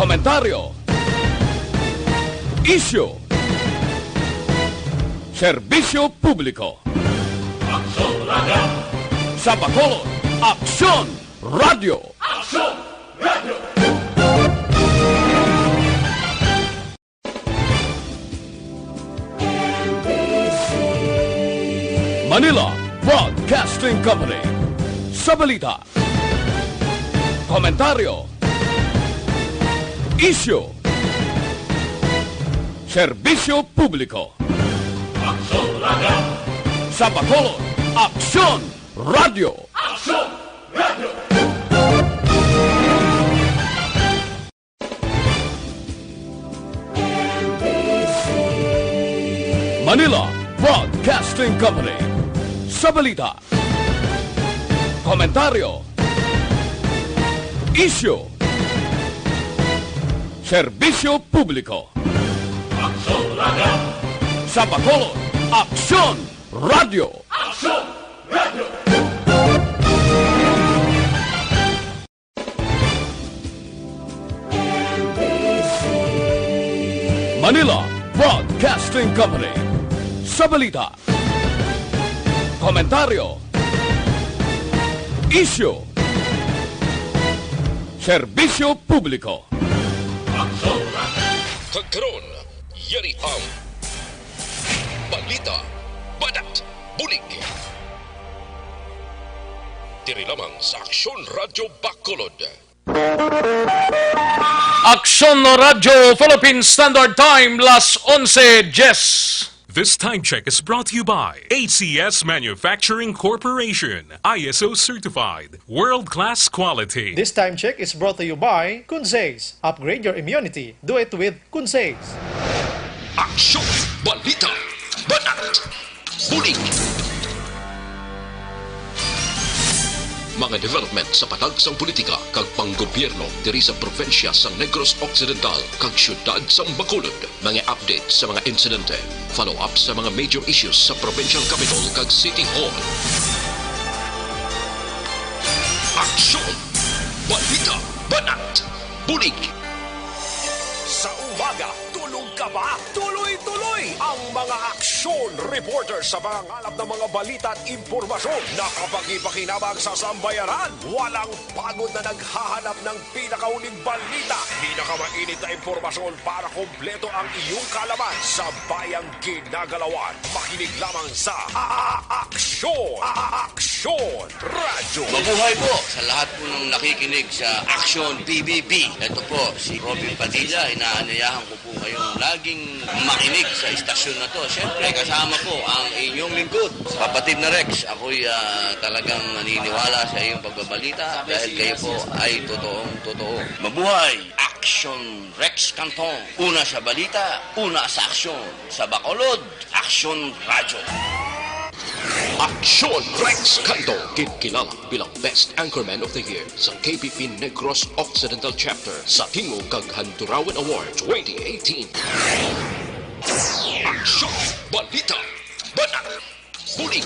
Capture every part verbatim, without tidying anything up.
Komentaryo. Isyu. Serbisyo publiko. Aksyon Radio. Sa Bacolod, Aksyon Radio. Aksyon Radio. Manila Broadcasting Company. Sa balita, komentaryo, isyu, serbisyo publiko. Aksyon Radio. Sa Bacolod, Aksyon Radio. Aksyon Radio. Manila Broadcasting Company. Sa balita, komentaryo, isyu, serbisyo publiko. Aksyon Radio. Sa Bacolod, Aksyon Radio. Aksyon Radio. Manila Broadcasting Company. Sa balita, komentaryo, isyu, serbisyo publiko. Kag karon, yari ang balita, banat, bulig. Diri lamang sa Aksyon Radio Bacolod. Aksyon Radyo Philippine Standard Time, las onse diyes. This time check is brought to you by A C S Manufacturing Corporation, I S O certified, world-class quality. This time check is brought to you by Kunsays. Upgrade your immunity. Do it with Kunsays. Aksyon, balita, banat, bulig. Mga development sa patag sang politika kag panggobyerno diri sa probinsya sang Negros Occidental kag siyudad sang Bacolod. Mga update sa mga insidente, follow-up sa mga major issues sa provincial capitol kag city hall. Aksyon, balita, banat, bulig. Sa umaga, tulog ka ba? Tuloy-tuloy ang mga aksyon reporter sa pangangalap ng mga balita at impormasyon na kapagi-pakinabang sa sambayanan. Walang pagod na naghahanap ng pinakahuling balita, pinakamainit na impormasyon para kompleto ang iyong kaalaman sa bayang ginagalawan. Makinig lamang sa A-, A-, Aksyon, A-, A-, Aksyon Radyo. Mabuhay po sa lahat po ng nakikinig sa Aksyon B B B. Ito po si Robin Padilla. Inaanyayahan ko po kayong laging makinig sa istasyon na to. Siyempre, kasama po ang inyong lingkod, kapatid na Rex. Ako'y, ah, talagang naniniwala sa iyong pagbabalita dahil kayo po ay totoong totoo. Mabuhay! Aksyon Rex Canton. Una sa balita, una sa aksyon. Sa Bacolod, Aksyon Radyo. Aksyon Rex Canton, kinkilala bilang Best Anchorman of the Year sa K P P Negros Occidental Chapter sa Tingog kag Handurawan Award twenty eighteen. Aksyon, balita, banat, bulig.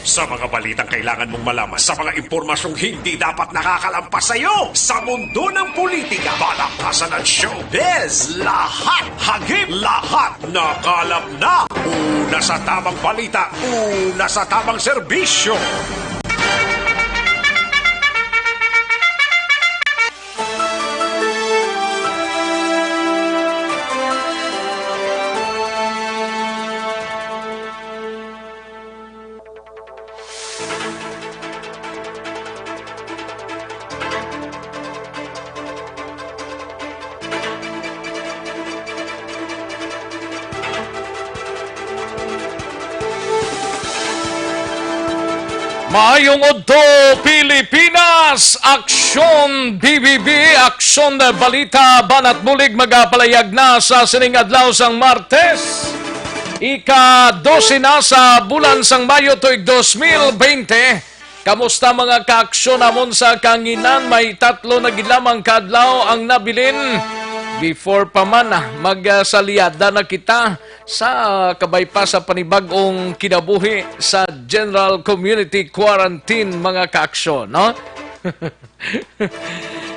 Sa mga balitang kailangan mong malaman, sa mga impormasyong hindi dapat nakakalampas sa iyo, sa mundo ng politika, palakasan at showbiz, lahat hagip, lahat nakalap na. Una sa tamang balita, una sa tamang serbisyo. Maayong udto, Pilipinas! Aksyon B B B, Aksyon Balita, Banat Bulig, magapalayag na sa sining adlaw sang Martes. Ika-dose na sa bulan sang Mayo tuig dos mil bente. Kamusta, mga kaaksyon namon sa kahanginan? May tatlo na gid lamang ka adlaw ang nabilin. Before pa man, ah, mag, ah, salyada na kita sa kabay pa sa panibag-ong kinabuhi sa General Community Quarantine, mga kaaksyon, no?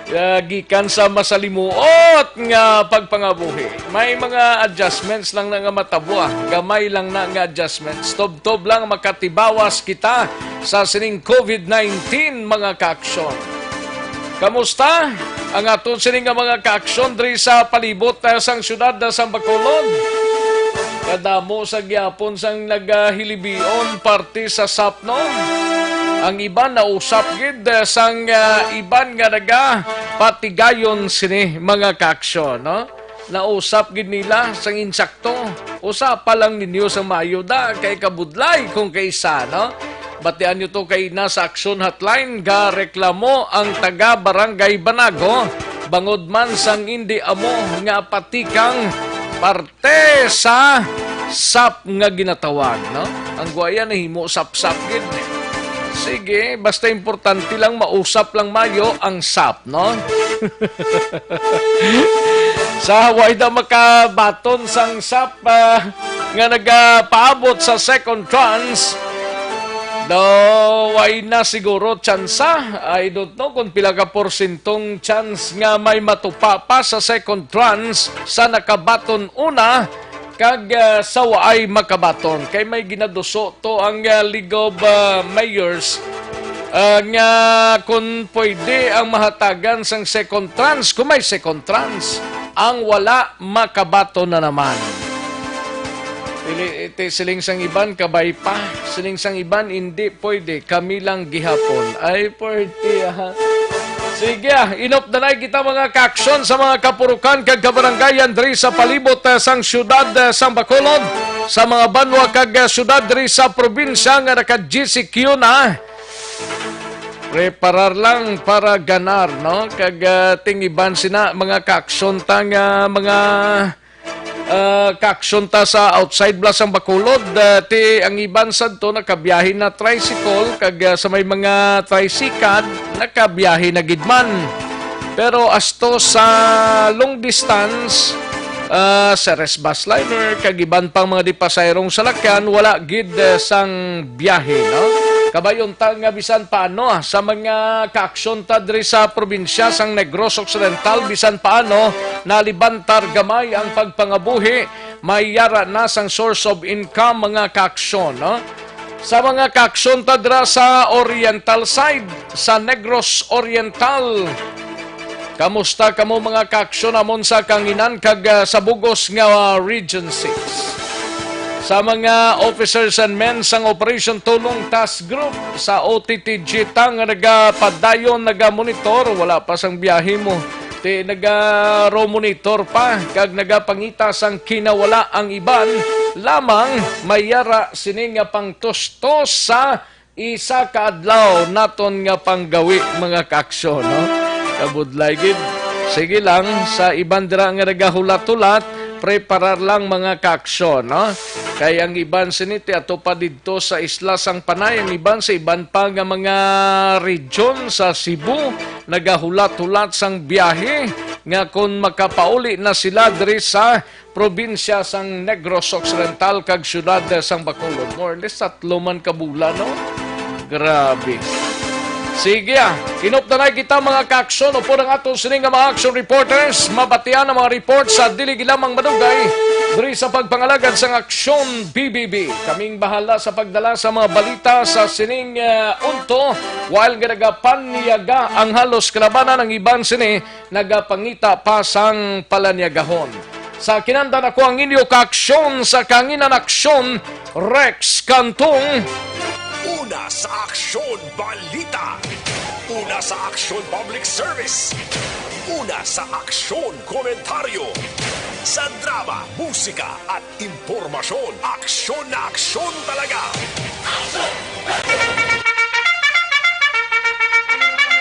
Ah, gikan sa masalimuot nga pagpangabuhi, may mga adjustments lang na nga matabo, ah. Gamay lang na nga adjustments. Tubtob lang makatibawas kita sa sining covid nineteen, mga kaaksyon. Kamusta ang aton sini nga mga kaaksyon diri sa palibot, ah, sang siyudad, ah, sang Bacolod? Kadamo sa gyapon sang nagahilibion parte sa sap, no? Ang iban nausap gid, ah, sang, ah, iban nga nagapatigayon sini mga kaaksyon, no? Nausap gid nila sang insakto. Usapa lang ninyo sang maayo da, kay kabudlay kung kaisa, no? Batian nyo to kay na sa Action Hotline, ga reklamo ang taga Barangay Banago, bangod man sang indi amo nga patikang parte sa sap nga ginatawag, no? Ang guwaya nahimo sapsap gid. Sige, basta importante lang mausap lang mayo ang sap, no? Sa way daw makabaton sang sap, ah, nga nagapaabot sa second tranche, daw way na siguro tsansa. I don't know kung pila ka porsentong chance nga may matupa pa sa second tranche sa nakabaton una kag, ah, sa waay makabaton. Kay may ginaduso to ang, ah, League of, ah, Mayors, ah, nga kung pwede ang mahatagan sang second tranche, kung may second tranche, ang wala makabaton na naman. Pili, iti, siling sang iban, kabay pa. Siling sang iban, hindi pwede. Kami lang gihapon. Ay, pwede, ah. Sige, ah, inop na lang kita, mga kaaksyon, sa mga kapurukan kag kabarangayan diri sa palibot, ah, sang siyudad, ah, sang Bacolod, sa mga banwa kag, ah, siyudad diri sa probinsya nga naka-G C Q na. Preparar lang para ganar, no? Kag, ah, ting iban sina, mga kaaksyon ta nga mga, ah, kaaksyon ta sa outside bala sang Bacolod, ah, ti ang iban sadto nakabiyahe na tricycle, kag, ah, sa may mga tricycad, nakabiyahe na gid man. Pero asto sa long distance, ah, sa res bus liner, kag iban pang mga di pasayrong salakyan, wala gid, ah, sang biyahe, no? Kabayon ta nga bisan paano, ah, sa mga kaaksyon ta diri sa probinsya sang Negros Occidental, bisan paano nalibantar gamay ang pagpangabuhi, may yara na sang source of income, mga kaaksyon, no? Sa mga kaaksyon ta dira sa Oriental side, sa Negros Oriental, kamusta kamo, mga kaaksyon, amon sa Kanginan kag, ah, sa bugos nga, ah, Region six? Sa mga officers and men sang Operation Tulong Task Group sa O T T G ta nga nagapadayon, nagamonitor, wala pa sang biyahe mo. Ti nagaro-monitor pa kag nagapangita sang kinawala ang iban lamang, may yara sini nga pangtustos sa isa ka adlaw naton nga panggawi, mga kaaksyon, no? Kabudlay gid. Sige lang, sa iban dira nga nagahulat-hulat, preparar lang, mga kaaksyon, no? Kay ang iban sini ti ato pa didto sa isla sang Panay, ang iban sa iban pa nga mga region sa Cebu, nagahulat-hulat sang biyahe nga kon makapauli na sila diri sa probinsya sang Negros Occidental kag siyudad sang Bacolod. More or less tatlo man ka bulan, no? Grabe. Sige, ah. Inop na kita, mga kaaksyon, upod ang aton sini nga mga action reporters. Mabatian ang mga report sa dili lamang madugay diri sa pagpangalagad sang Aksyon B B B. Kaming bahala sa pagdala sa mga balita sa sining, ah, udto, while nga nagapanyaga ang halos kalabanan, ang iban sini nagapangita pa sang palanyagahon. Sa kinandan, ako ang inyo kaaksyon sa Kanginan Aksyon, Rex Cantong. Una sa aksyon, balita. Una sa aksyon, public service. Una sa aksyon, komentaryo. Sa drama, musika, at impormasyon, aksyon na aksyon talaga.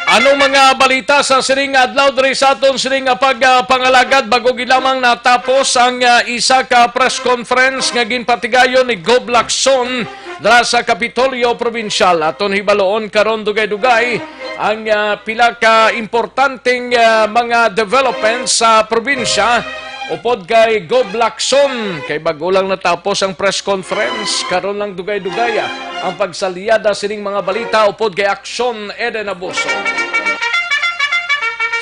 Anong mga balita sa sining adlaw diri sa aton sining nga pagpangalagad? Bago gid lamang natapos ang, ah, isa ka press conference nga ginpatigayon ni Gob Lacson dira sa Kapitolyo Probinsyal. Aton hibaloon karon dugay-dugay ang, ah, pila ka importanteng, ah, mga developments sa probinsya. Upod kay Gob Lacson, kay bago lang natapos ang press conference, karon lang dugay-dugaya ang pagsalyada sining mga balita upod kay Aksyon Eden Abuso.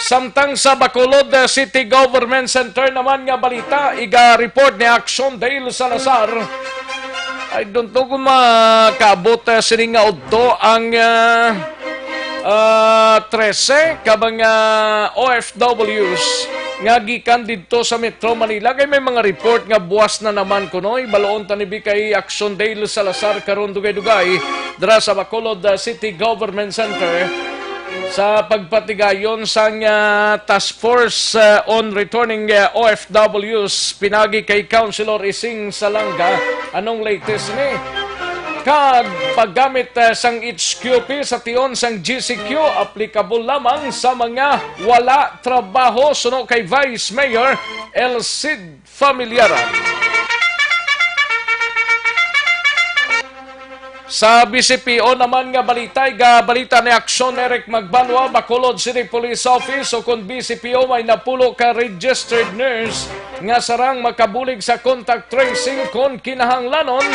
Samtang sa Bacolod, uh, City Government Center naman nga balita, iga-report ni Action Dale Salazar. I don't know kung makabot, uh, sini nga udto ang, uh, uh, trese ka mga O F Ws nga gikan didto sa Metro Manila. Kay may mga report nga buwas na naman kuno. Ibaloon ta ni B K Action Dale Salazar karon dugay-dugay dira sa Bacolod, uh, City Government Center. Sa pagpatigayon sang, ah, Task Force, ah, on Returning, ah, O F Ws, pinagi kay Councilor Ising Salanga, anong latest ni? Kag paggamit, ah, sang H Q P sa tion sang G C Q, applicable lamang sa mga wala trabaho, suno kay Vice Mayor El Cid Familiaran. Sa B C P O naman nga balita, iga balita ni Action Eric Magbanwa, Bacolod City Police Office, o kon B C P O, may napulo ka registered nurse nga sarang makabulig sa contact tracing kon kinahanglanon.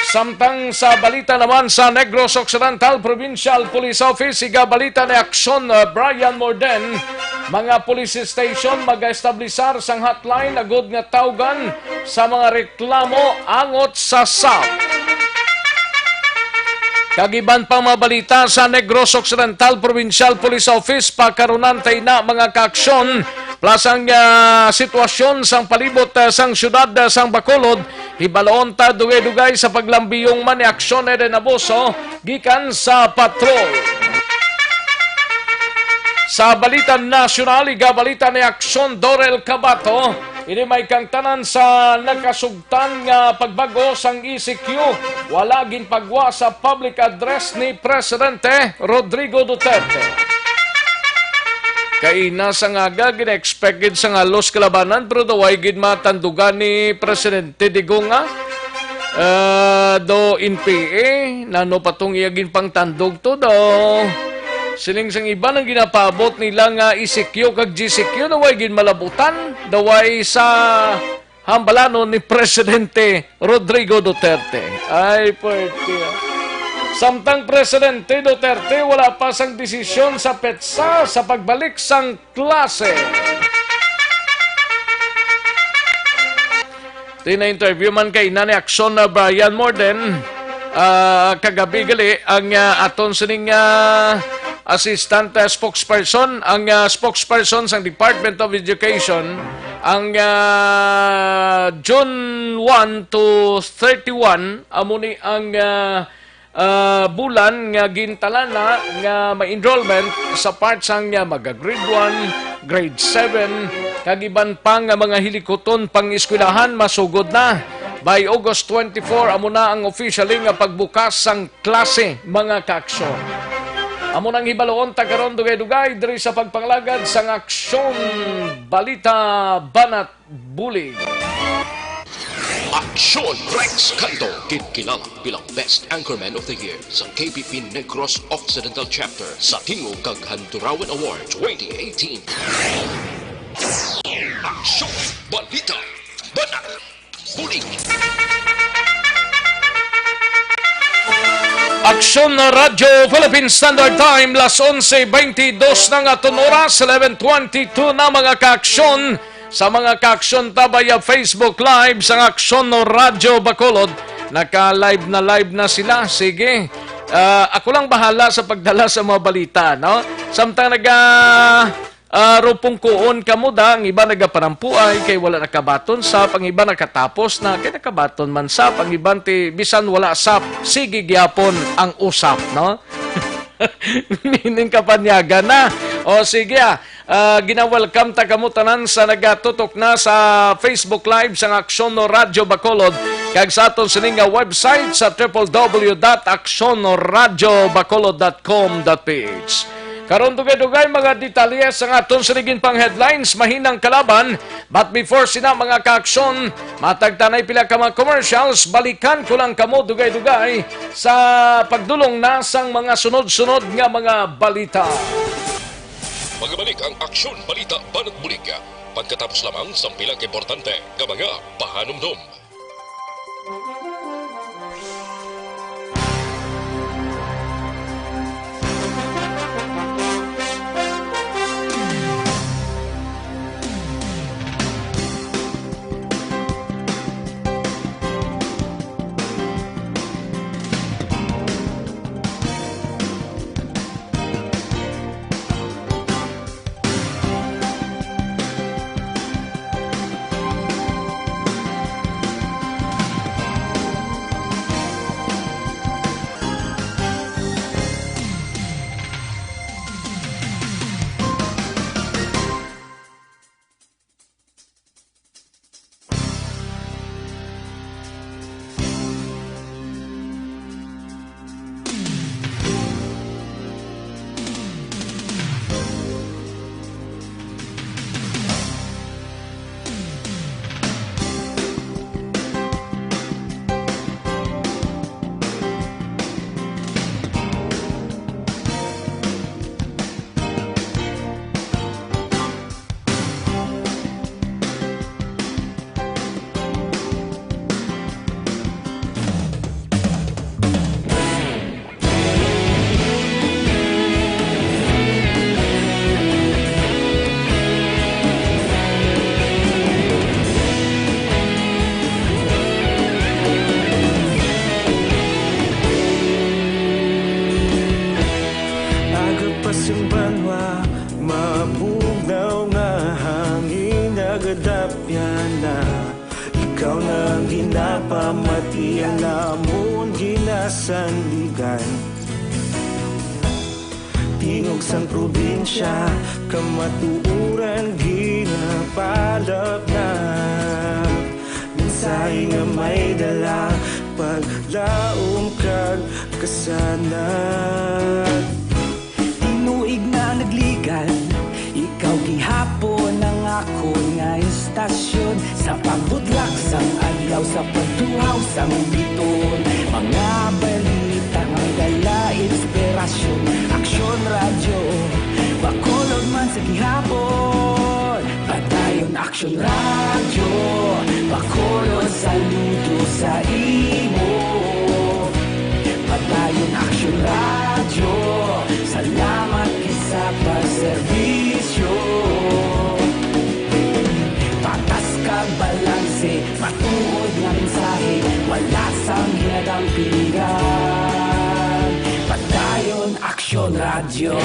Samtang sa balita naman sa Negros Occidental Provincial Police Office, iga balita ni Action, uh, Brian Morden, mga police station mag-establisar sang hotline agud nga tawgan sa mga reklamo angot sa sap. Kag iban pang mga balita sa Negros Occidental Provincial Police Office, pakarunan ta ina, mga kaaksyon, plus ang, ah, sitwasyon sang palibot, ah, sang siyudad, ah, sang Bacolod, hibaloon ta dugay-dugay sa paglambiyong man ni Aksyon Eden Abuso gikan sa patrol. Sa balita nasyonal, iga balita ni Aksyon Dorel Cabato, ini may kangtanan sa nakasugtan nga pagbag-o sang E C Q, wala ginpagwa sa public address ni Presidente Rodrigo Duterte. Kay ina sa ngaga, gina-expect gid sa nga halos kalabanan, pero daw way gid matandugan ni Presidente Digong, ah. Ah, do N P A, nano pa tong iya ginpangtandog to, do. Siling sang iban ang ginapaabot nila nga E C Q kag G C Q, daw way gid malabutan, daw way sa hambalanon ni Presidente Rodrigo Duterte. Ay, pwerte, ah. Samtang Presidente Duterte, wala pa sang desisyon sa petsa sa pagbalik sang klase. Tina-interview man kay ina ni Aksyon na Brian Morden, ah, kagabi gali ang, ah, aton sining, ah, assistant, ah, spokesperson, ang, ah, spokesperson sang Department of Education, ang, ah, June one to thirty-one, amo ni ang, ah, ah, bulan nga gintalana nga ma-enrollment sa part sang, ah, mga grade one, grade seven, kag iban pa nga mga hilikuton pang-eskwelahan masugod na. By August twenty-four, amo na ang officially nga pagbukas sang klase, mga kaaksyon. Amo nang hibaloon ta karon dugay-dugay diri sa pagpangalagad sang Aksyon Balita Banat Bulig. Aksyon Rex Canto, ginkilala bilang Best Anchorman of the Year sa K P P Negros Occidental Chapter sa Tingog kag Handurawan Award twenty eighteen. Aksyon Balita Banat Bulig. Aksyon na Radyo Philippine Standard Time, las onse beintidos na nga aton oras, eleven twenty-two na, mga kaaksyon. Sa mga kaaksyon ta via Facebook Live sa Aksyon no Radyo Bacolod, naka-live na live na sila. Sige. Ah, ako lang bahala sa pagdala sa mga balita, no? Samtang naga, ah, rupungkuon kamo da, ang iba nagapanampuay kay wala nakabaton sap, ang iba nakatapos na kay nakabaton man sap, ang iban ti bisan wala sap, sige gyapon ang usap, no? Meaning kapanyagan na. O sige, ah, ah, gina-welcome ta kamo tanan sa nagatutok na sa Facebook Live sang Aksyon no Radyo Bacolod kag sa aton sini nga website sa triple W dot aksyon no radyo bacolod dot com dot P H. Karon, dugay-dugay mga detalye sa aton sini ginpang headlines, mahinang kalaban. But before sina, mga kaaksyon, matag ta nay pila ka mga commercials, balikan ko lang kamo dugay-dugay sa pagdulong na sang mga sunod-sunod nga mga balita. Magabalik ang Aksyon Balita Banat Bulig pagkatapos lamang sang pila ka importante nga mga pahanumdom. Kadapyan na, ikaw na ang ginapamati, ang namon ginasandigan. Tingog sang probinsya, kamatuoran ginapalapnap. Mensahe nga may dala, paglaom kag kasanag. Tinuig na nagligad, ikaw gihapon ang akon nga istasyon. Sa pagbutlak sang adlaw, sa pagtuhaw sang biton, mga balita nga may dala inspirasyon. Aksyon Radyo, Bacolod man sa gihapon. Padayon Aksyon Radyo, Bacolod, saludo sa imo. Padayon Aksyon Radyo, salamat gid sa pagserbisyo. Patas kag balanse, matuod nga mensahe, wala sang hinadampingan. Padayon Aksyon Radyo.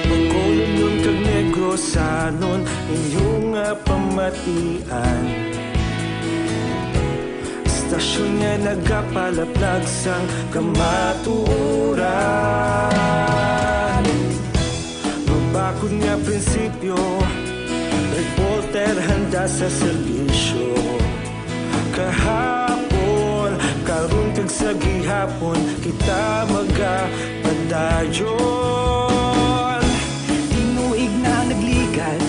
Bacolodnon kag Negrosanon, inyo nga pamatian. Istasyon nga nagapalaplag sang kamatuoran. Mabakod nga prinsipyo, reporter handa sa serbisyo. Kahapon, karon kag sa gihapon, kita magapadayon. Tinuig na nagligad,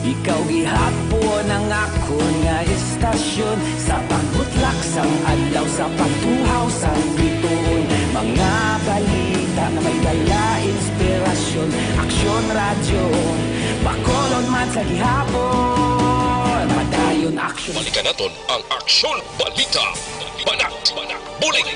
ikaw gihapon ang akon nga istasyon. Sa pagbutlak sang adlaw, sa pagtuhaw sang bituon, mga balita nga may dala inspirasyon. Aksyon Radyo, Bacolod man sa gihapon. Padayon Aksyon. Balikan naton ang Aksyon Balita. Banat, bulig.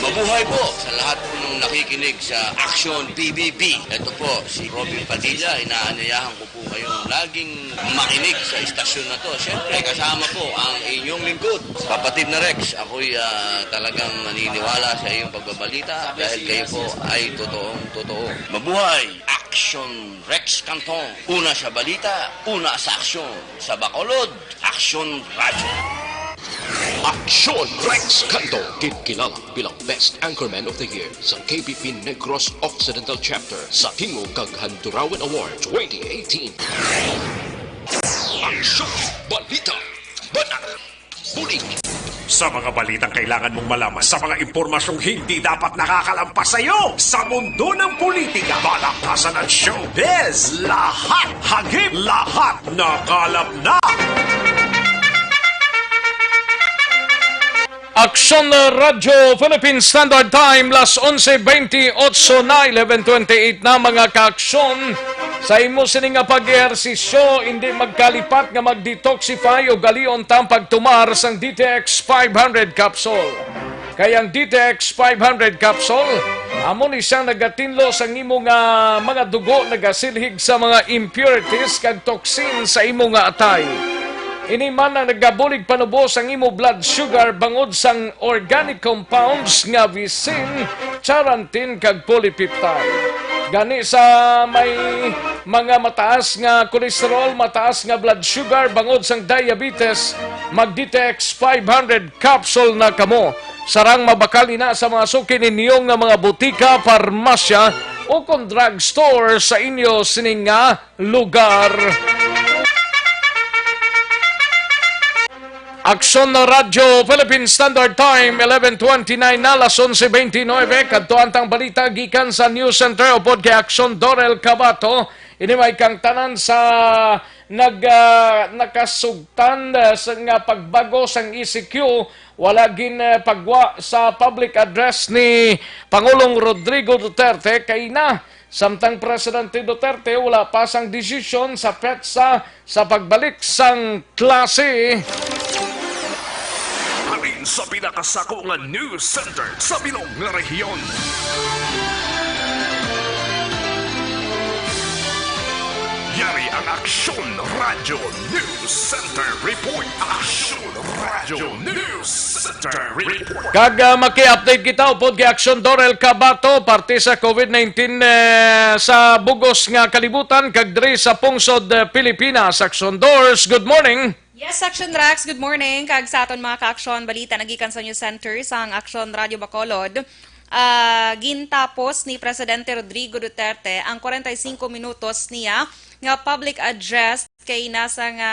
Mabuhay po sa lahat po ng nakikinig sa Aksyon P B B. Ito po si Robin Padilla. Inaanyayahan ko po kayong laging makinig sa istasyon na to. Siyempre, kasama po ang inyong lingkod, kapatid na Rex. Ako'y, ah, talagang naniniwala sa iyong pagbabalita dahil kayo po ay totoong totoo. Mabuhay! Aksyon Rex Canton. Una sa balita, una sa aksyon. Sa Bacolod, Aksyon Radyo. Aksyon Rex Canton, ginkilala bilang Best Anchorman of the Year sa K B P Negros Occidental Chapter sa Tingog kag Handurawan Award twenty eighteen. Aksyon, balita, banat, bulig. Sa mga balitang kailangan mong malaman, sa mga impormasyong hindi dapat nakakalampas sa iyo, sa mundo ng politika, balakasan at showbiz, lahat hagip, lahat nakalap na. Aksyon Radyo Philippine Standard Time, las onse twenty-eight na, eleven twenty-eight na, mga kaaksyon. Sa imo sini nga pag-ehersisyo, hindi magkalipat nga mag-detoxify o galion ta ang pagtumar sang D T X five hundred capsule. Kay ang D T X five hundred capsule, amo ni siyang nagatinlo sang imo nga mga dugo, nagasilhig sa mga impurities kag toxin sa imo nga atay. Ini man ang nagabulig panubo sang imo blood sugar bangod sang organic compounds nga visin, charantin, kag polypeptide. Gani sa may mga mataas nga cholesterol, mataas nga blood sugar, bangod sang diabetes, mag D T X five hundred capsule na kamo. Sarang mabakal ina sa mga suki ninyo nga mga butika, parmasya, o kon drugstore sa inyo sining nga lugar. Aksyon Radyo Philippine Standard Time, eleven twenty-nine na, las onse twenty-nine. Kadto ang tang balita gikan sa News Center upod kay Aksyon Dorel Cabato. Ini may kang tanan sa nag, ah, nakasugtan, ah, sa nga pagbago sang E C Q, wala gin, ah, pagwa sa public address ni Pangulong Rodrigo Duterte kay na Samtang Presidente Duterte wala pa sang desisyon sa petsa sa pagbalik sang klase. Halin sa pinakasako nga news center sa bilog nga rehiyon. Yari ang Aksyon Radyo News Center Report. Aksyon Radyo News Center Report. Kag, ah, maki-update kita upod kay Aksyon Dorel Cabato, parte sa COVID nineteen, eh, sa bugos nga kalibutan kag diri sa pungsod, eh, Pilipinas. Aksyon Dors, good morning. Yes, Action Rex, good morning. Kag sa aton mga ka-aksyon, balita nagikan sa News Center sang Aksyon Radyo Bacolod. Ah, gintapos ni Presidente Rodrigo Duterte ang kwarenta y singko minutos niya nga public address kay nasa nga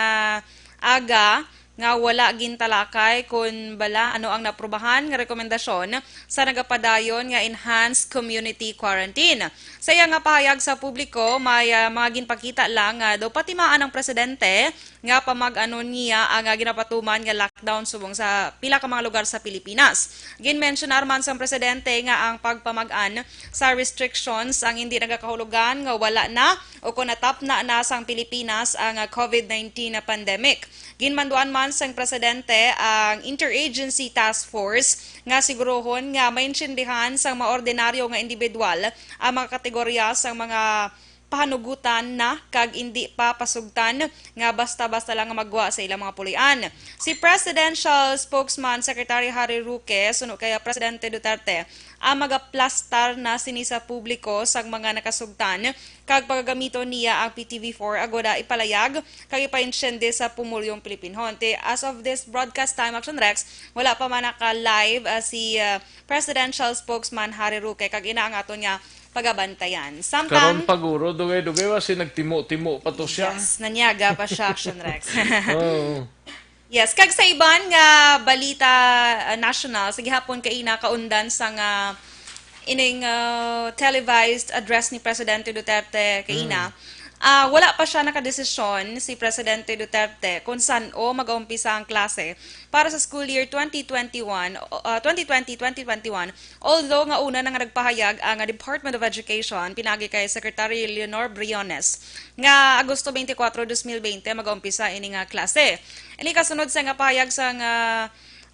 aga nga wala gintalakay kon bala ano ang naprubahan nga rekomendasyon sa nagapadayon nga enhanced community quarantine. Sa iya nga pahayag sa publiko, may, ah, mga ginpakita lang nga daw patimaan ang presidente nga pamag-anon niya ang, ah, ginapatuman nga lockdown subong sa pila ka mga lugar sa Pilipinas. Ginmensyonar man sang presidente nga ang pagpamag-an sa restrictions ang hindi nagakahulugan nga wala na o kon natapna na sang Pilipinas ang, ah, COVID nineteen na pandemic. Ginmanduan man sang presidente ang Interagency Task Force nga siguruhon nga maintindihan sang mga ordinaryo nga individual ang mga kategorya sang mga pahanugutan na kag indi pa pasugtan nga basta-basta lang nga maggwa sa ilang mga pulian. Si Presidential Spokesman Secretary Harry Roque suno kay Presidente Duterte ang magaplastar na sini sa publiko sang mga nakasugtan kag pagagamiton niya ang P T V four agod, ah, ipalayag kag ipaintiende sa pumulyong Pilipinhon. Te, as of this broadcast time, Action Rex, wala pa man naka-live, ah, si, ah, Presidential Spokesman Harry Roque kag ina ang aton nga pagabantayan. Samtang Karon paguro, dugay-dugay ba si nagtimo-timo pa to siya? Yes, nanyaga pa siya, Action Rex. Oo. Yes, kag sa iban nga balita, ah, national, sa gihapon kaina kaundan sa nga ining, ah, televised address ni Presidente Duterte kaina, Mm. ah, wala pa siya nakadesisyon si Presidente Duterte kung san-o mag-umpisa ang klase para sa school year twenty twenty-one, ah, twenty twenty, twenty twenty-one. Although nga una na nga nagpahayag ang Department of Education pinaagi kay Secretary Leonor Briones nga Agosto twenty-four, twenty twenty mag-umpisa ini nga klase. Ini kasunod sa nga pahayag sa nga,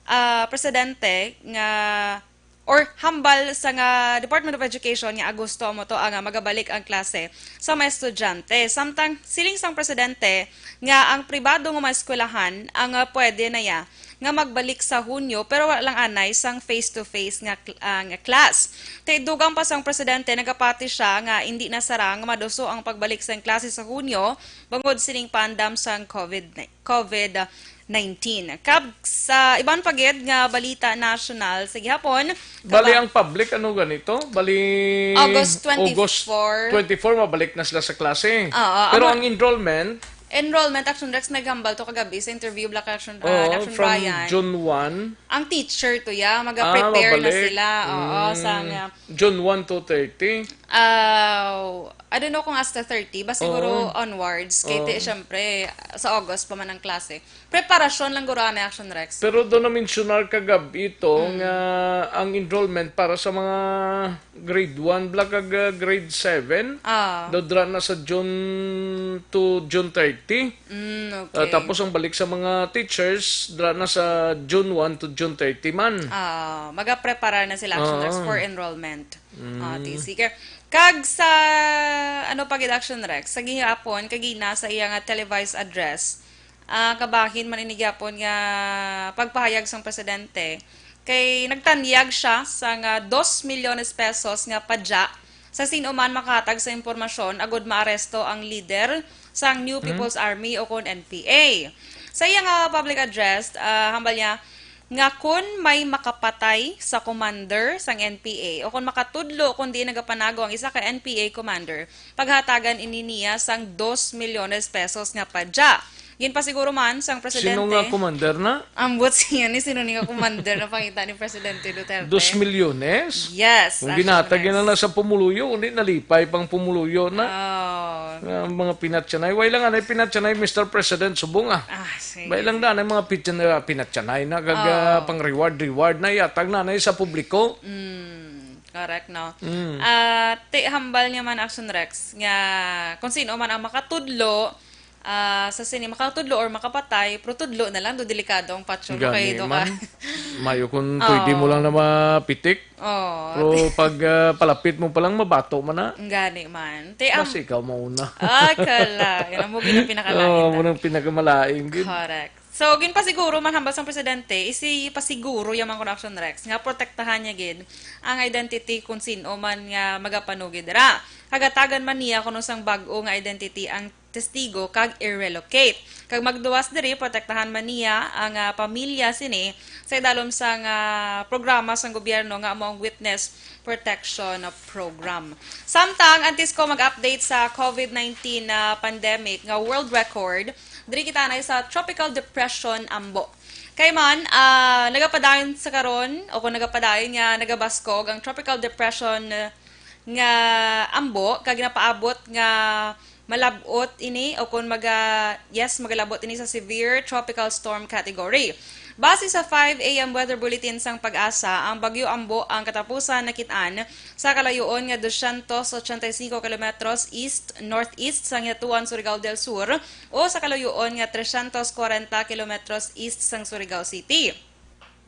ah, presidente nga or hambal sa nga Department of Education nga Agosto mo to ang, ah, magabalik ang klase sa mga estudyante. Samtang siling sang presidente nga ang pribado nga mga eskwelahan ang, ah, pwede na ya nga magbalik sa Hunyo, pero wala lang anay sang face-to-face nga cl-, ah, nga class. Kay dugang pa sang presidente, nagapati siya nga indi na sarang maduso ang pagbalik sang klase sa Hunyo bangod sining paandam sang COVID ni-, COVID nineteen. Kag sa iban pa gid nga balita national sa gihapon, Bali kaba- ang public, ano ganito? Bali August twenty-four. August twenty-four, mabalik na sila sa klase. Oo, Pero amo- ang enrollment, Enrollment, Action Rex, naghambal to kagabi sa interview, Black Action, uh, Oo, Action from Brian. June one. Ang teacher to, ya, maga-prepare Ah, na mabalik. sila. Oo, Mm. sa nga. June one to thirty. Ah, I don't know kung hasta thirty, basta siguro Oo. onwards. Kay Oo. ti, syempre, sa August pa man ang klase. Preparasyon lang guro, ano, Action Rex. Pero doon na-mensionar kagabi ito Mm. nga ang enrollment para sa mga grade one bala kag, ah, grade seven. Ah. Daw dira na sa June to June thirty. Mm, Ah, okay. tapos ang balik sa mga teachers, dira na sa June one to June thirty man. Ah, magaprepara na sila, Action Rex, Oo. for enrollment. Mm. Ah, ti, sige. Kag sa, ano pa gid, Action Rex, sa gihapon, kagina sa iya nga televised address, ah, kabahin man ini gyapon nga pagpahayag sang presidente, kay nagtanyag siya sang, ah, dos milyones pesos nga padya sa sin-o man makahatag sa impormasyon agud maaresto ang lider sang New Hmm? People's Army o kon N P A. Sa iya nga public address, ah, hambal niya nga kon may makapatay sa commander sang N P A o kon makatudlo kon diin nagapanago ang isa ka N P A commander, paghatagan ini niya sang dos milyones pesos nga padya. Ginpasiguro man sang presidente. Sino nga commander na? Ambot siya ni sino ni nga commander na pangita ni Presidente Duterte. Dos milyones? Yes, Kung actually, ginatag yes. na lang sa pumuluyo, kundi nalipay pang pumuluyo na. Oh. Nga mga pinatyanay. Way lang anay pinatyanay, Mister President, subong, ah. Ah, sige. Way lang na anay mga pityan-, ah, pinatyanay na, kag, ah, Oh. pang reward, reward na, yatag na anay sa publiko. Mm, correct, no? Mm. Ah, ti hambal niya man, Action Rex, nga kung sino man ang makatudlo, ah, sa sini, makatudlo or makapatay, pero tudlo na lang, do delikado ang patyon mo kay Gani do ka. man. Mayo kung pwede mo lang na mapitik. Oh, Pero pag ah, palapit mo palang mabato man na, gani man. Te, am, mas ikaw mauna. ah, kala. Yan ang mo ginapinakalain Oo, na. Mo nang pinakamalain. Gid. Correct. So, ginpasiguro man hambal sang presidente, isi pasiguro ya man kuno, Action Rex, nga protektahan niya gid ang identity kung sino man nga magapanugid dira. Hagatagan man niya kuno sang bag-o nga identity ang testigo kag i-relocate. Kag magduwas diri, protektahan man niya ang ah, pamilya sini sa idalom sang ah, programa sang gobyerno nga amo ang Witness Protection Program. Samtang antes ko mag-update sa COVID nineteen na pandemic nga world record, diri kita na sa Tropical Depression Ambo. Kay man, ah, nagapadayon sa karon, o kung nagapadayon nga nagabaskog ang Tropical Depression, ah, nga Ambo, kag napaabot nga malab-ot ini, o kung maga, yes, magalabot ini sa severe tropical storm category. Base sa five A M weather bulletin sang PAGASA, ang Bagyo Ambo ang katapusan nakit-an sa kalayoon nga dosyentos ochenta y cinco kilometros east-northeast sang Yatuan, Surigao del Sur, o sa kalayoon nga tresyentos kwarenta kilometros east sang Surigao City.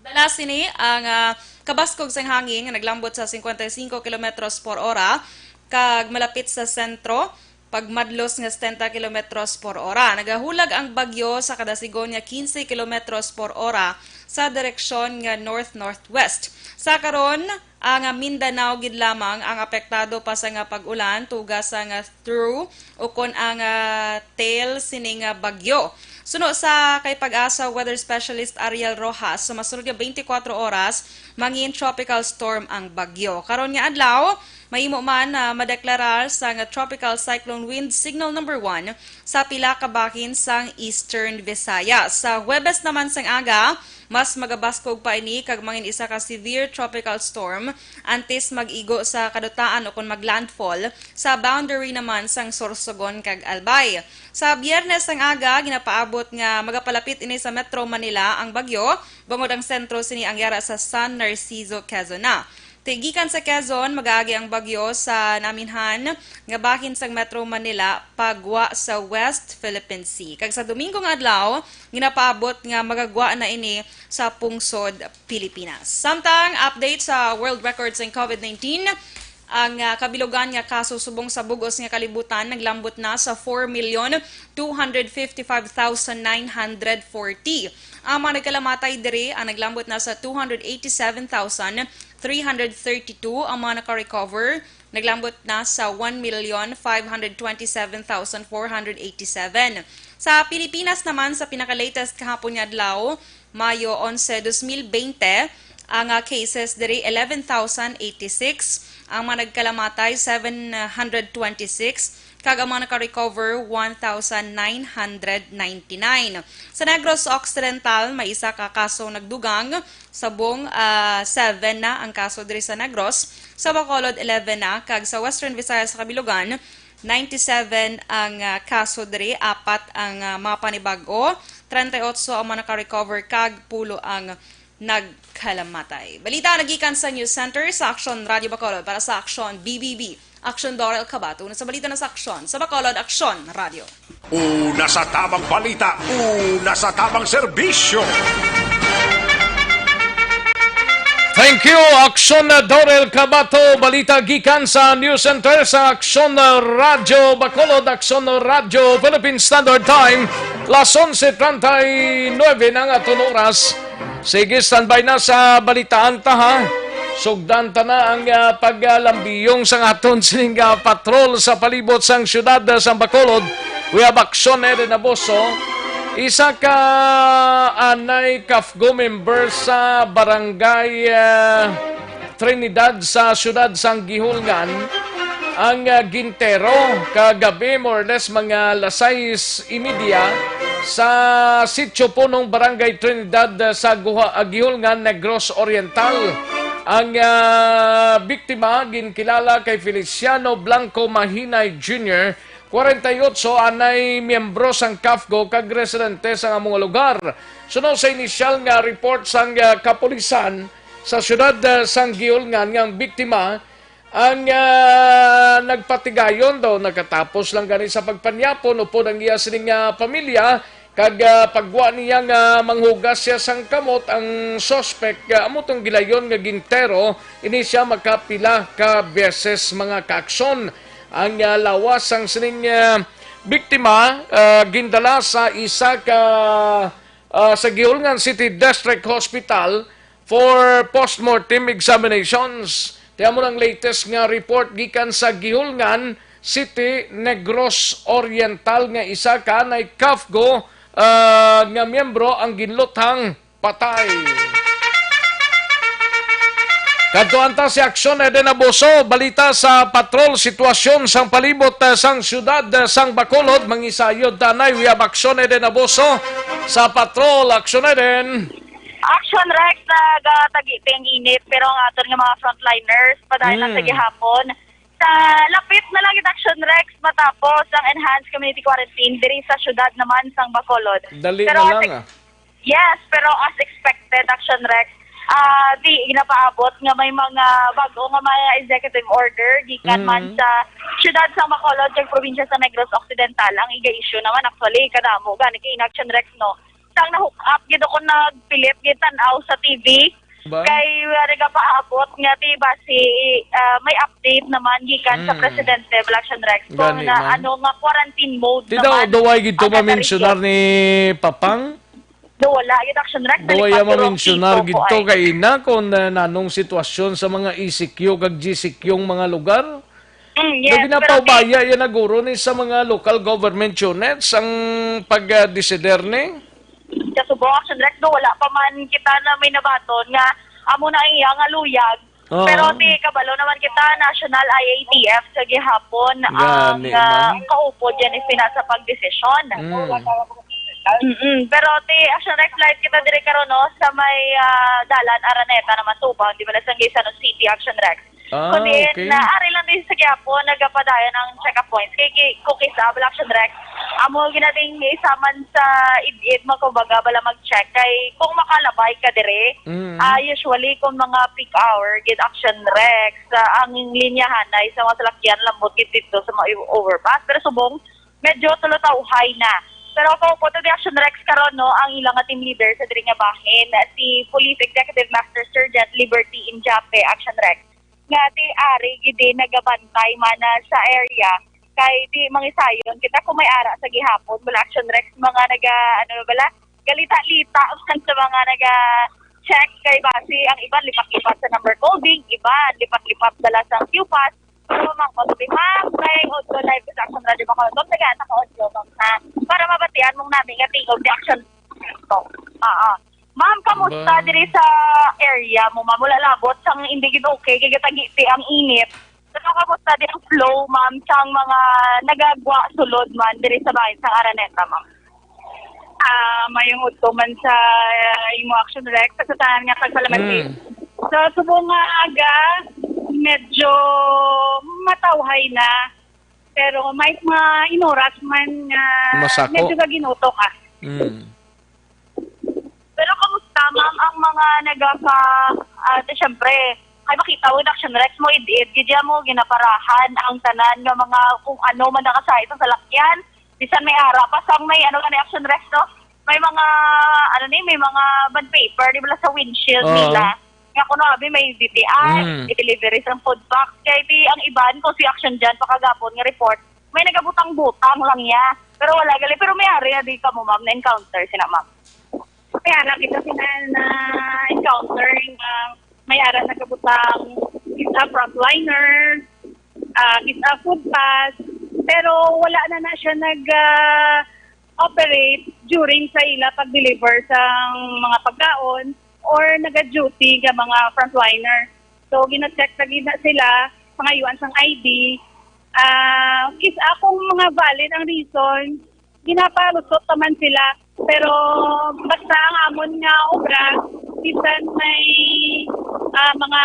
Dala sini ang ah, kabaskog sang hangin nga naglambot sa cincuenta y cinco kilometros por ora kag malapit sa sentro, pagmadlos nga setenta kilometros por ora. Nagahulag ang bagyo sa kada sigon nga quince kilometros por ora sa direksyon nga north-northwest. Sa karon, ang Mindanao gid lamang ang apektado pa sa nga pag-ulan, tuga sa nga through ukon ang ah, tail sini nga bagyo. Suno sa kay PAGASA weather specialist Ariel Rojas, sa masunod nga twenty-four oras, mangin tropical storm ang bagyo. Karon nga adlaw, mahimo man na madeklarar sang Tropical Cyclone Wind Signal number one sa pila ka bahin sang Eastern Visayas. Sa Huwebes naman sang aga, mas magabaskog pa ini kag mangin isa ka severe tropical storm antes mag-igo sa kadutaan o kon mag-landfall sa boundary naman sang Sorsogon kag Albay. Sa Biyernes sang aga, ginapaabot nga magapalapit ini sa Metro Manila ang bagyo, bangod ang sentro sini ang yara sa San Narciso, Quezon na. Ti-, gikan sa Quezon, mag-aagi ang bagyo sa naminhan nga bahin sang Metro Manila pagwa sa West Philippine Sea. Kag sa Domingo nga adlaw, ginapaabot nga magagwa na ini sa pungsod Pilipinas. Samtang update sa world record sang COVID nineteen, ang ah, kabilugan nga kaso subong sa bug-os nga kalibutan naglambot na sa four million two hundred fifty-five thousand nine hundred forty. Ang mga nagkalamatay diri ang naglambot na sa two hundred eighty-seven thousand three hundred thirty-two. Ang mga naka-recover naglambot na sa one million five hundred twenty-seven thousand four hundred eighty-seven. Sa Pilipinas naman, sa pinaka-latest kahapon nga adlaw, Mayo onse, dos mil bente, ang ah, cases diri eleven thousand eighty-six, ang mga nagkalamatay seven hundred twenty-six, kag ang mga naka-recover one thousand nine hundred ninety-nine. Sa Negros Occidental, may isa ka kaso nagdugang, subong ah, seven na ang kaso diri sa Negros, sa Bacolod eleven na, kag sa Western Visayas sa kabilugan, ninety-seven ang ah, kaso diri, apat ang ah, mga panibag-o, treinta y ocho ang mga naka-recover, kag pulo ang nagkalamatay. Balita nagikan sa News Center sa Action Radio Bacolod para sa Action B B B. Action Dorel Cabato na sa balita na sa Action sa Bacolod, Action Radio. Una sa tamang balita, una sa tamang serbisyo. Thank you, Action Dorel Cabato. Balita gikan sa News Center sa Action Radio Bacolod, Action Radio Philippine Standard Time, las onse treinta y nueve na nga aton oras. Sige, standby na sa balitaan ta, ha. Sugdan ta na ang ah, pagalambiyong sang aton sining ah, patrol sa palibot sang siyudad ah, sang Bacolod. We have Action Eden Aboso, isa ka anay CAFGO member sa barangay ah, Trinidad sa siyudad sang Guihulngan ang ah, gintero kagabi, more or less mga las sais y media, sa Sitio Punong, Barangay Trinidad, ah, sa Guha-, ah, Guihulngan, Negros Oriental. Ang ah, biktima ginkilala kay Feliciano Blanco Mahinay Junior, kwarenta y ocho, anay miyembro sang CAFGO kag residente sang amo nga lugar. Suno sa inisyal nga report sang ah, kapulisan sa siyudad ah, sang Guihulngan, nga ang biktima Ang, ah, nagpatigayon daw nakatapos lang gani sa pagpanyapon upod ang iya sining, ah, pamilya, kag, ah, pagwa niya nga manghugas siya sang kamot, ang suspect, ah, amo tong gilayon nga gintero ini siya makapila ka beses, mga kaaksyon. Ang, ah, lawas sang sining, ah, biktima, ah, gindala sa isa ka, ah, sa Guihulngan City District Hospital for postmortem examinations. Ti amo ang latest nga report gikan sa Guihulngan City, Negros Oriental, nga isa ka anay CAFGU, ah, nga miyembro ang ginluthang patay. Kadtuan ta si Aksyon Eden Abuso, balita sa patrol, sitwasyon sang palibot, eh, sang siyudad, eh, sang Bacolod. Mangisayod tanay, we have Aksyon Eden Abuso sa patrol. Aksyon Eden. Action Rex, nagatagi ang init, pero ang aton nga mga frontliners padayon na sa Mm. gihapon. Sa lapit na lang gid, Action Rex, matapos ang enhanced community quarantine diri sa siyudad naman sang Bacolod. Dali Pero na lang, as ex- ah. Yes, pero as expected, Action Rex, ah, di ginapaabot nga may mga bago nga mga executive order gikan man Mm. sa siyudad sang Bacolod kag probinsya sa Negros Occidental ang iga-issue naman. Actually, kadamo gani kay in Action Rex, no? Sang na-hook up gid ako, nagpilit gid tan-aw sa T V. Ba? Kay, ah, nagapaabot nga, di ba, si, ah, may update naman gikan sa Mm. presidente, Black Action Rex, kung Gani na, man. ano nga quarantine mode Di daw, naman daw ay gid to ang ma-mensionar natarisyon. ni Papang? Daw wala gid, Action Rex, Daw ay nalipad ma-mensionar ko gid to ay. Kay ina kung, ah, nanong sitwasyon sa mga E C Q kag G C Q ang mga lugar? Mm, Nga yes, pero ginapaubaya yan na guro ni sa mga local government units ang pag-desider ni? Sa subong, Action Rex, do, wala pa man kita na may nabaton nga amo na ang iya nga luyag. Oo. Pero ti kabalo naman kita, National I A T F sa gihapon ang, Gani, ah, ma'am. kaupod yan is pina sa pagdesisyon. Mm. Mm-mm. Pero ti Action Rex, live kita diri karon, no, sa may, ah, dalan Araneta naman, Tubang, di ba, sa Quezon City, Action Rex. Ah, Kundi okay. na ari lang din sa gihapon nagapadayon ang check-up points. Kay, kay, kung kisa, wala, Action Rex, amo ginating isa man sa id-id mo, kumbaga, bala mag-check. Kay kung makalabay ka dire, Mm. ah, usually kung mga peak hour, gid, Action Rex, ah, ang linyahanay sa mga salakyan lambot gid dito sa mga overpass. Pero subong, medyo tulutawhay na. Pero kung po to di, Action Rex, karon, no, ang ilang nga team leader sa diri nga bahin, si Police Executive Master Sergeant Liberty Injape, Action Rex, nga ti ari gid din nagabantay man na sa area, kay ti mangisayon kita kung may ara sa gihapon, wala, Action Rex, mga naga, ano bala, galita-lita man sa mga naga-check, kay basi ang iban lipat-lipat sa number coding, iban lipat-lipat dala sa Q pass. So, ma'am, kung sabi, ma'am, kay audio live sa Action Radio Bacolod, tagaan sa audio, ma'am, ha? Para mabatian mong namin nga tingog ni Action. Oo. Ma'am, kamusta Ba- diri sa area mo, ma'am? Wala labot sang hindi gid okay, kay gatagiti ang init. Pero kamusta di ang flow, ma'am, sang mga nagagwa sulod man diri sa bahin sang Araneta, ma'am? Ah, mayong udto man sa, ah, imo, Action Rex, sa tanan nga kagpalaman. Mm. Sa subong nga aga, medyo matawhay na. Pero may mga inuras man nga Masako. medyo gaginutok, ah. Mm. Pero kamusta, ma'am, ang mga nagaka-, ah, di, syempre, kay makita mo, Action Rex, mo id-id, gid mo, ginaparahan ang tanan nga mga kung ano man nakasahi sa salakyan. Bisan may ara pa, sang may, ano, gani, Action Rex, no? May mga, ano ni, may mga bond paper, di ba, sa windshield Oo. nila. Nga kuno, abi, may D T I, Mm. i-delivery sa food box. Kay di, ang iban, kung si Action dyan, pakagapon nga report, may nagabutang-butang lang niya. Pero wala gali. Pero may ari na di ka mo, ma'am, na-encounter sina, ma'am. Kaya lang kita sina na-encounter nga may ara nagabutang, isa frontliner, ah, isa food pass, pero wala na na siya nag, ah, operate during sa ila pag-deliver sa mga pagkaon or naga-duty nga mga frontliner. So, gina-check na gid na sila, pangayuan sang I D. Ah, kis-a kung mga valid ang reason, ginapalusot naman sila. Pero basta ang amon nga obra, bisan may, ah, mga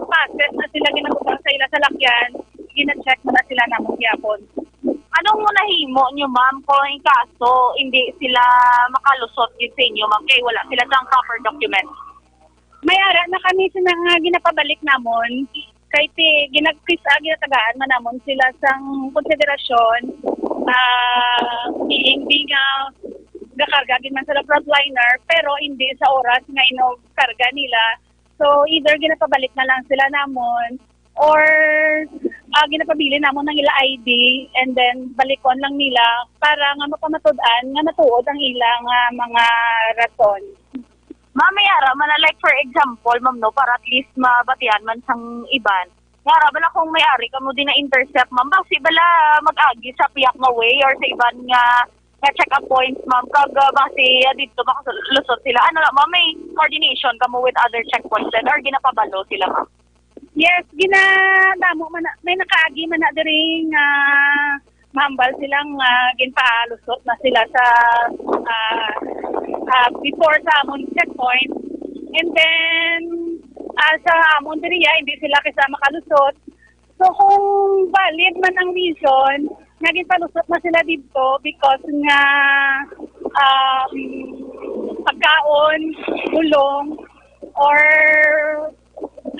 passes na sila ginabutang sa ila salakyan, gina-check na, na sila namon gyapon. Anong nahimo nyo, ma'am, kung in kaso hindi sila makalusot gid sa inyo, ma'am, kay wala sila sang proper document? May ara na kami sa mga ginapabalik namon. Kay ti ginagkis-, ah, ginatagaan man namon sila sang konsiderasyon, ah, being, being, ah, gakarga gid man sila frontliner, pero hindi sa oras nga inukarga nila. So, either ginapabalik na lang sila namon or, ah, ginapabilin namon ang ila I D and then balikon lang nila para nga mapamatud-an nga matuod ang ila nga mga rason. Ma'am, may ara man na, like, for example, ma'am, no, para at least mabatian man sang iban. Nga ara bala kung may ari kamo din na intercept, ma'am, basi bala mag-agi sa piyak nga way or sa iban nga, nga check-up points, ma'am, kag, ah, basi, ah, dito makalusot sila. Ano na, ma'am, may coordination kamo with other checkpoints then or ginapabalo sila, ma'am? Yes, ginadamo man na, may nakaagi man na diri nga mahambal sila nga ginpalusot na sila sa, ah, ah, before sa amon checkpoint. And then, ah, sa amon diri, ah, hindi sila kisa makalusot. So, kung valid man ang reason nga ginpalusot na sila dito because nga, um, pagkaon, bulong, or,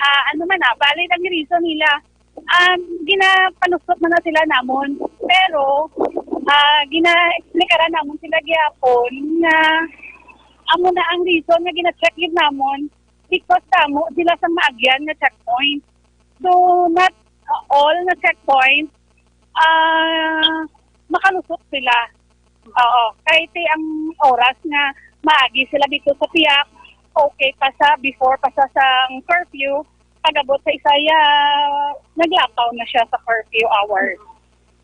ah, ano man na, valid ang reason nila. Um, ginapalusot man na sila namon. Pero, ah, gina-explikaran namon sila gihapon nga amo na ang reason nga gina-check gid namon because tamo sila sang maagyan nga checkpoint. So, not all nga checkpoint, ah, makalusot sila. Oo, kay ti ang oras nga maagi sila dito sa piyak, okay pa sa, before pa sa sang curfew, pag-abot sa isa, ya, naglapaw na siya sa curfew hours.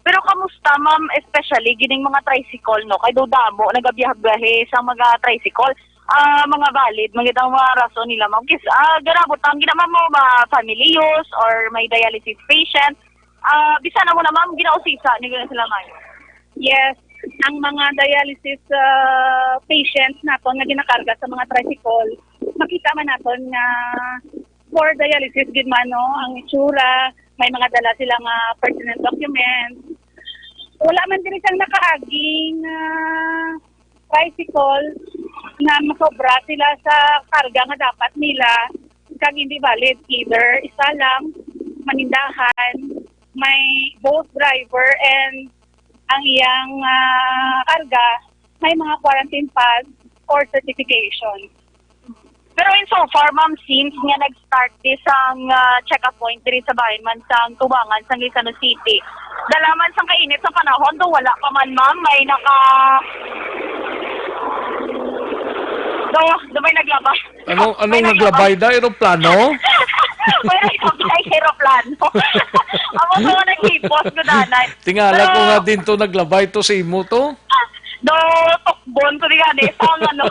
Pero kamusta, ma'am, especially gining mga tricycle, no? Kay do damo nagabiyahe-biyahe sa mga tricycle. Ah, mga valid man gid ang mga rason nila, ma'am. Kis, ah, ganabot ang gina, ma'am, mo, mga family use or may dialysis patient. Ah, bisan na mo na, ma'am, ginausisa ni gina sila, ma'am. Yes, ang mga dialysis, ah, patients naton nga ginakarga sa mga tricycle, makita man naton nga for dialysis gid man, no, ang itsura, may mga dala sila nga pertinent documents. Wala man diri sang nakaaging, ah, tricycle nga masobra sila sa karga nga dapat nila, kag hindi valid, either isa lang, manindahan, may both driver and ang iyang, ah, karga, may mga quarantine pass or certification. Pero in so far, ma'am, since nga nag-start this ang, ah, check-up point diri sa bahin man sang tubangan sang Gaisano City, dala man sang kainit sa panahon, do wala pa man, ma'am, may naka, do, do may naglaba. Ano, ano may naglaba? Naglabay da? Eroplano? May naglabay sa eroplano. Amo to nga naghipos ko danay. Tingala ko. Pero nga din to naglabay to sa imo to. Do tukbon ko di gani sa ano,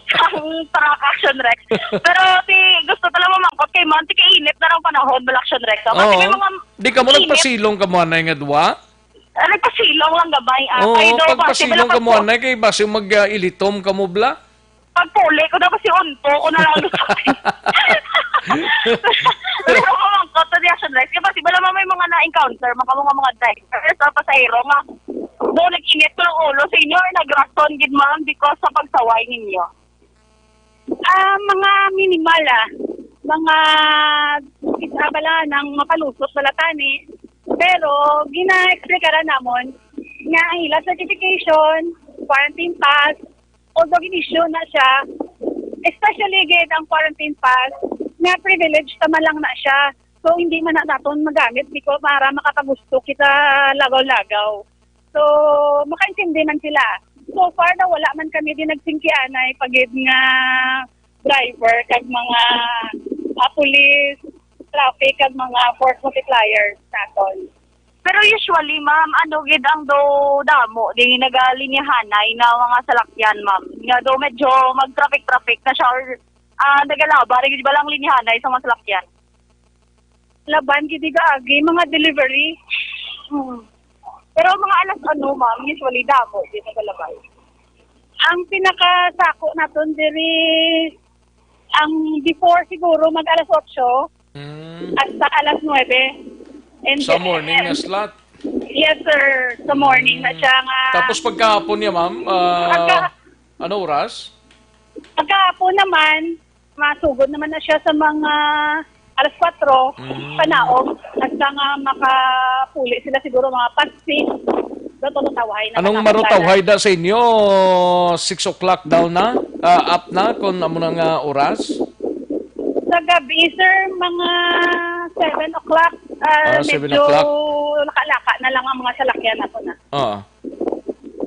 sang truck, Action Rex. Pero ti gusto talaga mamangkot kay man, ti kainit na lang panahon, bala, Action Rex. Kasi may Oo. Mga Di ka mo init. Nagpasilong ka mo anay nga duwa? Ah, nagpasilong lang gamay, ah. Oo, kay do, pagpasilong ka mo anay kay basi mag, ah, ilitom ka mo bla? Pagpuli ko daw kasi unto ko na lang. Pero mamangkot to di, Action Rex. Kay basi bala may mga na-encounter, mga, mga, mga drivers, ah, pasahero nga. Do nag-init ko ng ulo sa inyo, ay nagrason gid, ma'am, because sa pagsaway ninyo. Ah, mga minimal, ah. Mga isa bala nang mapalusot bala tani. Pero gina-explikaran namon nga ang ila certification, quarantine pass, although gin-issue na siya, especially gid ang quarantine pass, nga privilege ta man lang na siya. So, hindi man na naton magamit because para makapagusto kita lagaw-lagaw. So, makaintindi man sila. So far na wala man kami din nagsingkianay pagid nga driver kag mga, ah, police, traffic kag mga force multipliers naton. Pero usually, ma'am, ano gid ang do damo di nagalinyahanay na mga salakyan, ma'am? Nga do medyo mag-traffic-traffic na siya or, ah, nagalaba na gid ba lang linyahanay sa mga salakyan? Laban gid di gaagi, mga delivery. Hmm. Pero mga alas ano, ma'am, usually damo di nagalabay. Ang pinakasako naton diri, ang before siguro mag alas otso, Mm. Hasta alas nuebe. And Sa then, morning nga slot? Yes, sir. Sa morning na Mm. siya nga. Tapos pagkahapon niya, ma'am, ah, Pagka- ano oras? Pagkahapon naman, masugod naman na siya sa mga alas kwatro, Mm. panaog, hasta nga makapuli sila siguro mga past six, do to marutawhay na Anong nakakasala. Marutawhay da sa inyo? Six o'clock daw na? Ah, up na kung amo na nga oras? Sa gabi, sir, mga seven o'clock, ah, Ah, seven medyo o'clock. Laka-laka na lang ang mga salakyan ako na. Ah.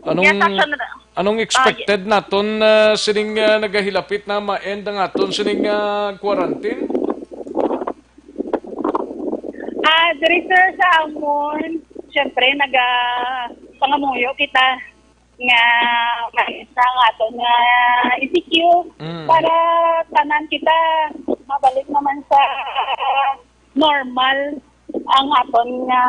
Anong, Yes, action. Anong Ah, expected naton, ah, sining, ah, nagahilapit na ma-end ang aton sining, ah, quarantine? Ah, diri, sir, sa amon, syempre, naga-, pangamuyo kita nga may isa nga aton nga E C Q Mm. para tanan kita mabalik naman sa normal ang aton nga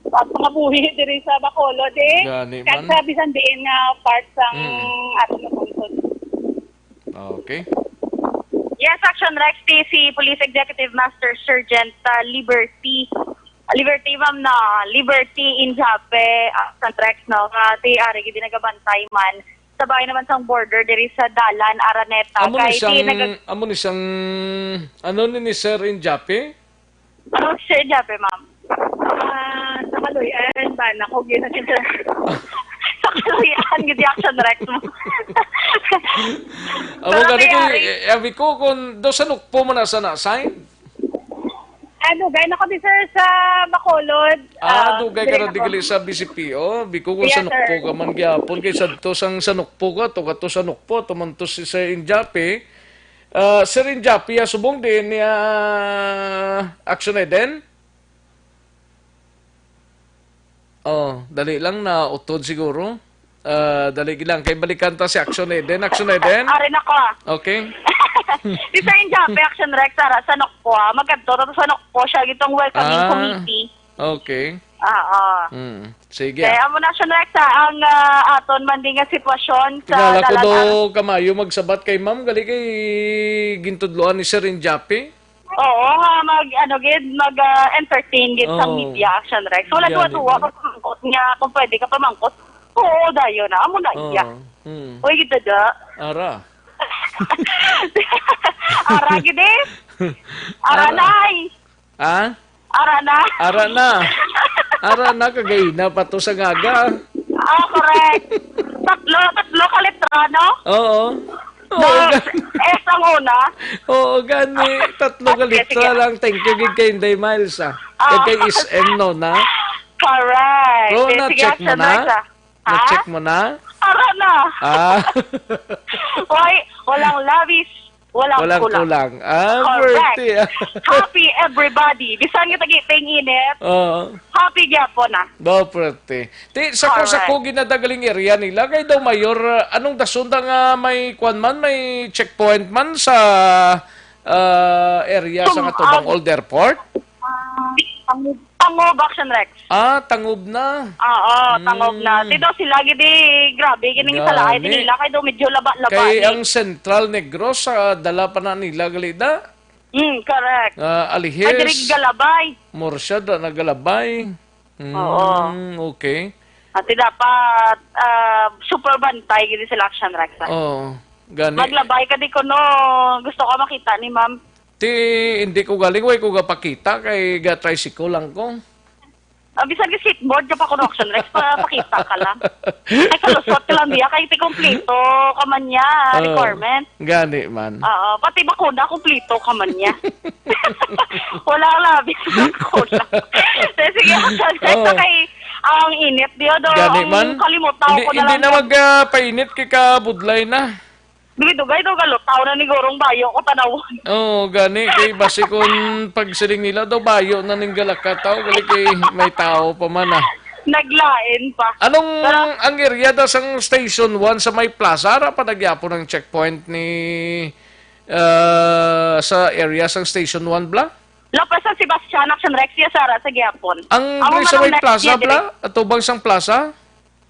pagpangabuhi diri sa Bacolod, eh. Gani Kag man. Sa bisan diin nga part sang Mm. aton nga pungsod. Okay. Yes, Action Rex, ti si Police Executive Master Sergeant, ah, Liberty, Liberty, ma'am, na Liberty Injape, ah, Action Rex, no, nga ti ari gid nagabantay man sa bahin naman sang border diri sa Dalan, Araneta. Amo ni Kay ti siyang, naga- amo ni siyang, ano ni, ni Sir Injape? Ano, Sir Injape, ma'am? Ah, sa Kaluy-an ba? Nako, gina, Sir. Sa Kaluy-an, gid, Action Rex, ma'am. Amo Pero gani kay, nangyari eh, abi ko, kung do sa Nukpo man na sa na-assign? Ah, dugay na kami, sir, sa Bacolod. Ah, Ah, dugay ka diri na na ko. Digli sa B C P O. Biko kung Yes, sa Nukpo sir. Ka man gyapon, kay sadto sang sa Nukpo ka, to ka to sa Nukpo, to man to si Sir Injape. Ah, Sir Injape, ah, subong din ni, ah, Action Eden? Oh, dali lang, nautod siguro. Ah, dali lang, kay balikan ta si Action Eden. Action Eden? Ari na ko, ah. Okay. Si Sir Injape, Action Rex, ara, sa Nukpo, ah. Magkadto to sa Nukpo siya, gitong welcoming Ah, committee. Okay. Ah, ah. Hmm. Sige, Kaya ah. Amo na, Action Rex, ah, ang, ah, aton man din nga sitwasyon sa Tingala ko dalan do ang kamayo magsabat kay ma'am, gali kay gintudloan ni Sir Injape. Oo, nga mag, ano, gid, mag, ah, entertain gid sa Oo. Media, Action Rex. Wala Gani duwa-duwa man. Ka pamangkot nga kung pwede ka pamangkot. Oo, dayon na. Amo na iya. Oo. Hmm. Uy, gid, dada. Ara. Ara, gid, eh. Ara Ara. Na, ay. Ha? Ara na. Ara na. Ara na, kagay na pa to sa ngaga. Ah, correct. Tatlo, tatlo ka litra, no? Oo. Oo, Na, gani. S ang una. Oo, gani. Tatlo ka Okay, litra sige. Lang. Thank you, gid kay Inday Miles, ah. Ah. Kay, kay S M, no, na? Correct. Pero Eh, sige, na-check mo Action na? Rex, ah. Ha? Na-check mo na? Ara na. Ah. Why? Walang labis, walang Walang kulang. Kulang. Ah, Correct. Pwerte, ah. Happy everybody. Bisan nga tagi-, ting init, Oo. Happy gyapon, ah. Daw, pwerte. Ti, sa ko, sa Alright. Ko, ginadagaling area nila, kay daw mayor, ah, anong dason da nga may kwan man, may checkpoint man sa, ah, area sa Tum-, nga tubang um, Old Airport? Ah, Tangob, Tangob, Action Rex. Ah, Tangob na. Oo, Tangob na. Mm. Ti daw sila gid, eh, grabe, gini sa laay Gani. Nila, kay daw medyo laba-laba Kay ni. Ang Central Negros, ah, dala pa na nila, gali da? Mm, correct. Ah, Alihis. Ay, diri galabay. Mursyad na nagalabay. Mm, Oo. Okay. Ati dapat, ah, super bantay gid sila, Action Rex, ah. Oo, gani. Maglabay ka di ko, no, gusto ka makita ni ma'am. Ti, hindi ko galing, way ko gapakita kay ga-tricycle lang ko. Ah, bisan ka skateboard ka pa, Action Rex, pa, pakita ka lang. Ay, kalusot ka lang diya, kay ti kompleto ka man niya, Oo. Requirement. Gani man. Oo, pati bakuna, kompleto ka man niya. Wala ang labi sa bakuna. Sige, sige, Action Rex, Oo. Kay ang init diyo, do, Gani ang man. Kalimutaw Hindi, ko na hindi lang na yan. Mag, ah, painit kay kabudlay na. Dugay-dugay daw galutaw na ni gurong bayo ko tanawon. Oo, gani kay basi kung pagsiling nila daw bayo na ning galakataw, gali kay may tao pa man, ah. Naglain pa. Anong Pero ang area da sang Station one sa may plaza? Ara pa nagyapon ang checkpoint ni, ah, sa area sang Station one, bla? Lopez San Sebastian, Action Rex, yes, ara sa gyapon. Ang Amo diri man sa ang may next plaza, year, bla? Atubang sang plaza?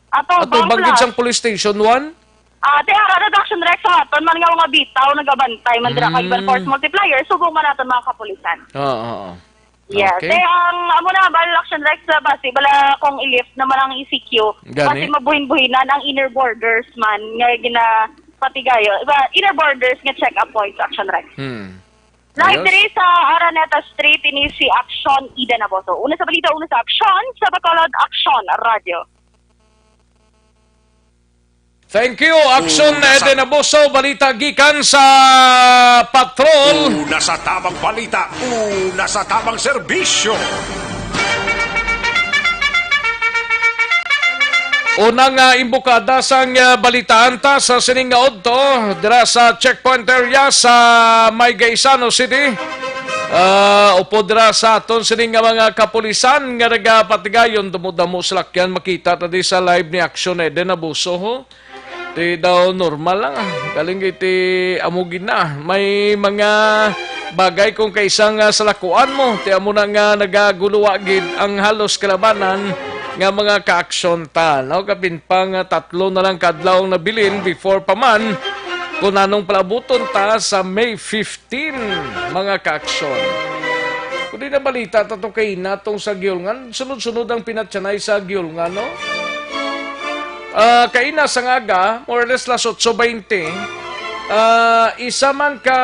Atubang Atubang gid plus. Sang police station one? Ah, ti ara na Action Rex sa aton man nga mga bitaw nagabantay man dira kay Mm. Force Multiplier, subong man naton mga kapulisan. Oo, oo. Yes. Okay. Kaya ang amo na bal Action Rex sa basi bala kung i-lift naman ang E C Q, Gani. Basi mabuhin-buhinan ang inner borders man nga ginapatigayo. Iba, inner borders nga check-up points, Action Rex. Hmm. Live Yes. diri sa Araneta Street, ini si Aksyon Ida Naboso. Una sa balita, una sa aksyon, sa Bacolod Aksyon Radio. Thank you, Aksyon Una sa Eden Abuso. Balita gikan sa patrol. Una sa tamang balita, una sa tamang serbisyo. Unang, ah, imbukada sang, ah, balitaan ta sa sining nga udto dira sa checkpoint area sa may Gaisano City. Ah, upod dira sa aton sining nga mga kapulisan nga nagapatigayon, damo-damo salakyan makita ta di sa live ni Aksyon Eden Abuso, ho. Ti daw normal lang, ah. Galing iti amo gid na. May mga bagay kung kaisa nga salakuan mo, ti amo na nga nagaguluwa gid ang halos kalabanan nga mga kaaksyon ta, no? Kapin pa nga tatlo na lang ka adlaw ang nabilin before pa man kun anong palabuton ta sa May fifteen, mga kaaksyon. Kung di na balita ta to kay natong sa Giholngan, sunod-sunod ang pinatyanay sa Giholngan, no? Ah, kaina sa ngaga, more or less las otso baynte, ah, isa man ka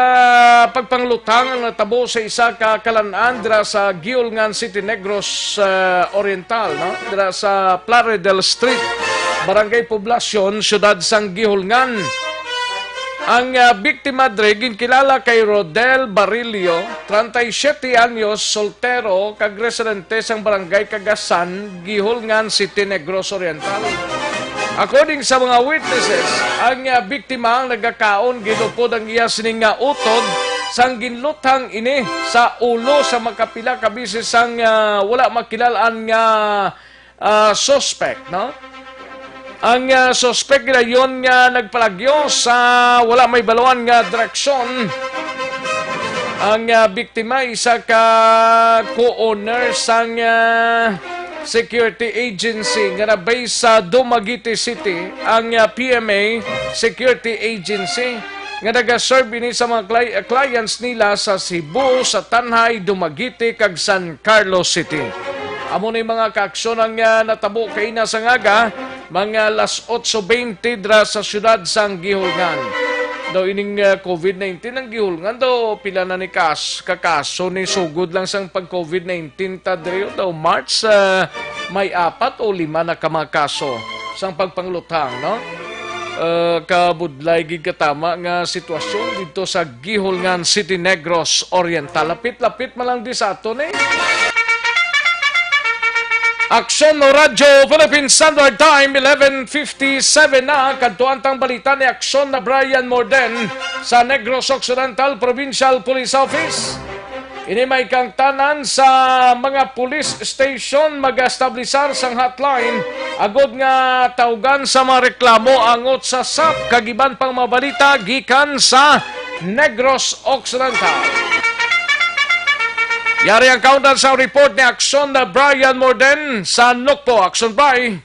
pagpangluthang ang natabo sa isa ka kalan-an dira sa Giholngan City, Negros, ah, Oriental, no? Dira sa Plaridel Street, Barangay Poblacion, Siyudad sang Giholngan. Ang, ah, biktima diri ginkilala kay Rodel Barillo, treinta y siete anyos, soltero, kag residente sang Barangay Cagasan, Giholngan City, Negros Oriental. According sa mga witnesses, ang, ah, biktima ang nagakaon gid upod ang iya sining nga utod sang ginluthang ini sa ulo sa makapila ka beses sang, ah, wala makilal-an nga, ah, suspect, no? Ang, ah, suspect gidayon nga nagpalagyo sa wala may baluan nga direksyon. Ang, ah, biktima, isa ka co-owner sang, ah, security agency nga na-base sa Dumaguete City, ang, ah, P M A Security Agency, nga nagaserve ini sa mga cli-, clients nila sa Cebu, sa Tanjay, Dumaguete, kag San Carlos City. Amo ni mga kaaksyon ang, ah, natabo kaina sa ngaga, mga las otso baynte dira sa siyudad sang Giholngan. Daw ining, ah, covid nineteen ang Giholngan daw pila na ni kas-, ka kaso ni sugod lang sang pag covid nineteen ta diri daw March, ah, may apat o lima na ka mga kaso sang pagpangluthang, no? Ah, kabudlay gid katama nga sitwasyon didto sa Giholngan City, Negros Oriental. Lapit-lapit man lang di sa aton, eh. Aksyon Radyo Philippine Standard Time, eleven fifty-seven na. Kadtuan tang balita ni Aksyon na Brian Morden sa Negros Occidental Provincial Police Office. Ini may kangtanan sa mga police station mag-establisar sang hotline agod nga tawgan sa mga reklamo angot sa sap kag iban pang mga balita gikan sa Negros Occidental. Yari ang kaundan sa report ni Aksyon na Brian Morden sa Nukpo. Aksyon, Bri.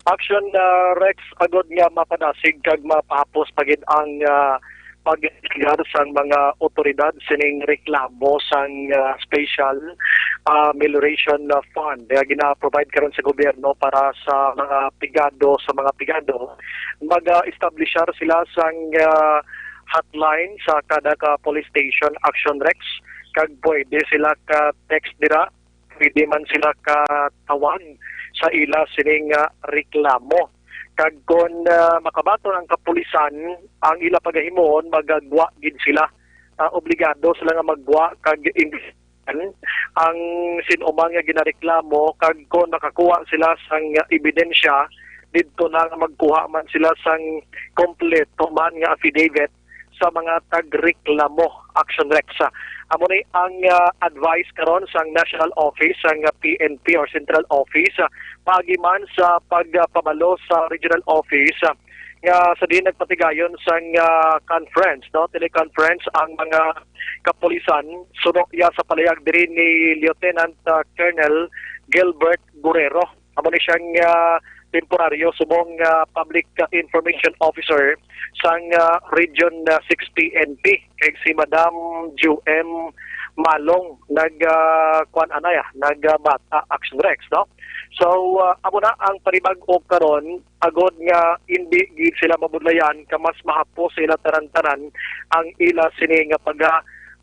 Aksyon, ah, Rex, agod nga mapadasig kag mapahapos pa gid ang, ah, pag-investigar sang mga otoridad sining reklamo sang, ah, special, ah, amelioration, ah, fund nga gina-provide karon sa gobyerno para sa mga pigado, sa mga pigado. Mag-establishar sila sang, ah, hotline sa kada ka police station, Aksyon, Rex, kag pwede sila ka-text dira, pwede man sila katawag sa ila sining, ah, reklamo. Kag kon, ah, makabaton ang kapulisan, ang ila pagahimuon, magagwa gid sila. Ah, obligado sila nga maggwa kag imbestigahan ang sin-o man nga ginareklamo, kag kon makakuha sila sang ebidensya, didto na nga magkuha man sila sang kompleto man nga affidavit sa mga tagreklamo, Aksyon, Rex. Amo ni ang, ah, advice karon sang National Office, sang, ah, P N P or Central Office, ah, paagi man sa pagpabalo sa Regional Office, ah, nga sa diin nagpatigayon sang, ah, conference, no, teleconference ang mga kapulisan, suno iya sa palayag diri ni Lieutenant, ah, Colonel Gilbert Guerrero. Amo ni siyang, ah, temporaryo subong, ah, Public, ah, Information Officer sang, ah, Region, ah, six P N P, kay si Madam Ju M Malong nag, ah, kuan anay, ah, nag, ah, bata, Action Rex, no? So, ah, amo na ang panibag-o karon, agod nga hindi gid sila mabudlayan, ka mas mahapos sa ila tanan-tanan ang ila sini nga pag, ah,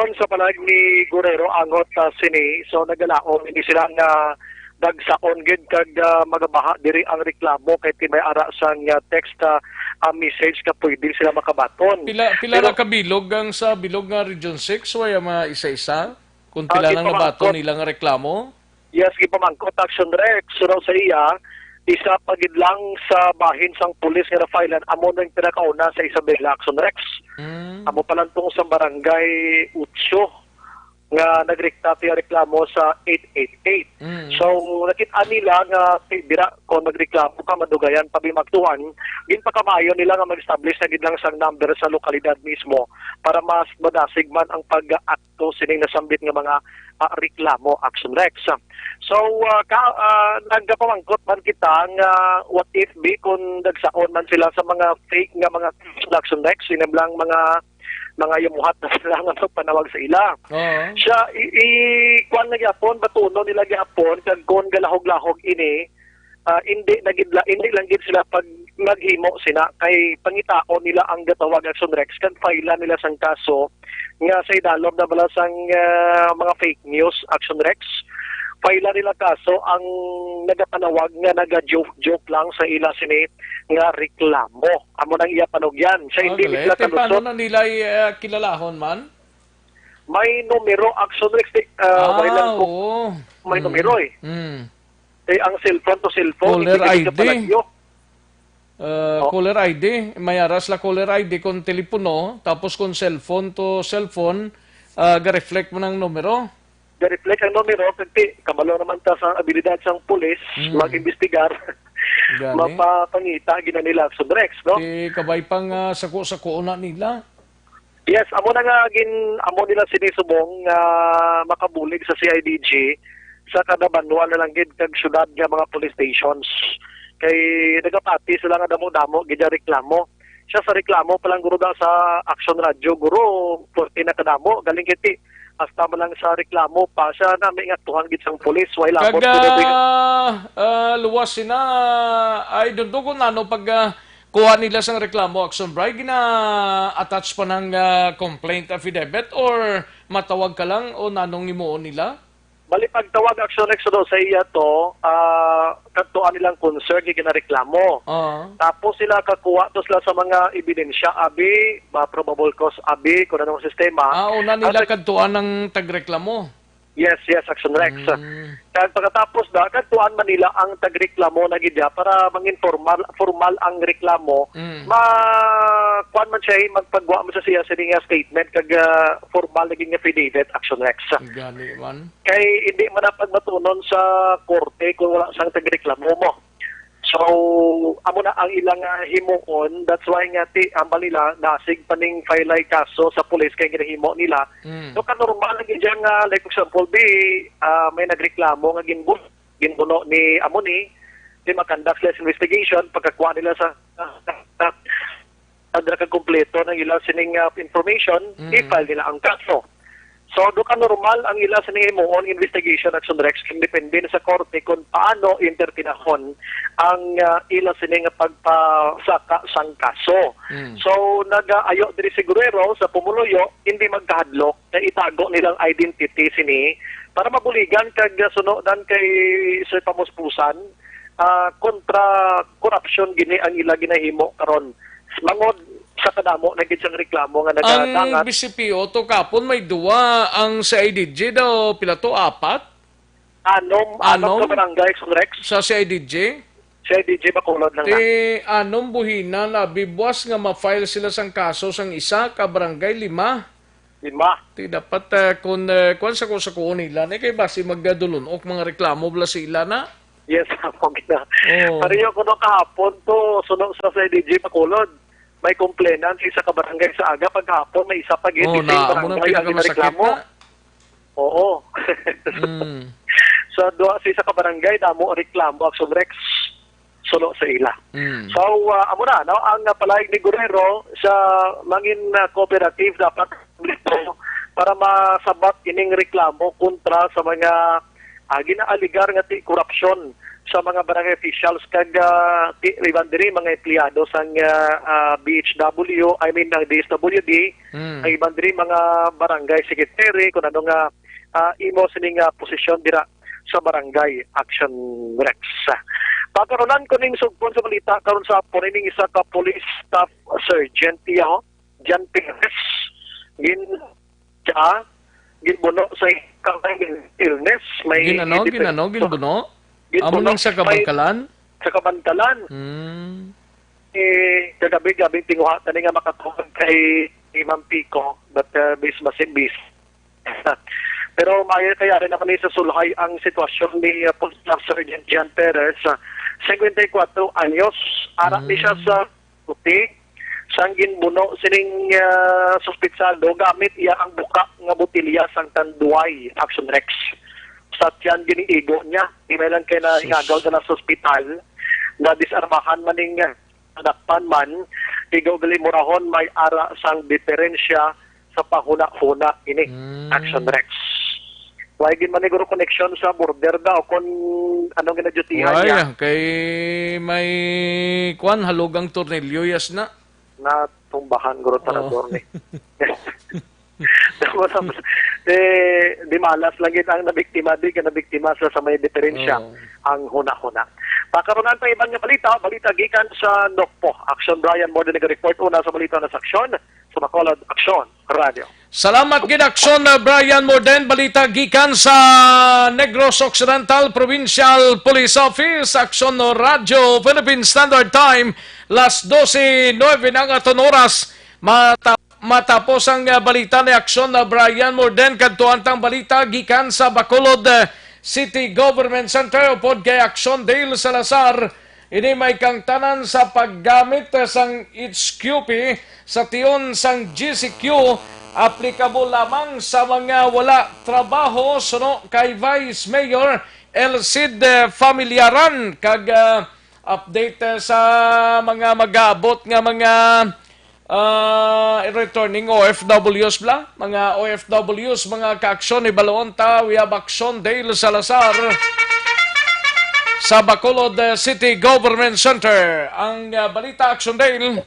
Ayon sa palag ni Guerrero angot, ah, sini, so nagalaom ini sila nga dagsaon gid kag, ah, magabaha diri ang reklamo kay tibay ara sang, ah, text, ah, ah, message nga pwede sila makabaton. Pila, pila Pero ra ka bilog ang sa bilog nga Region six? Way mga isa-isa? Kung Ah, pila lang gipamangkot. Nabaton nila nga reklamo? Yes, gipamangkot, Action Rex. Suno sa iya, isa pa gid lang sa bahin sang pulis nga na-filean, amo na yung pinakauna sa Isabela, Action Rex. Mm. Amo pa lang tong sa Barangay Utso nga nagrekta tiya reklamo sa eight eight eight. Mm. So, nakita nila nga ti-, dira kung magreklamo ka, madugayan pa bimaktuhan, ginpakamayo nila nga mag-establish na gid lang sang number sa lokalidad mismo para mas madasig man ang pag-act to sining nasambit nga mga, ah, reklamo, Action Rex. So, ah, ka, ah, nagapamangkot man kita nga what if, be, kung nagsaon man sila sa mga fake nga mga Action Rex, sila lang mga, mga yamuhat na sila nga magpanawag sa ila. Oo. Siya, i, i, kuwan na gyapon, batunon nila gyapon, kag kung galahog-lahog ini, ah, hindi na gid la-, hindi lang gid sila pag naghimo sina kay pangitaon nila ang gatawag Action Rex kag file nila sang kaso nga sa idalom na bala sang, ah, mga fake news Action Rex. File nila kaso ang nagapanawag nga naga-joke-joke lang sa ila sini nga reklamo. Amo nang iya panugyan. Sa Ah, hindi gali. Sila Te, paano kalusot. Na nila i-, ah, kilalahon man? May numero Action Rex, eh, ah, Ah, wala lang ko. Oo. May Mm. Numero eh. Mm. Eh, ang cellphone to cellphone, Caller hindi ka I D. Palagyo. Uh, Oh. Caller I D, may aras la caller I D kung telepono, tapos kung cellphone to cellphone, uh, ga-reflect mo ng numero. ga-reflect ang numero, kag ti, kabalo naman ta sa abilidad sang pulis, Mm. mag-imbestigar, Gani. mapapangita, gina nila, action, Rex, no? Ti kabay pang, ah, sako-sako na nila. Yes, amo na nga gin-, amo nila sini subong nga makabulig sa C I D G sa kada banwa na lang gid kag syudad nga mga police stations. Kay nagapati sila nga damo-damo gid ang reklamo. Siya sa reklamo pa lang guro da sa Action Radio, guro, forty na kadamo. Galing kiti, hasta man lang sa reklamo pa siya na may ngatuhan gid sang pulis. Wala Kag, mo, ah, ah, luwas sina, ay, dundugon na, no, pag, ah, kuha nila sang reklamo, Action Bray, gina-attach pa ng, ah, complaint affidavit or matawag ka lang o nanong imuon nila? Bali, pagtawag, Action Rex, no, sa iya to, ah, kadtuan nilang concern, kay ginareklamo. Oo. Tapos sila kakuha to sila sa mga ebidensya, abi, ba, probable cause, abi, kung anong sistema. Ah, una nila Ang nag- kadtuan ng tagreklamo? Yes, yes, Action Rex. Mm. Kag pagkatapos na, kadtuan man nila ang tagreklamo na gid niya para mangin formal, formal ang reklamo. Mm. Ma, kuwan man siya, eh, magpagwa man sa siya sining statement kag, ah, formal na gid nga affidavit, Action Rex. Gani man. Kay hindi man na pagmatunon sa korte kung wala sang tagreklamo mo. So, amo na ang ilang, ah, himuon. That's why nga ti, ang nila, nasig pa ning file ay kaso sa pulis kay ginahimo nila. Mm. So, kanormal na gid siya nga, like, for example, bi, ah, may nagreklamo nga ginbun-, ginbuno ni amo ni, di makandak sila sa investigation, pagkakuha nila sa, sa, sa, sa, kompleto ng ilang sining, ah, information, Mm. i-file nila ang kaso. So, do ka normal ang ila sining himuon investigation, Action Rex, kung depende na sa korte kung paano entertinahon ang, ah, ila sining pagpasaka sang kaso. Mm. So, nagaayo diri si Guerrero sa pumuluyo, hindi magkahadlok na itago nilang identity sini para mabuligan kag sunodan kay Sir Pamuspusan, ah, kontra korupsyon gini ang ila ginahimo karon. Mangod sa kadamo na gid sang reklamo nga Ang nagadangat. B C P O to kapon may duwa, ang C I D G daw pila to, apat? Anom, anom Anom? ka barangay, Sir Rex? Sa C I D G? C I D G Bacolod lang na. Ti anom buhina na bibwas nga ma-file sila sang kaso sang isa ka barangay, lima. Lima. Ti dapat, ah, kun, ah, kuwan sa kusa ko nila ni kay basi magdulunok mga reklamo bala sila na. Yes, amo gina. Oo. Pareho ko no kahapon to, suno sa C I D G Bacolod. May complainant sa isa ka barangay sa aga, paghapon may isa pa gid, Oh, the same na, amo nang barangay ang pinakamasakit ginareklamo. na. Oo. Mm. Sa duha sa isa ka barangay, damo ang reklamo, Action Rex, suno sa ila. Mm. So, ah, amo na, no? Ang, ah, palayag ni Guerrero sa mangin, ah, cooperative dapat para masabat ining reklamo kontra sa mga, ah, ginaaligar nga ti-, korupsyon sa mga barangay officials kag, ah, ti-, iban diri mga empleyado sang, ah, ah, B H W, I mean, ng D S W D, Mm. ang iban diri mga barangay secretary, kung ano nga, ah, imo sining, ah, posisyon dira sa barangay, Action Rex. Pagkaronan ko ning sugpon sa balita karon sa hapon, ining isa ka police staff sergeant iya, ho, John Perez, gin-, siya, ginbuno sa illness, may Gin-, ano? depression. Gin-, ano? Ginbuno? Ginbuno, Amo nang sa may kabangkalan? Sa kabangkalan. Hmm. Eh, kagabi-gabi, tinguha tani nga makatawag kay Imam Pico, but, uh, bis-, masin bis. Pero maayo kaya rin naman ni sa sulhay ang sitwasyon ni, uh, Police Staff Sergeant John Perez, uh, singkwenta y kuwatro anyos. Ara ni siya Mm. sa puti, sang ginbuno sining, ah, suspitsado gamit iya ang buka nga botelya sang tanduay, Action Rex. Sa tiyan giniigo niya, di may lang kay na Sus. ingagaw na sa ospital, na disarmahan man ning, ah, nadakpan man, igo gali murahon may ara sang diferensya sa pahuna-huna ini, Mm. Action Rex. Wala gid man siguro connection sa border daw kung anong ginadyutihan Wala, niya. Kay may kwan, halog ang tornilyo, yes na. Natumbahan, guro, Oo. tarador ni. Tapos, eh, di malas lang gid ang nabiktima, di ka nabiktima sa, sa may diferensya Oo. ang huna-huna. Pakarunan pa iban nga balita, balita gikan sa Nokpo. Action Brian Morden nag-report una sa balita na sa aksyon. Sa Bacolod, Aksyon Radio. Salamat gid, Aksyon, uh, Brian Morden. Balita gikan sa Negros Occidental Provincial Police Office, Aksyon Radio Philippine Standard Time, las dose nuebe na ang aton oras. Mata- Matapos ang, ah, balita ni Aksyon na Brian Morden, kadto ang tang balita gikan sa Bacolod, ah, City Government Center upod kay Aksyon Dale Salazar. Ini may kangtanan sa paggamit, ah, sang H Q P sa tion sang G C Q, aplikable lamang sa mga wala trabaho, suno kay Vice Mayor Elcid, ah, Familiaran. Kag, ah, update, ah, sa mga mag-aabot nga mga Ah, returning O F Ws bala, mga O F Ws, mga kaaksyon, ni Balon ta, we have Aksyon Dale Salazar sa Bacolod, eh, City Government Center. Ang, ah, balita, Aksyon Dale.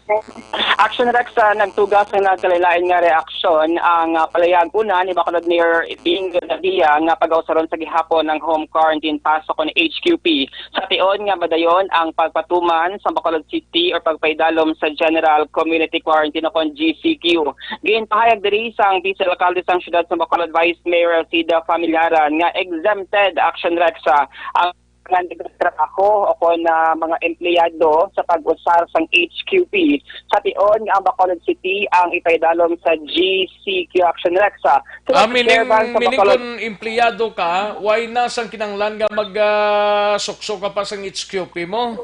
Action Rex, ah, nagtuga sa nagkalain-lain nga reaksyon ang, ah, palayag una ni Bacolod Mayor Bing Gadavia nga pag-ausaron sa gihapon ang home quarantine pass o kon H Q P. Sa tion nga madayon ang pagpatuman sa Bacolod City or pagpaidalom sa General Community Quarantine o kon G C Q. Ginpahayag diri sang Vice Alcalde sang Siyudad sa Bacolod, Vice Mayor Alcida Familiaran, nga exempted, Action Rex, ah, ang mga nagtrabaho o kon, ah, mga empleyado sa pag-usar sang H Q P. Sa tion nga ang Bacolod City ang ipaidalom sa G C Q, Action Rex, ah. So, Ah, meaning, meaning Bacolod, kung empleyado ka, why na sang kinahanglan nga mag, ah, suksok ka pa sang H Q P mo?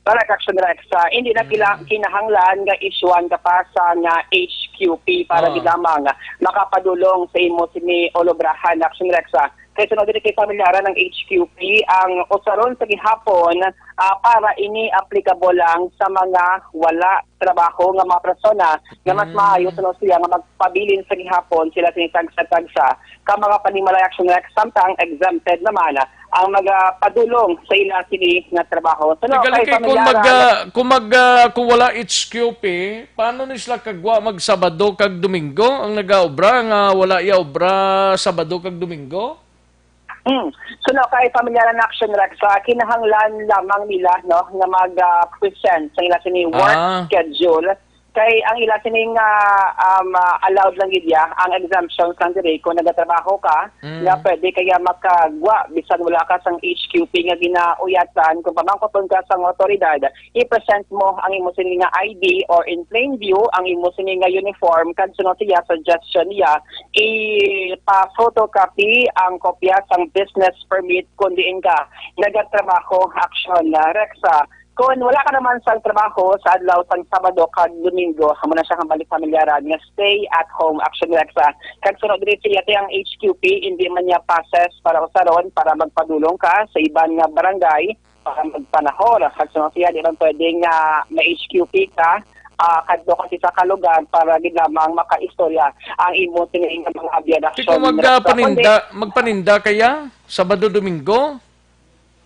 Correct, Action Rex. Ah, hindi na kila-, Mm. kinahanglan nga issuean ka pa sa nga H Q P para Ah. gid lamang makapadulong sa imo sini olobrahan, Action Rex. Ah, kay sunod diri kay pamilyaran ang H Q P, ang usaron sa gihapon, ah, para ini applicable lang sa mga wala trabaho nga mga persona nga mas Mm. maayo, suno siya, nga magpabilin sa gihapon sila sini tagsa-tagsa ka mga panimalay, Action Rex, samtang exempted naman ang magapadulong sa ila sini nga trabaho. So, no, Tigali kay kay kung pamilyaran mag, ah, kung mag, ah, kung wala H Q P, paano ni sila kagwa mag Sabado kag Domingo? Ang nagaobra nga wala iya obra Sabado kag Domingo? Hmm. So, no, kay pamilyaran, Action Rex, ah, kinahanglan lamang nila, no, nga mag, ah, present sa ila sini work Ah. schedule. Kay ang ila sining, ah, um, ah, allowed lang gid ya, ang exemptions lang diri kung nagatrabaho ka, Mm. nga pwede kaya makagwa bisan wala ka sang H Q P nga ginauyatan. Kung pamangkuton ka sang awtoridad, i-present mo ang imo sini nga I D or in plain view ang imo sini nga uniform, kag sunod siya, suggestion niya, ipa-photocopy ang kopya sang business permit kung diin ka nagatrabaho. Action, ah, Rex, ah, Kon wala ka naman sang trabaho sa adlaw sang Sabado kag Domingo, amo na siya nga balik pamilyaran nga stay at home, Action Rex, ah. Kag sunod diri siya, ti ang H Q P, hindi man niya passes para usaron para magpadulong ka sa iban nga barangay para magpanahor. Kag sunod siya, di man pwede nga ma-H Q P ka, ah, kadto ka sa isa ka lugar para gid lamang makaistorya ang imo sini nga mga abyan, Action Rex, ah. Kundi magpaninda, magpaninda kaya Sabado, Domingo?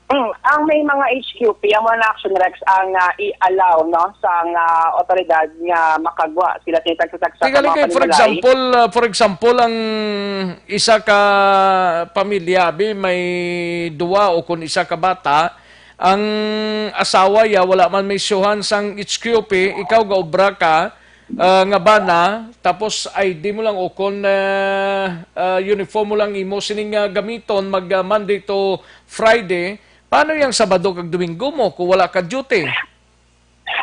Mm, ang may mga H Q P, ang mga Action Rex ang, ah, i-allow, no, sa nga otoridad nga makagwa sila sa tagsa-tagsa ka Tigali mga kay, for panimalay. Example, ah, for example, ang isa ka pamilya, abi, may duwa o kun isa ka bata, ang asawa ya wala man may isyuhan sang H Q P, ikaw gaobra ka, ah, nga bana, tapos I D mo lang o kon, ah, ah, uniform mo lang imo sining, ah, gamiton mag, ah, Monday to Friday, paano yang Sabado kag Domingo mo kung wala ka duty?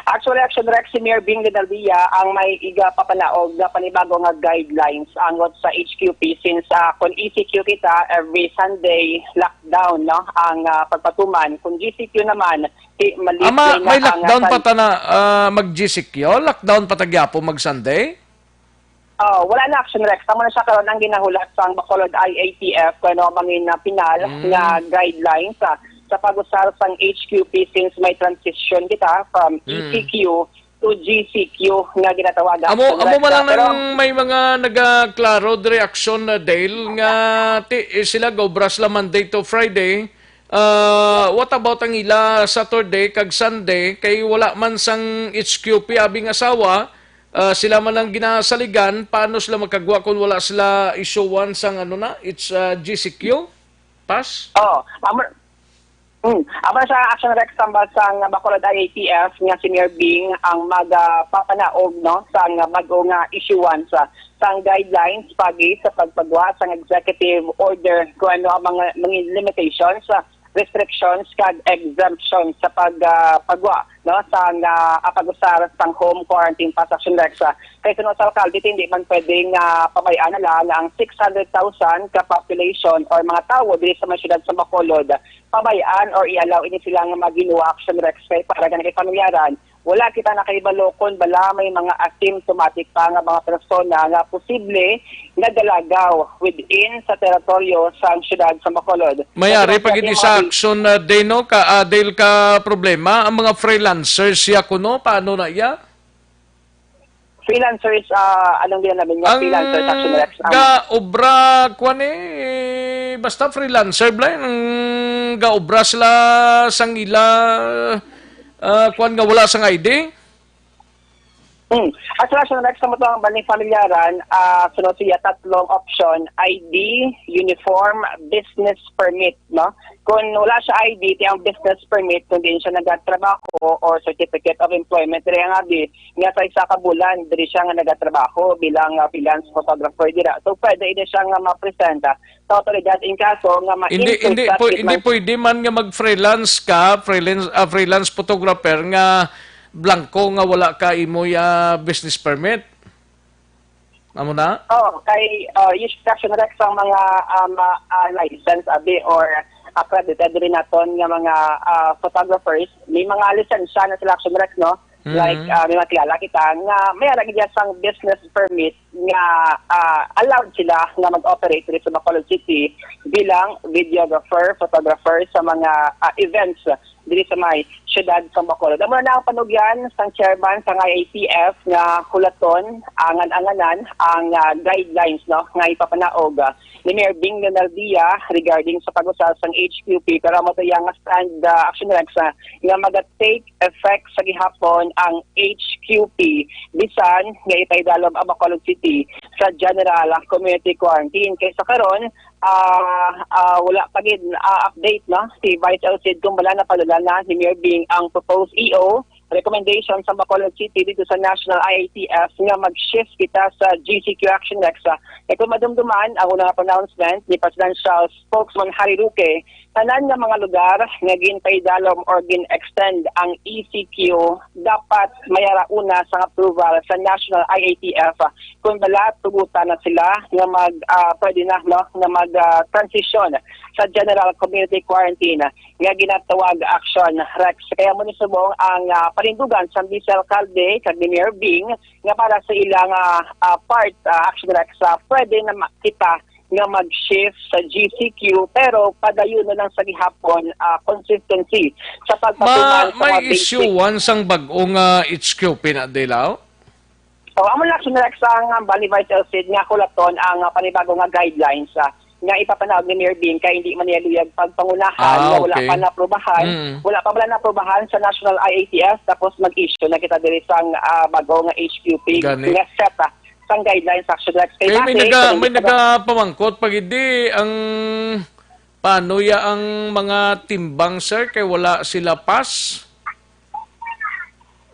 Actually, Action Rex, si Mayor Bing Denalvia ang may igapapanaog nga panibago nga guidelines angot sa H Q P since, ah, kung E C Q kita, every Sunday lockdown, no, ang, ah, pagpatuman. Kung G C Q naman, Ti, maliit Ama, na may ang lockdown pa san- ta na, ah, mag G C Q? Lockdown pa ta gyapon mag Sunday? Oh, wala na, Action Rex. Tama na siya karon ang ginahulat sang Bacolod I A T F, kung ano ang mangin na pinal Mm. nga guidelines sa, sa pag-usar sang H Q P since may transition kita from Mm. E C Q to G C Q nga ginatawagan. Amo, Action amo Rex, man lang pero nang may mga nagaklaro diri, Action, ah, Dale, nga ti, eh, sila gaobra sila Monday to Friday. Ah, what about ang ila Saturday kag Sunday? Kay wala man sang H Q P abi nga asawa, ah, sila man ang ginasaligan, paano sila makagwa kung wala sila isyuwan sang ano na, it's, ah, G C Q? Pass? Oh, amor, mm, amor sa Action Rex tambal sang Bacolod I A T F nga si Mayor Bing ang magapapanaog, no, sang bag-o nga issuance sang guidelines pagi sa pagpagwa sang executive order kung ano ang mga, mga limitations restrictions kag exemption sa pag, ah, pagwa, no, sa nga, ah, pag-usar sang home quarantine pass, Action Rex. Ah, kay suno sa alkalde, hindi man pwedeng, ah, pabay-an na lang nga ang six hundred thousand ka population or mga tawo diri sa mga syudad sa Bacolod, pabay-an or i-allow ini sila nga maghinuwa, Action Rex, kay para gani kay pamilyaran, wala kita nakahibalo kon bala may mga asymptomatic pa nga mga persona nga posible nagalagaw within sa teritoryo sang syudad sa Bacolod. Mayari Pero pa gid sa mga action na day, no, ka adil ka problema ang mga freelancers ya kuno, paano na iya? Freelancers, ah, anong ginasabi niya? Ang Freelancers, Action Rex. Ang gaobra, kuwan eh, basta freelancer, bla, ang gaobra sila sang ila, ah, kuwan nga wala sang I D? Hmm. Actually, Action Rex, sa mo to ang baling familyaran, ah, sunod siya tatlong option, I D, uniform, business permit, no? Kung wala siya I D, ti ang business permit, kung diin siya nagatrabaho or certificate of employment, diri ang abi, nga sa isa ka bulan, diri siya nga nagatrabaho bilang, ah, freelance photographer dira. So, pwede ini siya nga ma-present, ah, sa otoridad in kaso nga ma-, Hindi, hindi, pwede man nga mag-freelance ka, freelance, ah, freelance photographer nga blanco nga wala ka imo ya business permit. Amo na? Oh, kay, uh, usually, Action Rex, ang mga, um, uh, uh, license, abi, or accredited rin naton nga mga, uh, photographers, may mga lisensya na sila, Action Rex, no? Mm. Like, uh, may mga kilala kita nga may ara gid sang business permit nga, uh, allowed sila nga mag-operate diri sa Bacolod City bilang videographer, photographer sa mga, uh, events diri sa may siyudad sa Bacolod. Amo na ang panugyan sang chairman sang I A T F nga hulaton angan-anganan ang, ah, guidelines, no, nga ipapanaog, ah, ni Mayor Bing Leonardia regarding sa pag-usar sang H Q P. Pero amo to iya nga stand, ah, Action Rex, ah, nga maga-take effect sa gihapon ang H Q P bisan nga ipaidalom ang Bacolod City sa general community quarantine. Kay sa karon, ah, ah, wala pa gid, ah, update, no, si Vice El Cid kung bala napadala na ni Mayor Bing ang proposed E O recommendation sa Bacolod City dito sa National I A T F nga mag-shift kita sa G C Q, Action Rex. Kay kung madumduman ang unang pronouncement ni Presidential Spokesman Harry Roque, tanan nga mga lugar nga ginpaidalom or gin-extend ang E C Q dapat may ara una sang approval sa National I A T F. Kung bala, tugutan na sila nga mag, ah, pwede na, no, nga mag, ah, transition sa general community quarantine nga ginatawag, Action Rex. Kaya mo ni subong ang, ah, panindugan sa Vice Alcalde kag ni Mayor Bing nga para sa ilang, ah, ah, part, ah, Action Rex, ah, pwede na ma-, kita nga mag-shift sa G C Q, pero padayon na lang sa gihapon, ah, consistency sa pagpatuman Ma-, sa may mga basic issuehan sang bag-o nga H Q P na, Dilaw? O, amo lang, Action Rex, ang, ah, bali, Vice El Cid nga hulaton ang, ah, panibago nga guidelines, ah, nga ipapanaog ni Mayor Bing kay hindi man niya luyag pagpangunahan Ah, nga wala okay. pa naprobahan, Mm. wala pa bala naprobahan sa National I A T F, tapos mag-issue na kita diri sang, ah, bago nga H Q P Gani. nga set, ah, sang guidelines, Action Rex. Kay Kay may base naga-, sa may nagpapa- nagapamangkot pa gid di ang paano ya ang mga timbang, sir, kay wala sila pass?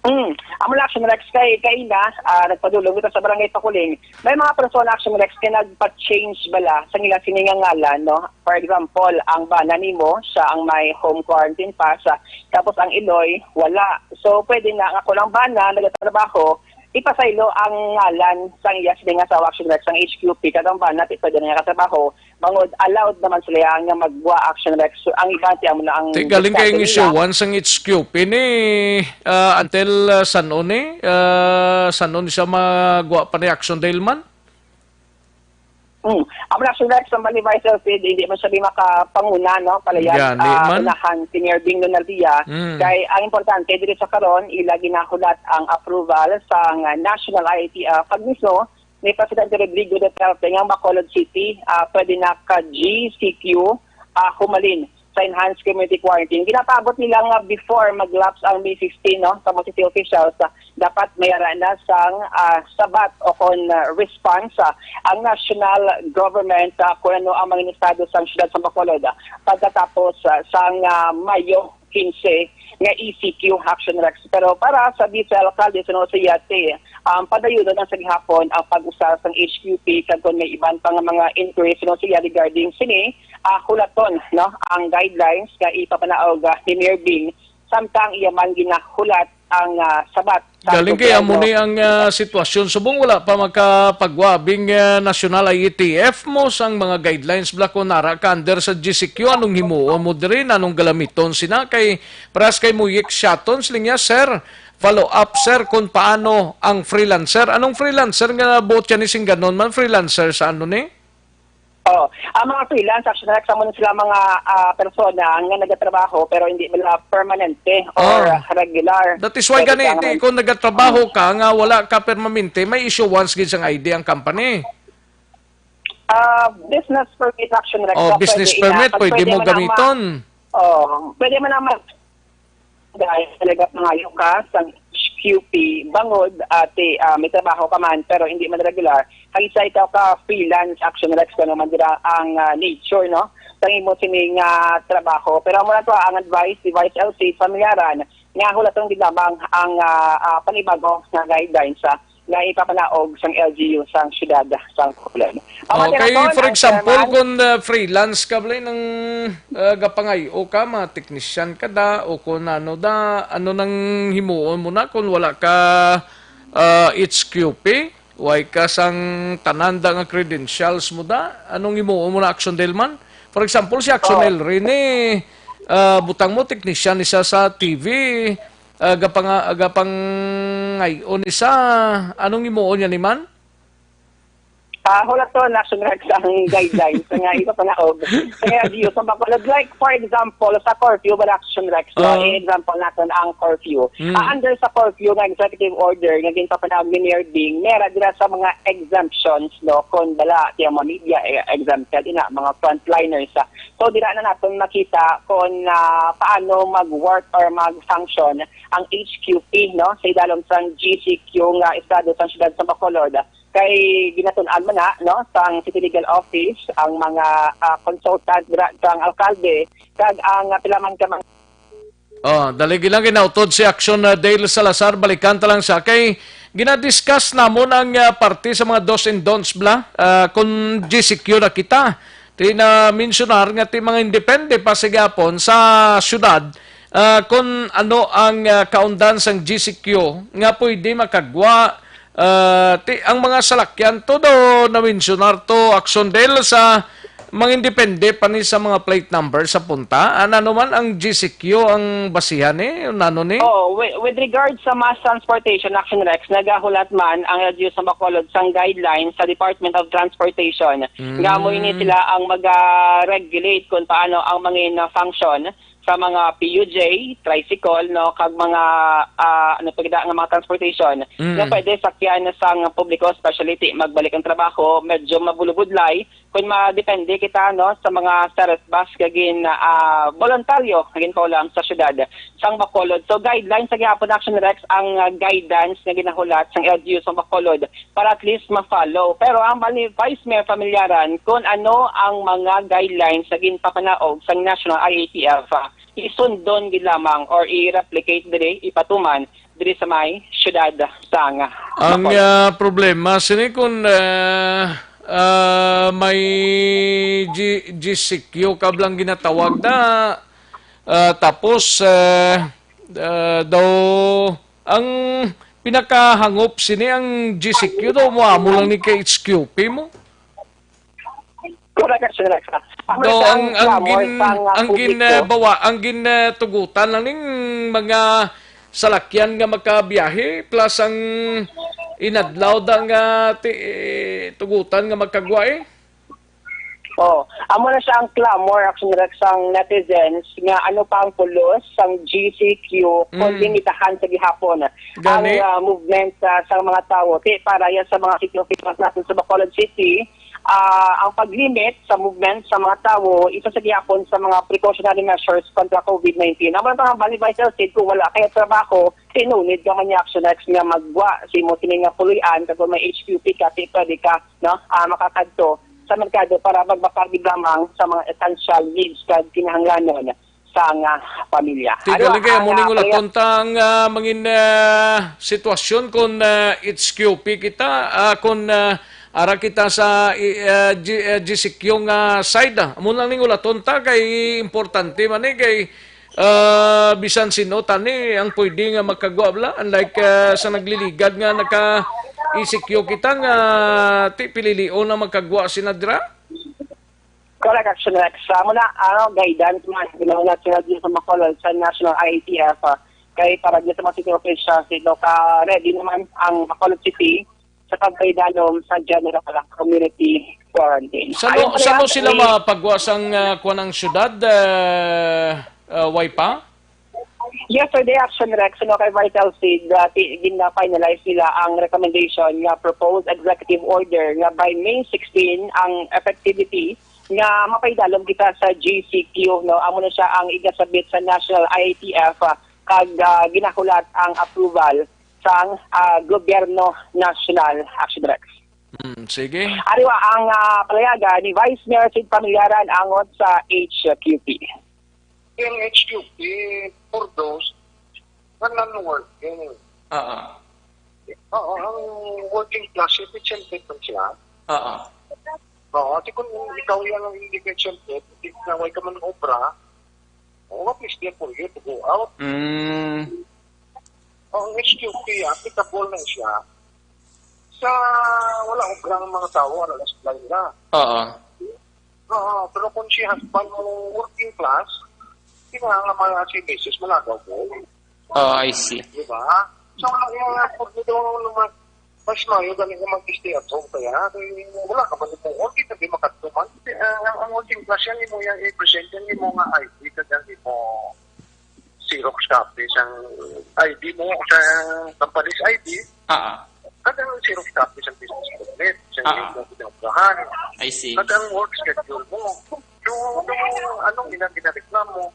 Mm. Amo lang, Action Rex, kay kaina, ah, nagpadulong kita sa Barangay Pakuling. May mga persona, Action Rex, kay nagpa-change bala sa nila sini nga ngalan, no? For example, ang bana nimo, siya ang may home quarantine pass, ah, tapos ang iloy, wala. So, pwede na nga kung ang bana nagatrabaho, ipasaylo ang ngalan sang iya sini nga asawa, Action Rex, sang H Q P, kag ang bana, di pwede na niya katrabaho. Bangod, allowed naman sila nga magwa, Action Rex. So, ang iba, ti amo na ang Ti galing kay diskarte nila. Issuehan sang H Q P ni, ah, until, ah, san-o ni? Ah, san-o ni siya magwa pa ni Action Dale man? Hmm. Amo na, Action Rex, ang bali, Vice Alfred, hindi man siya di makapanguna, no? Palayas, Gani ah, man. Unahan si Mayor Bing Lunaldia. Hmm. Kay ang importante, diri sa karon, ila ginahulat ang approval sa, ah, National I A T F. Pag mismo, ni Presidente Rodrigo Duterte nga ang Bacolod City, ah, pwede na ka G C Q, ah, humalin sa enhanced community quarantine. Ginapaabot nila nga before mag-lapse ang May fifteen, no, sa mga city officials, ah, dapat may ara na sang, ah, sabat o kon, ah, response, ah, ang national government, ah, kung ano ang mga estado sa siyudad sa Bacolod, ah, pagkatapos, ah, sang, ah, Mayo quince nga E C Q, Action Rex. Pero para sa Vice Alcalde, suno siya, ti, um, padayonon ang sa gihapon ang pag-usar sang H Q P, kag kung may iban pa nga mga inquiries, suno siya, regarding sini, ah, hulaton, no, ang guidelines nga ipapanaog, ah, ni Mayor Bing, samtang iya man ginahulat ang, ah, sabat sa Galing kay amo gobyerno. Ni ang, ah, sitwasyon subong wala pa makapagwabing, ah, national I E T F mo sang mga guidelines bala kon ara ka under sa G C Q, anong himuon mo diri, anong galamiton sina kay paras kay muyik siyaton siling niya, sir, follow up, sir, kung paano ang freelancer. Anong freelancer nga buot yan ni singganon man, freelancer sa ano ni? Oh, ang mga freelance, actually, sa mo sila mga, ah, persona nga nagatrabaho pero hindi nila permanente or Oh. regular. That is why Pwede gani, ka ti, naman. Kung nagatrabaho ka nga wala ka permanente, may issuance gid sang I D ang company. Ah, business permit, actually, Oh, so business pwede ina-, permit, pag pwede pwede mo man ang ma-, gamiton. Oh, pwede man ang ma-, dahil talaga mangayo ka sa H Q P, bangod, ati, ah, may trabaho ka man, pero hindi man regular. Kaysa ikaw ka freelance, action Rex, kung ano man dira ang, ah, nature, no? Sa imo sini nga trabaho. Pero amo lang to, ang advice ni Vice L C, pamilyaran, nga hulaton gid lamang ang, ah, ah, panibago nga guidelines, ah, nga ipapanaog sang L G U sang siyudad sang Bacolod. Ang mga Okay, tinapon, for ang example, chairman. Kung, uh, freelance ka, Blay, nang, uh, gapangay-o ka, mga technician ka da, o kung ano da, ano nang himuon mo na kung wala ka, uh, H Q P, way ka sang tanan da nga credentials mo da, anong himuon mo na, Action Delman? For example, si Action Oh. Elry ni, uh, butang mo, technician ni siya sa T V, uh, gapang-, gapangay-on ni sa, anong himuon niya ni man? Ah, hulaton, Action Rex, ang guidelines nga ipapanaog. Kaya diyo, sa Bacolod, like, for example, sa curfew, wala, Action Rex, no? Ah. I-example natin ang curfew. Mm. Ah, under sa curfew nga executive order nga ginpapanaog ni Mayor Ding, mera dira sa mga exemptions, no? Kung bala, yung mga media, eh, exempted, ina, mga frontliners, ah. So, dira na natin makita kung, ah, paano mag-work or mag-function ang H Q P, no? Sa idalom sang G C Q nga estado sang siyudad sa Bacolod. Kay ginatun-an man na, no, sang City Legal Office, ang mga, ah, consultant dira sang alkalde, kag ang, ah, pila man ka mga Oh, dali lang ginautod si Action, uh, Dale Salazar, balikan ta lang sa kay ginadiscuss namon ang, uh, parte sa mga dos and don'ts bla, uh, kung G C Q na kita. Ti na mensionar nga ti mga independe pa sa gihapon sa syudad, uh, kung ano ang, uh, kaundan sang G C Q nga pwede makagwa. Ah, ti, ang mga salakyan to do na-mensionar to, Action Del, sa mga independe pa ni sa mga plate number sa punta. Ano man ang G C Q ang basihan ni? Ano ni? Oo, with, with regard sa mass transportation, Action Rex, nagahulat man ang L G U sa Bacolod sang guidelines sa Department of Transportation. Mm. Nga mo ini sila ang mag-regulate kung paano ang mga function sa mga P U J, tricycle, no, kag mga, ah, ano pa gid nga mga transportation Mm. nga pwede sakyan sang publiko, especially ti magbalik ang trabaho, medyo mabulubudlay kung madepende kita, no, sa mga Ceres bus nga gin, ah, voluntaryo nga ginpaulam sa syudad sang Bacolod. So, guidelines sa gihapon, Action Rex, ang, ah, guidance nga ginahulat sang L G U sa Bacolod para at least ma-follow. Pero ang bali, Vice Mayor, pamilyaran kung ano ang mga guidelines sa ginpapanaog sang National I A T F, ah, isundon gid lamang or i-replicate diri, ipatuman diri sa may siyudad sang Ang, Bacolod. Ah, problema sini kung, ah, ah, may G-, G C Q ka blang ginatawag na, ah, tapos, ah, ah, daw Ang pinakahangop sini ang G C Q daw mo amo lang ni kay H Q P mo. Correct, sir. Daw ang, ang gin-, ang gin-, ah, bawa, ang gin-, ah, tugutan lang ning mga salakyan nga makabiyahe plus ang inadlaw da nga ti-, tugutan nga magkagwa eh. Oh, amo na siya ang clamor, actually, Rex, sang netizens nga ano pa ang pulos sang G C Q kung Mm. limitahan sa gihapon ang, Gani? ah, movement, ah, sa mga tawo. Ti, para yan sa mga city officials natin sa Bacolod City, ah, ang pag-limit sa movement sa mga tawo, isa sa gihapon sa mga precautionary measures kontra COVID nineteen. Amo na ang bali, Vice L C, kung wala kayo trabaho, tinunid ka man niya, Action Rex, nga magwa si mo sini nga puloy-an, kag kung may H Q P ka, ti, pwede ka, no, ah, makakadto sa merkado para magbakal gid lamang sa mga essential needs kag kinahanglanon sa nga pamilya. Ti, Ano galing kaya ang, mo ning ah, ulaton ta ang, ah, mangin, ah, sitwasyon kung, ah, H Q P kita, ah, kung, ah, Ara kita sa, eh, G-, eh, G C Q nga side, ah. Amo lang ning ulaton ta kay importante man ni kay, ah, bisan sino tani ang pwede nga magkagwa bala. Unlike, ah, sa nagliligad nga naka E C Q kita nga ti pililion ang magkagwa sina dira. Correct, Action Rex. Sa muna, ano, guidance man, ginahulat sila dito sa Bacolod sa National I A T F, ah, kay para dito sa mga city officials, ito ka ready naman ang Bacolod City sa pagpaidalom sa general community quarantine. Sano, Ayon pa sano yan, sila may mapagwa sang, ah, kuwan ang syudad, ah, ah, Waipa? Yesterday, Action Rex, ano, kay Vital Seed, ah, ti-, gina-finalize nila ang recommendation nga proposed executive order nga by May sixteen ang effectivity nga mapaidalom kita sa G C Q, no? Amo na siya ang igasabit sa National I A T F, ah, kag, ah, ginahulat ang approval sang, ah, gobyerno nasyonal, Action Rex. Hmm, sige. Ariwa ang, ah, palayaga ni Vice Mayor Sid Pamilyaran angot sa H Q P. Yung H Q P, for those na non-working. Oo. Oo, ang working class, efficient man sila. Oo. Oo, ati kung ikaw yan ang hindi ka siyempre, hindi na way ka man obra, oh, at least there for you to go out. Mm. Ang H Q P, applicable na siya sa wala obra ang mga tao, wala lang supply nila. Oo. Oo, pero kung si husband mo working class, kinahanglan mga si misis malagaw mo. Oh, I see. Di ba? So, ang mga pag ito naman, mas mayo gani nga mag-stay at home kaya, kay wala ka man mo work, hindi makatuman. Ah, ang, ang working class yan, imo yan i-present yan, imo nga I D, kag yan imo Xerox copy sang I D mo, sa company's I D, Ah, ah. Kag ang Xerox copy sang business permit, sa Ah, ah. imo ginatrabahan. I see. Kag ang work schedule mo. So, anong ina-, ginareklamo?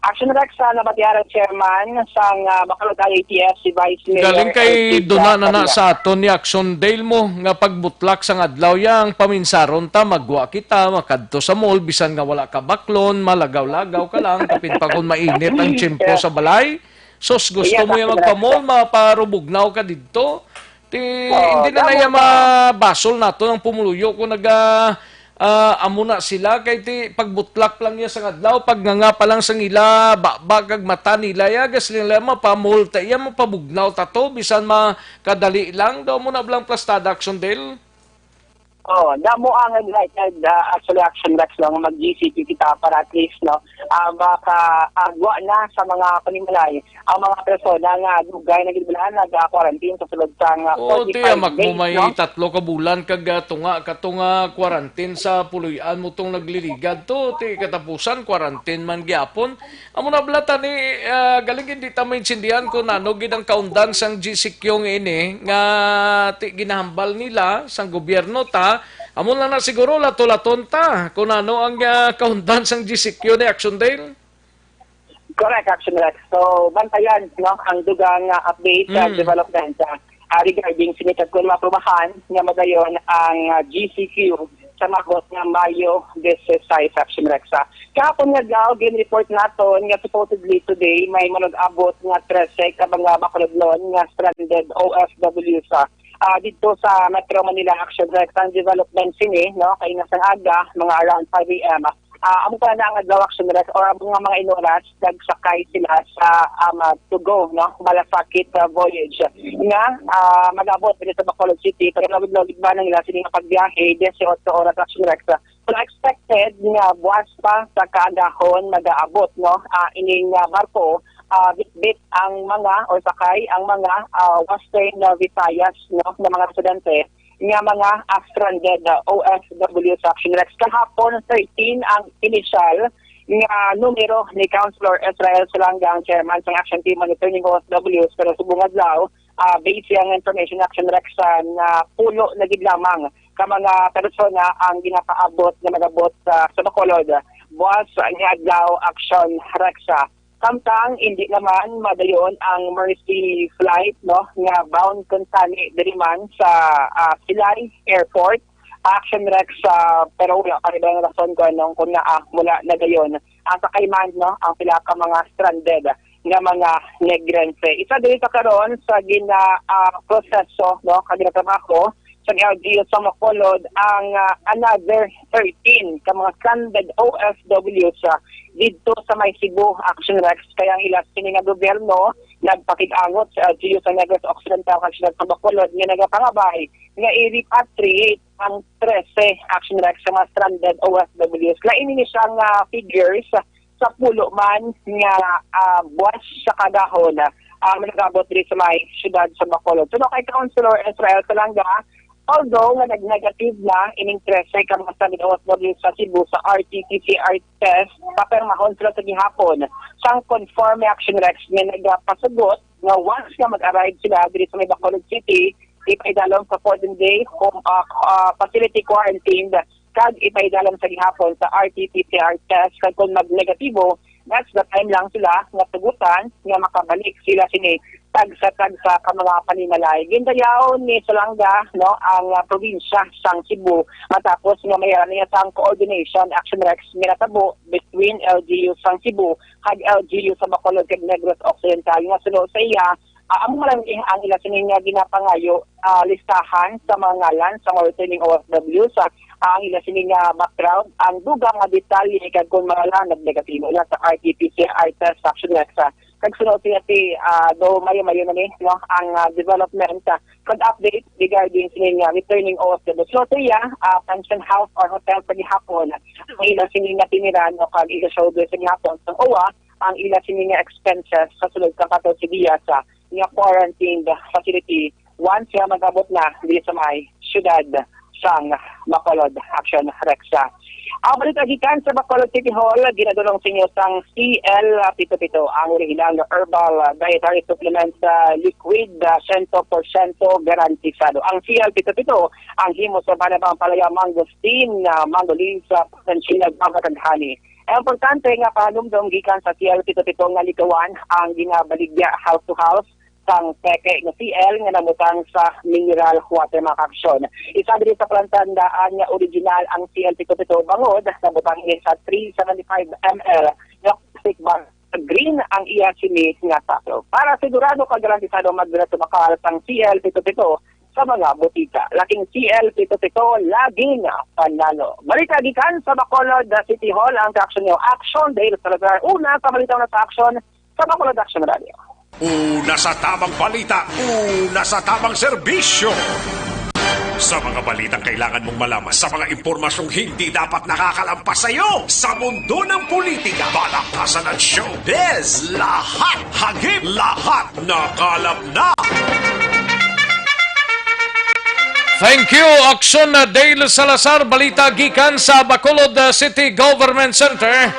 Action Rex, sa nabatiaran chairman sang, ah, Bacolod I A T F, si Vice Mayor Galing kay Elsie duna na na Pamilya. Sa aton ni Action Dale mo nga pagbutlak sang adlaw ya ang paminsaron ta, magwa kita, makadto sa mall, bisan nga wala ka baklon, malagaw-lagaw ka lang, kapin pa kung mainit ang tiyempo Yeah. sa balay. Sus, gusto Yeah, mo yung Action Rex. Magpa-mall, maparubugnaw ka didto. Ti, Oo, hindi na na damo iya ka. Mabasol nato ang pumuluyo kung naga, ah, amo na sila. Kay ti, pagbutlak lang niya sa adlaw, pagnganga pa lang sang ila, baba kag mata nila, ya, gas nila mapamulta, ya, mapabugnaw ta to, bisan makadali lang. Daw mo na blang plastada, Action Del? Oh, damo ang excited, ah, actually, Action Rex, lang mag-G C Q kita para at least, no, ah, makaagwa na sa mga panimalay ang mga persona nga dugay na gid bala nag-quarantine sa sulod sang, ah, Oo, forty-five tiya, days, magmumay no? Tatlo ka bulan kag, ah, tunga ka tunga quarantine sa puloy-an mo tong nagliligad to, ti katapusan quarantine man gyapon. Amo na bala tani, ah, galing hindi ta maintindihan kung ano gid ang kaundan sang G C Q nga ini nga ti ginahambal nila sang gobyerno ta. Amo lang na siguro lato-laton ta kung ano ang, ah, kaundan sang G C Q ni Action Dale. Correct, Action Rex. So, bantayan, no, ang dugang, ah, update sa Mm. development, ah, ah, regarding sini kag kung maaprubahan nga madayon ang, ah, G C Q sa maabot nga Mayo disisais, Action Rex. Ah, kahapon nga adlaw, gin-report naton nga supposedly today may manag-abot nga trese ka mga Bacolodnon nga stranded O F W sa, ah, didto sa Metro Manila, Action Rex. Ang development sini, no, kay nga sang aga, mga around five A M, ah, amo pa na ang adlaw, Action Rex, or ang mga, mga inuras, nagsakay sila sa, um, ah, to go, no, malasakit, ah, voyage nga, ah, mag-abot dito sa Bacolod City, pero lawig-lawig ba nang ila sini nga pagbiyahe, diyesyoto oras, Action Rex. Pero expected nga buwas pa sa kaagahon mag-aabot, no, ah, ining, ah, barko, ah, bitbit ang mga, o sakay ang mga, ah, Western, ah, Visayas, no, na mga residente nga mga, ah, stranded, ah, O F W sa Action Rex. Kahapon, thirteen ang initial nga numero ni Councilor Israel Salanga, ang chairman sang Action Team Monitoring O F Ws, pero subong adlaw, ah, based ang information, Action Rex, ah, na pulo na gid lamang ka mga persona ang ginapaabot nga nagabot sa, sa Bacolod. Buwas nga adlaw, Action Rex, ah. Samtang hindi naman madayon ang Mercy flight, no, nga bound kuntani diri man sa, ah, Pilay Airport. Action Rex, ah, pero wala pa rin ang rason kung anong, kung naa, wala na dayon ang sakay man, no, ang pila ka mga stranded nga mga Negrense. Isa diri sa karon sa gina, ah, proseso, no, kag ginatrabaho sa L G U sa Bacolod ang, ah, another thirteen ka mga stranded O F Ws, ah, didto sa may Cebu, Action Rex. Kaya ang ila sini nga gobyerno nagpakig-angot sa L G U sa Negros Occidental, Action Rex, sa Bacolod nga nagapangabay nga i-repatriate ang trese, Action Rex, sa mga stranded O F Ws. Lain ini siya nga figures sa pulo man nga, ah, buwas sa kagahon, ah, ang nag-abot diri sa may siyudad sa Bacolod. Suno kay Councilor Israel Salanga, although nga nag-negative na ining trese ka mga stranded O F Ws sa Cebu sa R T P C R test, papirmahon sila sa gihapon sang conforme, Action Rex, nga nagapasugot nga once nga mag-arrive sila diri sa may Bacolod City, ipaidalom sa fourteen-day home, ah, ah, facility quarantine kag ipaidalom sa gihapon sa R T P C R test, kag kung mag-negatibo, that's the time lang sila nga tugutan nga makabalik sila sini tagsa-tagsa ka mga panimalay. Gindayaw ni Salanga, no, ang, ah, probinsya sang Cebu matapos nga may niya sang coordination, Action Rex, nga natabo between L G U sang Cebu kag L G U sa Bacolod kag Negros Occidental, nga suno sa iya, ah, amo lang ang ila sini nga ginapangayo, ah, listahan sa mga ngalan sa mga returning O F Ws, ah, ang ila sini nga background, ang dugang nga detalye kag kung mga lang nag-negatibo na sa R T P C R test, Action Rex, ah, kag suno siya si, ah, do mayo-mayo na ni, no, ang, ah, development, ah, kag update regarding sini nga returning O F Ws. So siya, ah, pension house or hotel sa gihapon ang ila sini nga tiniran, no, kag ila shoulder sa gihapon sa O W A ang ila sini nga expenses sa sulod ka katorse diya sa nga quarantine facility once nga mag-abot na diri sa may siyudad sang Bacolod, Action Rex. Ang balita gikan sa Bacolod City Hall, ginadulong sa inyo sang C L pito pito, ang original nga herbal, ah, dietary supplement sa liquid, ah, sento por sento garantisado. Ang C L pito pito ang himo sa banabang palaya, mangosteen, ah, mango leaves, ah, potential, baba kag honey. Ang importante nga pahanumdom gikan sa C L pito pito nga likawan ang ginabaligya house to house sang peke nga C L nga nabutang sa mineral water, mga kaaksyon. Isa diri sa palatandaan nga original ang C L pito pito bangod nabutang ini sa three seventy-five M L nga plastic bag. Green ang iya sini nga taklob. Para sigurado ka garantisado, madala tumakal sang C L pito pito sa mga butika. Laking C L pito pito, laging panalo. Balita gikan sa Bacolod City Hall, ang kaaksyon niyo, Action Dale Salazar. Una sa balita na sa Action, sa Bacolod Action Radio. Una sa tamang balita, una sa tamang serbisyo. Sa mga balitang kailangan mong malaman, sa mga impormasyong hindi dapat nakakalampas sa iyo, sa mundo ng politika, balakasan at showbiz, lahat hagip, lahat nakalap na. Thank you, Action Dale Salazar. Balita gikan sa Bacolod, uh, City Government Center.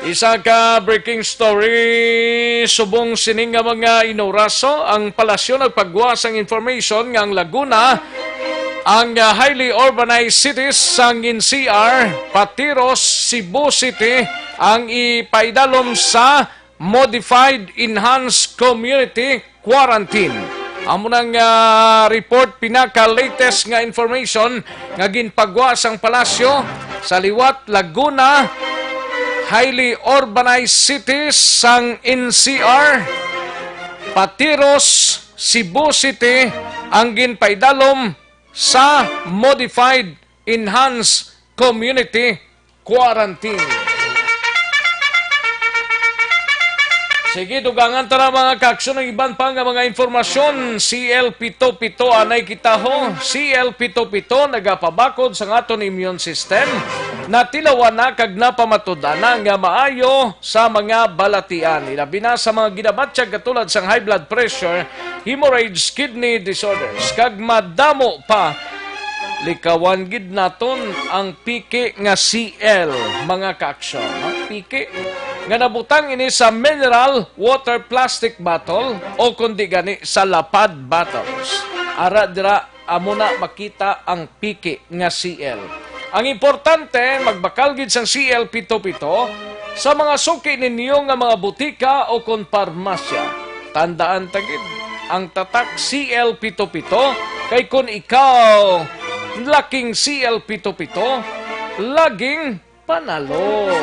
Isa ka breaking story. Subong sini nga mga inuraso, ang palasyo nagpagwa sang information nga ang Laguna ang, ah, highly urbanized cities sang N C R, Patiros, Cebu City ang ipaidalom sa modified enhanced community quarantine. Amo nang, ah, report, pinaka-latest nga information nga ginpagwa sang palasyo sa liwat Laguna, highly urbanized cities sang N C R, Patiros, Cebu City ang ginpaidalom sa modified enhanced community quarantine. Sige, dugangan ta na, mga kaaksyon, ang iban pa nga mga impormasyon. C L pito pito, anay kita ho. C L pito pito nagapabakod sa aton immune system. Natilawan na kag napamatud-an na nga maayo sa mga balatian, ilabi na sa mga ginabatyag katulad sang high blood pressure, hemorrhage, kidney disorders, kag madamo pa. Likawan gid naton ang piki nga C L, mga kaaksyon, no? Piki nga nabutang ini sa mineral water plastic bottle o kundi gani sa lapad bottles. Ara dira, amo na makita ang piki nga C L. Ang importante, magbakal gid sang C L pito pito sa mga suki ninyo nga mga butika o kon parmasya. Tandaan ta gid ang tatak C L pito pito, kay kon ikaw laking C L pito pito, laging panalo.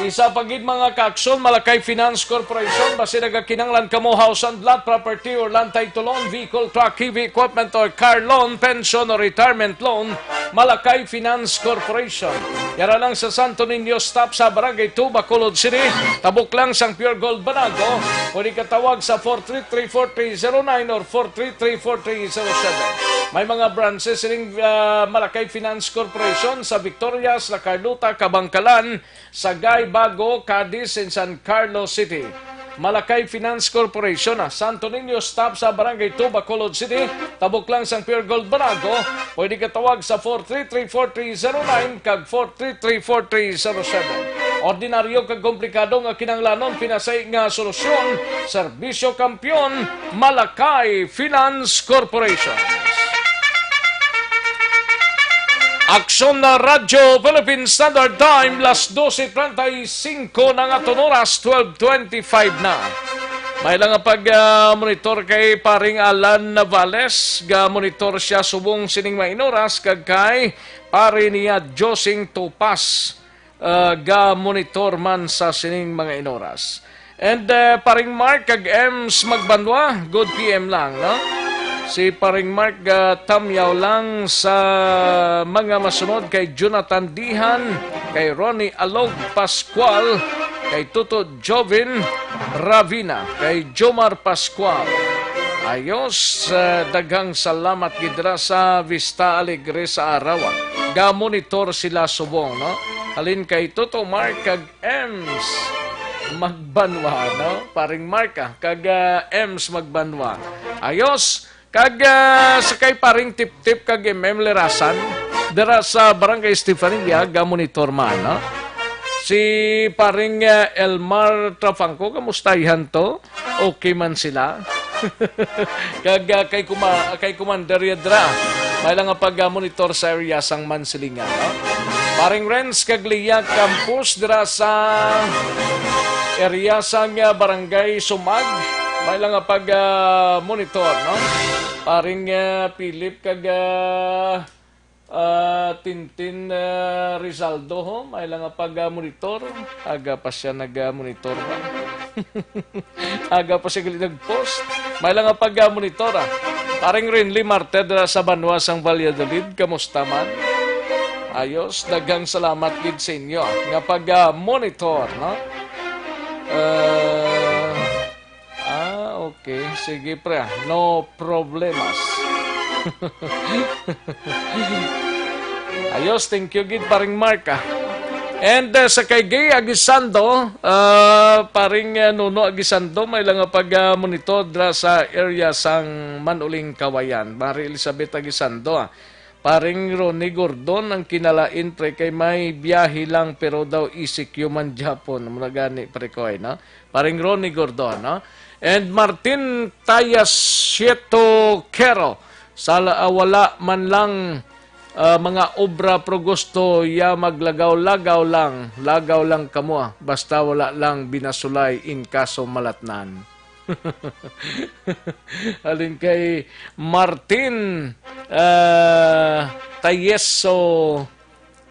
Isa pa gid, mga kaaksyon, Malakay Finance Corporation, basi nagakinahanglan kamo house and lot, property or land title loan, vehicle, truck, heavy equipment or car loan, pension or retirement loan, Malakay Finance Corporation. Yara lang sa Santo Niño Stop sa Barangay two, Bacolod City, tabok lang sang Pure Gold Banago. Pwede ka tawag sa four three three, four three zero nine or four three three, four three zero seven. May mga branches sining, ah, Malakay Finance Corporation sa Victorias, La Carlota, Kabankalan, Sagay, Bago, Cadiz, and San Carlos City. Malakay Finance Corporation, ah, Santo Niño Stop sa Barangay two, Bacolod City, tabok lang sang Pure Gold Banago. Pwede ka tawag sa four three three, four three zero nine kag four three three, four three zero seven. Ordinaryo kag komplikado nga kinahanglanon, pinasay nga solusyon, serbisyo kampiyon, Malakay Finance Corporation. Aksyon na Radyo Philippine Standard Time, las doce treinta y cinco na nga oras, twelve twenty-five na. May lang nga pag, ah, monitor kay paring Alan Navales, ga monitor siya subong sining mga inoras, kag kay pare niya Josing Tupas, ah, ga monitor man sa sining mga inoras. And, ah, paring Mark kag Ems Magbanwa, good P M lang, no? Si paring Mark, ah, tamyaw lang sa mga masunod kay Jonathan Dihan, kay Ronnie Alog Pascual, kay Tuto Jovin Ravina, kay Jomar Pascual. Ayos, ah, daghang salamat gid dira sa Vista Alegre sa Arawa. Ga monitor sila subong, no? Halin kay Tuto Mark kag Ems Magbanwa, no? Paring Mark, ah, kag, ah, Ems Magbanwa. Ayos. Kag, ah, sa kay paring Tip-Tip kag M M Lerasan, dira sa Barangay Estefania, ga monitor man, no? Si paring, ah, Elmar Trafangco, kamusta, ihan to? Okay man sila? Kag, ah, kay kuma-, kay Commander Yadra, may lang nga pag-monitor sa area sang Mansilingan, no? Paring Renz kag Lia Campos dira sa area sang, ah, Barangay Sumag, may lang nga pag, ah, monitor, no? Paring, ah, Philip kag, ah, ah, Tintin, ah, Rizaldo, ho, may lang nga pag, ah, monitor. Aga pa siya nag, ah, monitor ba? Aga pa siya gali nag-post. May lang nga pag, ah, monitor, ah. Paring Renly Marte dira sa Banwa sang Valladolid, kamusta man? Ayos, daghang salamat gid sa inyo, ah, nga pag, ah, monitor, no? Ah, ah, okay. Sige, pre, ah. No problemas. Ayos, thank you gid, paring Mark, ah. And, uh, sa kay Gay Aguisando, uh, paring, uh, Nuno Aguisando, may lang nga pag, uh, monitor dra sa area sang Manuling Kawayan. Mari Elizabeth Aguisando, ah. Paring Ronnie Gordon, ang kinalain, pre, kay may biyahe lang, pero daw E C Q man gyapon. Mura gani, pre, ko, eh, no? Paring Ronnie Gordon, no? And Martin Tayas Sieto Quero, sa la-, ah, wala man lang, ah, mga obra, pero gusto ya maglagaw-lagaw lang, lagaw lang kamo, ah. Basta wala lang binasulay in kaso malatnan. Halin kay Martin, ah, Tayeso,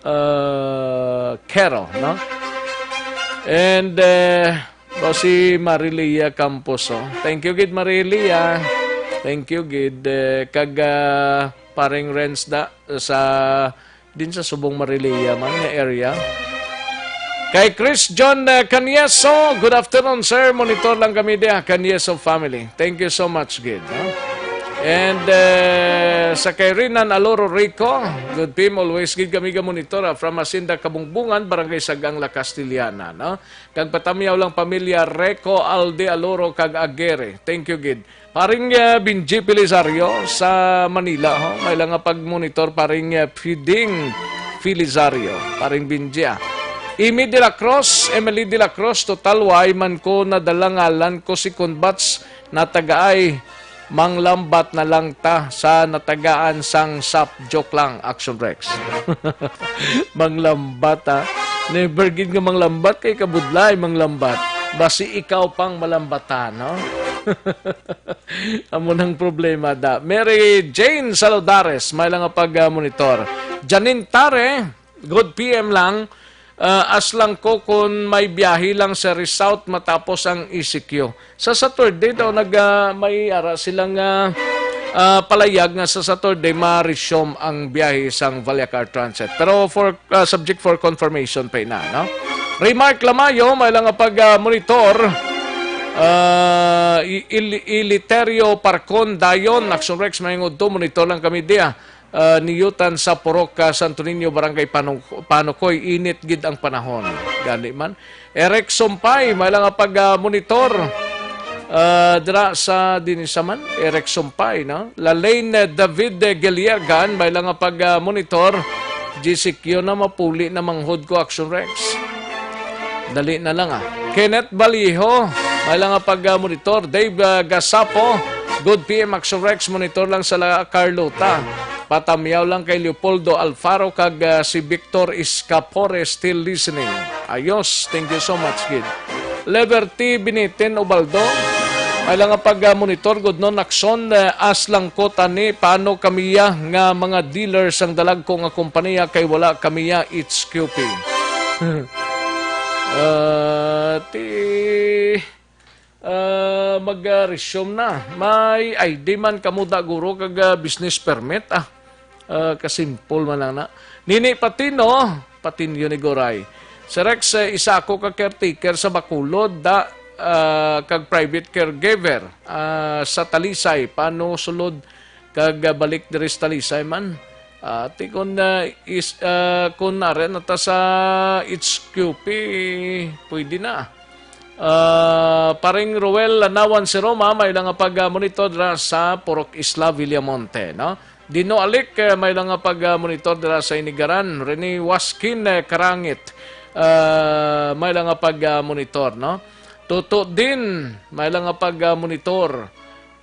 ah, Quero, no? And, eh, o si Marilia Campos, oh. Thank you gid, Marilia. Thank you gid, eh, kag, ah, paring Renz da sa, din sa subong Marilia man nga area. Kay Chris John, eh, Canieso, good afternoon, sir. Monitor lang kami diha, Canieso family. Thank you so much gid, no? And, eh, sa kay Rinan Aloro Rico, good P M, always gid kami ga monitor, ah, from Hacienda Kabungbungan, Barangay Sagang, La Castellana, no? Kag patamyaw lang pamilya Reco, Alde, Aloro, kag Aguirre. Thank you gid. Paring, eh, Benji Belisario sa Manila, ho? May lang nga pag-monitor, paring, eh, Fiding Belisario, paring Benji, ah. Imi de la Cruz, Emily de la Cruz, total way man ko nadala ngalan ko second batch, natagaay, manglambat na lang ta sa natagaan sang sap. Joke lang, Action Rex. Manglambat, ha? Never gid nga manglambat kay kabudlay manglambat. Basi ikaw pang malambatan, no? Amo nang problema da. Mary Jane Saludares, may lang nga pag-monitor. Janine Tare, good P M lang. Ah, as lang ko kung may biyahe lang sa Resouth matapos ang E C Q. Sa Saturday daw nag, ah, may ara silang, ah, ah, palayag nga sa Saturday ma-resume ang biyahe sang Vallecar Transit. Pero for, ah, subject for confirmation pa ina, no? Remark Lamayo, may lang nga pag, ah, monitor. Ah, i-, il-, Iliterio Parcon Dayon, Action Rex, may ngudto, monitor lang kami diya. Ah, niyutan sa Purok, ah, Santo Niño, Barangay Panu-, Panukoy, init gid ang panahon. Gani man. Eric Sumpay, may lang nga pag, ah, monitor. Ah, dira sa dinhi sa man, Eric Sumpay, no? Lalaine David, eh, Galiagan, may lang nga pag, ah, monitor. G C Q na, mapuli na manghod ko, Action Rex. Dali na lang, ah. Kenneth Baliho, may lang nga pag, ah, monitor. Dave, ah, Gasapo, good P M, Action Rex, monitor lang sa La Carlota. Patamyaw lang kay Leopoldo Alfaro kag, ah, si Victor Escapore, still listening. Ayos, thank you so much, gid. Liberty Binitin Ubaldo, may lang nga pag, ah, monitor, good noon, Action, eh, as lang ko tani, paano kami ya nga mga dealer sang dalag ko nga kompanya kay wala kami ya H Q P. Ah, ti, ah, mag, ah, resume na. May I D man kamo da, guro, kag, ah, business permit, ah. Ah, kasimple man lang na. Nini Patino, Patinyo ni Goray. Sir Rex, eh, isa ako ka caretaker sa Bacolod, da, ah, kag private caregiver, ah, sa Talisay. Paano sulod kag, ah, balik diri sa Talisay man? Ah, ti kun, ah, is, ah, kun ari na ta sa H Q P, pwede na. Ah, Paring Roel Lanawan si Roma, may lang nga pag, ah, monitor dira sa Purok Isla, Villamonte, no? Dino Alik, eh, may lang nga pag, ah, monitor dira sa Inigaran. Rene Waskin, eh, Karangit, ah, may lang nga pag, ah, monitor, no? Tuto din, may lang nga pag, ah, monitor.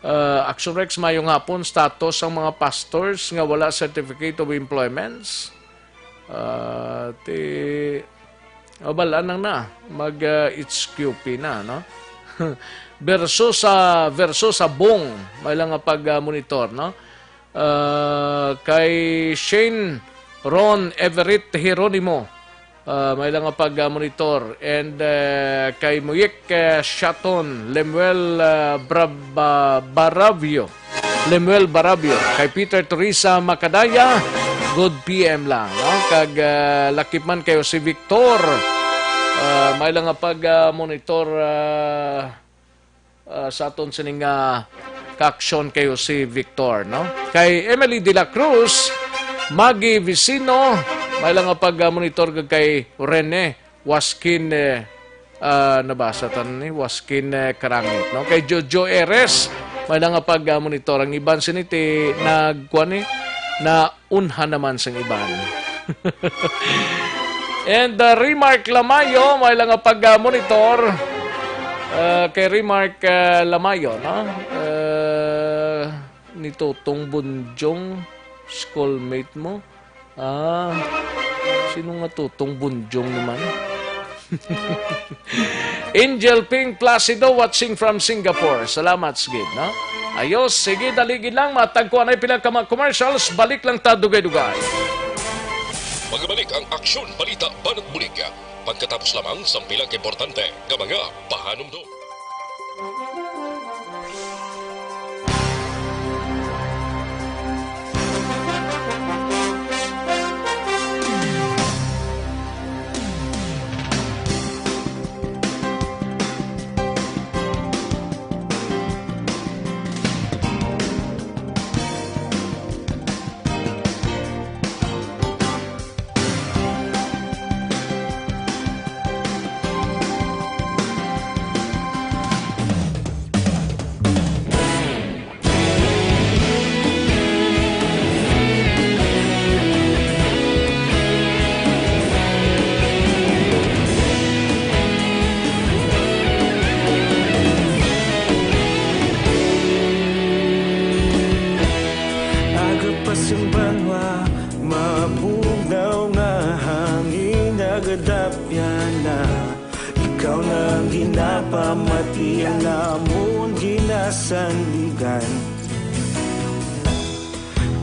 Ah, Action Rex, mayong hapon, status sang mga pastors nga wala certificate of employments. Ah, ti, o, bal-an lang na, mag, ah, H Q P na, no? Versus sa, versus sa Bong, may lang nga pag, ah, monitor, no? Ah, kay Shane Ron Everett Jeronimo, ah, may lang nga pag, ah, monitor. And, ah, kay Muyik, ah, Shaton, Lemuel, ah, Brab-, ah, Baravio. Lemuel Barabio, kay Peter Teresa Macadaya, good P M lang, no? Kag, ah, lakip man kayo si Victor, ah, may lang nga pag, ah, monitor, ah, ah, sa aton sining, ah, kaaksyon kayo si Victor, no? Kay Emily de la Cruz, Maggie Vicino, may lang nga pag, ah, monitor kag kay Rene Waskin, eh, ah, nabasa ta ni Waskin, eh, Karangit, no? Kay Jojo Eres, may lang nga pag, ah, monitor. Ang iban sini ti nagkuan ni, naunha naman sang iban. And, ah, Remark Lamayo, may lang nga pag, ah, monitor. Ah, kay Remark, ah, Lamayo, no? Ah, ni Totong Bunjong, schoolmate mo. Ah, sino nga Totong Bunjong naman? Angel Ping Placido watching from Singapore. Salamat, Skid, no? Ayos, sige, dali gid lang. Matagkuan ay pila ka mga commercials. Balik lang ta, dugay-dugay. Magbalik ang aksyon, balita, banat bulig. Pagkatapos lamang sa pila ka importante nga mga pahanumdom. Aga pa sing banwa, mabugnaw nga hangin, nagadapyan na. Ikaw na ang ginapamati, ang amon ginasandigan.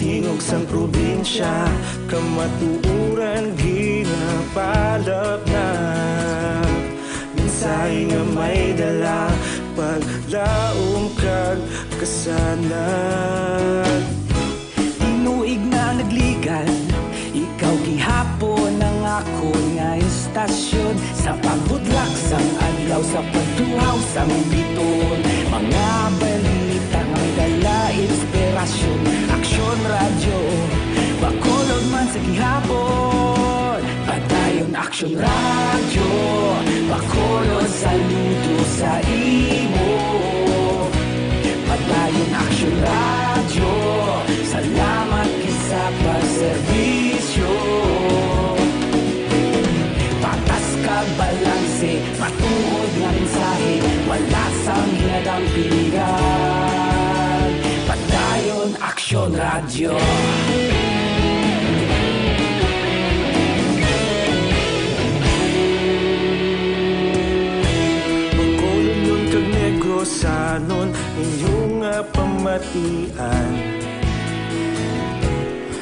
Tingog sang probinsya, Kamatuoran ginapalapnap, mensahe nga may dala, paglaom kag kasanag. Tinuig na nagligad, ikaw gihapon ang akon nga istasyon. Sa pagbudlak sang adlaw, sa pagtuhaw sang bituon, mga balita nga may dala inspirasyon. Aksyon Radyo, Bacolod man sa gihapon. Padayon Aksyon Radyo, Bacolod, saludo sa imo. Padayon Aksyon Radyo, salamat gid sa pagserbisyo. Patas kag balanse, matuod nga mensahe, wala sang ginadampigan. Padayon Aksyon Radyo. Bacolodnon kag Negrosanon, inyo nga pamatian.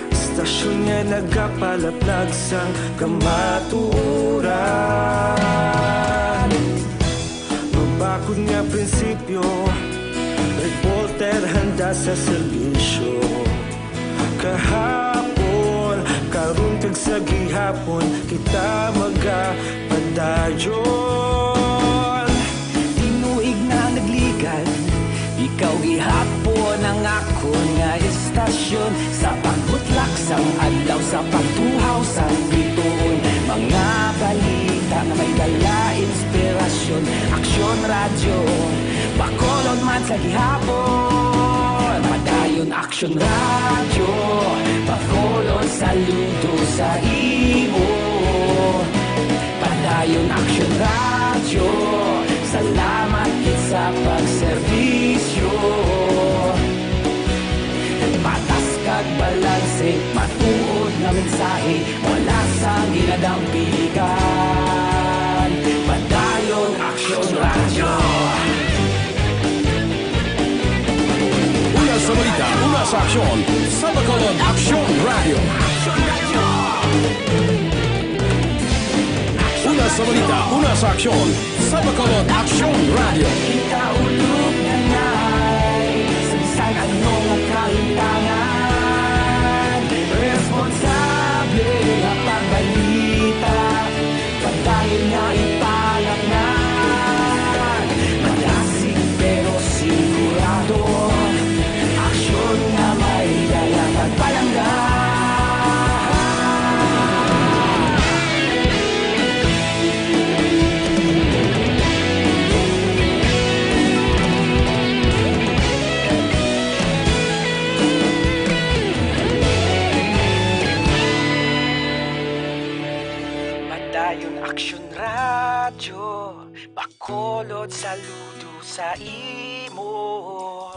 Istasyon nga nagapalaplag sang kamatuoran. Mabakod nga prinsipyo, reporter handa sa serbisyo. Kahapon, karon kag sa gihapon, kita magapadayon. Tinuig na nagligad, ikaw gihapon ang akon nga istasyon. Sa pagbutlak sang adlaw, sa pagtuhaw sang bituon, mga balita nga may dala inspirasyon. Aksyon Radyo, Bacolod man sa gihapon. Padayon Aksyon Radyo, Bacolod, saludo sa imo. Padayon Aksyon Radyo, salamat gid sa pagserbisyo. Patas kag balanse, matuod nga mensahe, wala sang ginadampigan. Padayon Aksyon Radyo. Una sa balita, una sa aksyon, sa Bacolod Aksyon Radyo. Una sa balita, una sa aksyon, sa Bacolod Aksyon Radyo. Ikaulog na ngay sa bisan ano nga kahimtangan, responsable nga pagbalita. Padayon nga ipalapnag, madasig pero sigurado, aksyon nga may dala kag palangga. Padayon Aksyon Radyo, Bacolod, saludo sa imo.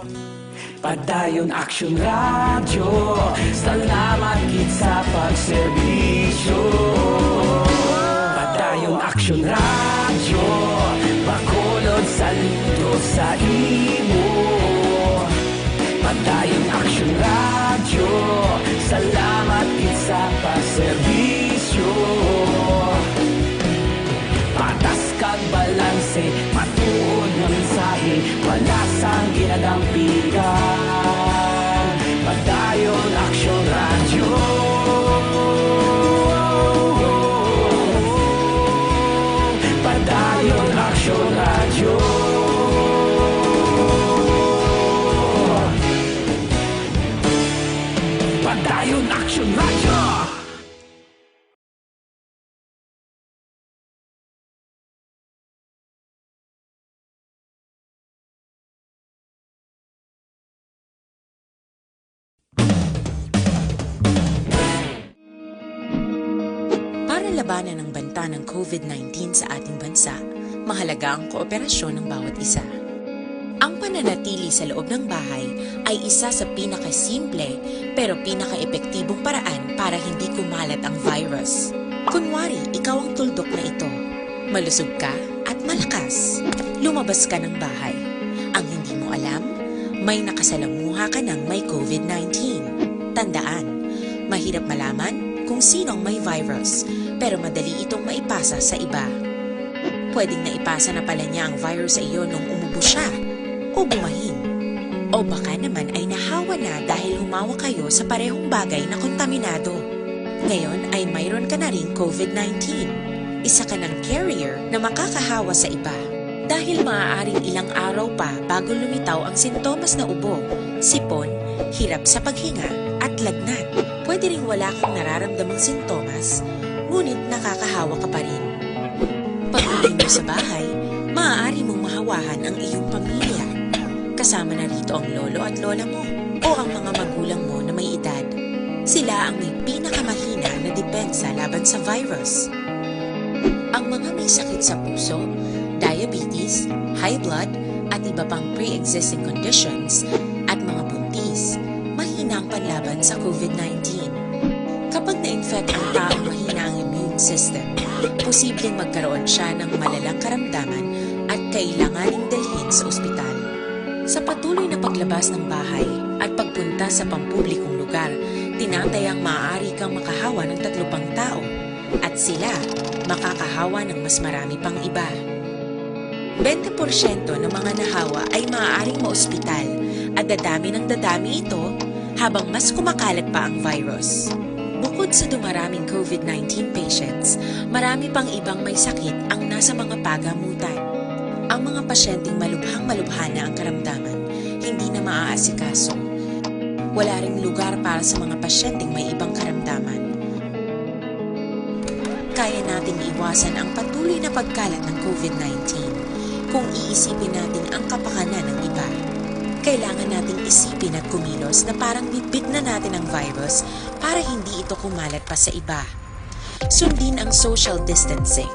Padayon Aksyon Radyo, salamat gid sa pagserbisyo. Padayon Aksyon Radyo, Bacolod, saludo sa imo. Padayon Aksyon Radyo, salamat gid sa pagserbisyo. Patas kag balanse, matuod nga mensahe, wala sang ginadampigan. Padayon Aksyon Radyo. Padayon Aksyon Radyo. Padayon Aksyon Radyo. Para labanan ang banta ng COVID nineteen sa ating bansa, mahalaga ang kooperasyon ng bawat isa. Ang pananatili sa loob ng bahay ay isa sa pinakasimple pero pinakaepektibong paraan para hindi kumalat ang virus. Kunwari, ikaw ang tuldok na ito. Malusog ka at malakas. Lumabas ka ng bahay. Ang hindi mo alam, may nakasalamuha ka ng may COVID nineteen. Tandaan, mahirap malaman kung sino ang may virus, pero madali itong maipasa sa iba. Pwedeng naipasa na pala niya ang virus sa iyo nung umubo siya o bumahin. O baka naman ay nahawa na dahil humawa kayo sa parehong bagay na kontaminado. Ngayon ay mayroon ka na ring COVID nineteen. Isa ka ng carrier na makakahawa sa iba. Dahil maaaring ilang araw pa bago lumitaw ang sintomas na ubo, sipon, hirap sa paghinga, at lagnat. Pwede ring wala kang nararamdamang sintomas, ngunit nakakahawa ka pa rin. Pag-uwi mo sa bahay, maaari mong mahawahan ang iyong pamilya. Kasama na rito ang lolo at lola mo o ang mga magulang mo na may edad. Sila ang may pinakamahina na depensa laban sa virus. Ang mga may sakit sa puso, diabetes, high blood, at iba pang pre-existing conditions, at mga buntis, mahina ang panlaban sa COVID nineteen. Kapag na-infect ang taong mahina ang immune system, posibleng magkaroon siya ng malalang karamdaman at kailanganing dalhin sa ospital. Sa patuloy na paglabas ng bahay at pagpunta sa pampublikong lugar, tinatayang maaari kang makahawa ng tatlo pang tao at sila makakahawa ng mas marami pang iba. Bente porsyento ng mga nahawa ay maaaring maospital at dadami ng dadami ito habang mas kumakalat pa ang virus. Bukod sa dumaraming COVID nineteen patients, marami pang ibang may sakit ang nasa mga pagamutan. Ang mga pasyenteng malubhang-malubha na ang karamdaman, hindi na maaasikaso. Wala ring lugar para sa mga pasyenteng may ibang karamdaman. Kaya nating iwasan ang patuloy na pagkalat ng COVID nineteen kung iisipin natin ang kapakanan ng iba. Kailangan nating isipin at kumilos na parang bitbit na natin ang virus para hindi ito kumalat pa sa iba. Sundin ang social distancing.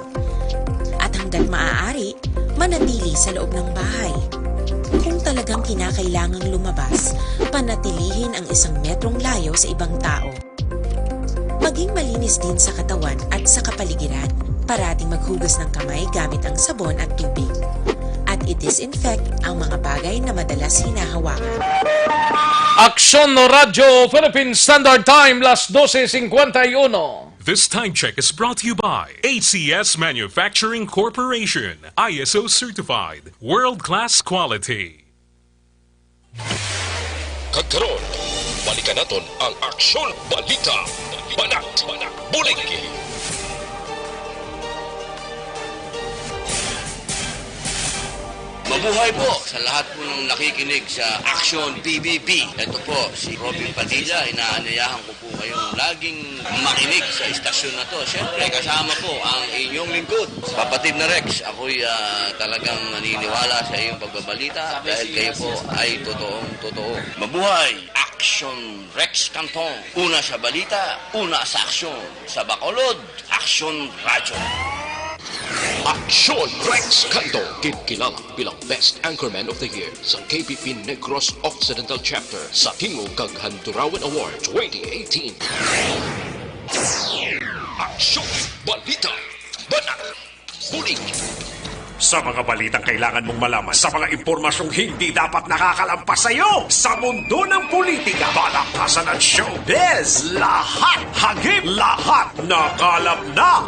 At hanggat maaari, manatili sa loob ng bahay. Kung talagang kinakailangang lumabas, panatilihin ang isang metrong layo sa ibang tao. Maging malinis din sa katawan at sa kapaligiran. Parating maghugas ng kamay gamit ang sabon at tubig. At i-disinfect ang mga bagay na madalas hinahawakan. Aksyon Radyo Philippine Standard Time, las doce cincuenta y uno. This time check is brought to you by A C S Manufacturing Corporation, I S O certified, world-class quality. Kag karon, balikan naton ang Aksyon Balita, Banat, Bulig. Mabuhay po sa lahat po ng nakikinig sa Aksyon P B B. Ito po si Robin Padilla, inaanyayahan ko po kayong laging makinig sa istasyon na to. Siyempre, kasama po ang inyong lingkod, Kapatid na Rex. Ako'y ah, talagang naniniwala sa iyong pagbabalita dahil kayo po ay totoong totoo. Mabuhay! Aksyon Rex Cantong. Una sa balita, una sa aksyon. Sa Bacolod, Aksyon Radyo. Aksyon Rex Cantong, ginkilala bilang Best Anchorman of the Year sa K P P Negros Occidental Chapter sa Tingog kag Handurawan Award twenty eighteen. Aksyon, balita, banat, bulig. Sa mga balitang kailangan mong malaman, sa mga impormasyong hindi dapat nakakalampas sa iyo, sa mundo ng politika, palakpasan at showbiz, lahat hagip, lahat nakalap na.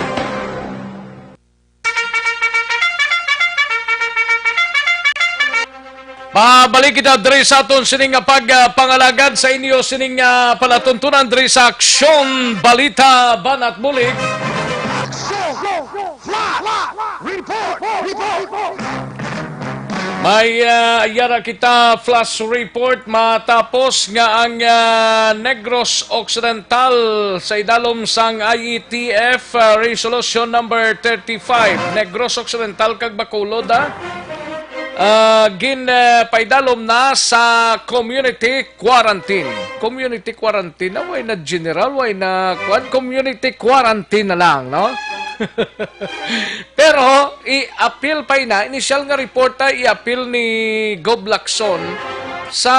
Pabalik kita diri sa aton sining nga pagpangalagad sa inyo sining nga palatuntunan diri sa Aksyon Balita Banat Bulig. May ah, yara kita flash report matapos nga ang ah, Negros Occidental sa idalom sang I E T F ah, Resolution number thirty-five, Negros Occidental kag Bacolod ah, ah, gin ah, paidalom na sa community quarantine. Community quarantine na way na general, way na kuan, community quarantine na lang, no? Pero i-appeal pa ina, initial nga report ay i-appeal ni Gob Lacson sa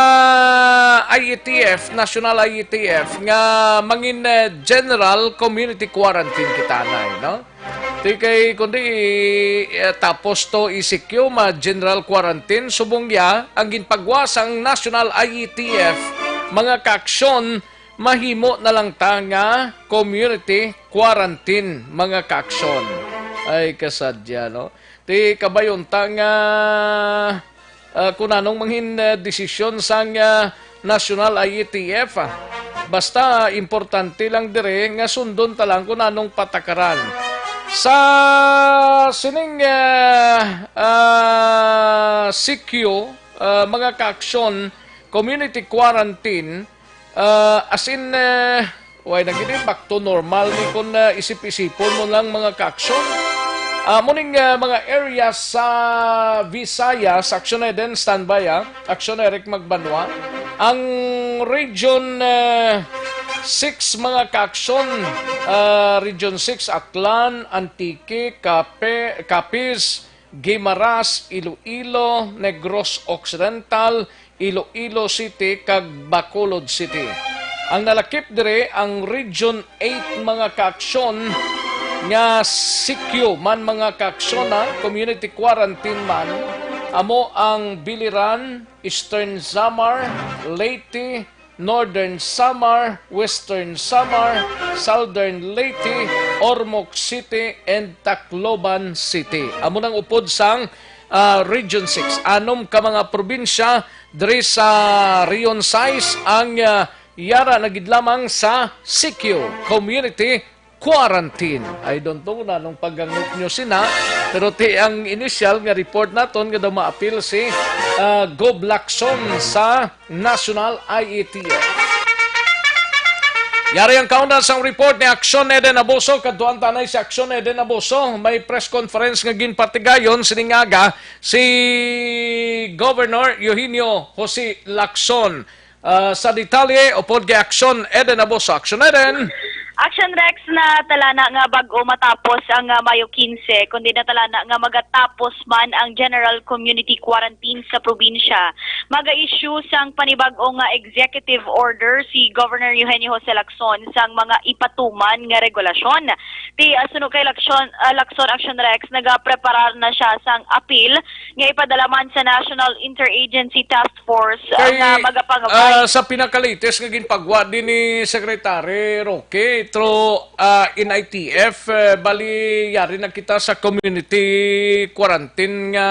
I E T F, National I E T F, nga mangin eh, general community quarantine kita na, no? Ti kay kundi eh, tapos to i-secure ma general quarantine subong ya ang ginpagwa sang National I E T F mga kaaksyon mahimo na lang ta nga community quarantine, mga kaaksyon. Ay, kasadya, no? Ti kabayon ta nga, ah, kung anong mangin, ah, desisyon sang, ah, National I A T F, ah. Basta, importante lang dire nga sundon ta lang kung anong patakaran. Sa sining, ah, ah, C Q, ah, mga kaaksyon, community quarantine, ah, as in, eh, way na gini, back to normal ni kung, ah, isip-isipon mo lang, mga kaaksyon. Ah, muning, ah, mga area sa Visayas, Aksyon Eden, standby, ah. Aksyon Eric Magbanwa. Ang Region, eh, six, mga kaaksyon, ah, Region six, Aklan, Antique, Cape-, Capiz, Guimaras, Iloilo, Negros Occidental, Iloilo City, kag Bacolod City. Ang nalakip diri ang Region eight, mga kaaksyon, nga C Q man, mga kaaksyon, ha, community quarantine man, amo ang Biliran, Eastern Samar, Leyte, Northern Samar, Western Samar, Southern Leyte, Ormoc City, and Tacloban City. Amo nang upod sang, ah, Region six. Anom ka mga probinsya diri sa Region six ang, ah, yara na gid lamang sa C Q, Community Quarantine. I don't know na anong paggangot nyo sina, pero ti ang initial nga report naton nga daw maapil si, ah, Gov Lacson sa National I A T F. Yari ang kauna sang report ni Aksyon Eden Abuso. Kaduan tanay si Aksyon Eden Abuso. May press conference nga ginpatigayon sining aga si Governor Eugenio Jose Lacson. Ah, sa detalye, upod kay Aksyon Eden Abuso. Aksyon Eden! Action Rex, natalana nga bag-o matapos ang, ah, Mayo quince, kundi natalana nga magatapos man ang general community quarantine sa probinsya. Maga-issue sang panibag-o nga executive order si Governor Eugenio Jose Lacson sang mga ipatuman nga regulasyon. Ti, ah, suno kay Lacson, ah, Lacson, Action Rex, nagapreparar na siya sang apil nga ipadala man sa National Interagency Task Force, ah, Kay, nga magapangabay. Ah, sa pinakalatest nga ginpagwa din ni Secretary Roque through, ah, N I T F, eh, bali yari na kita sa community quarantine nga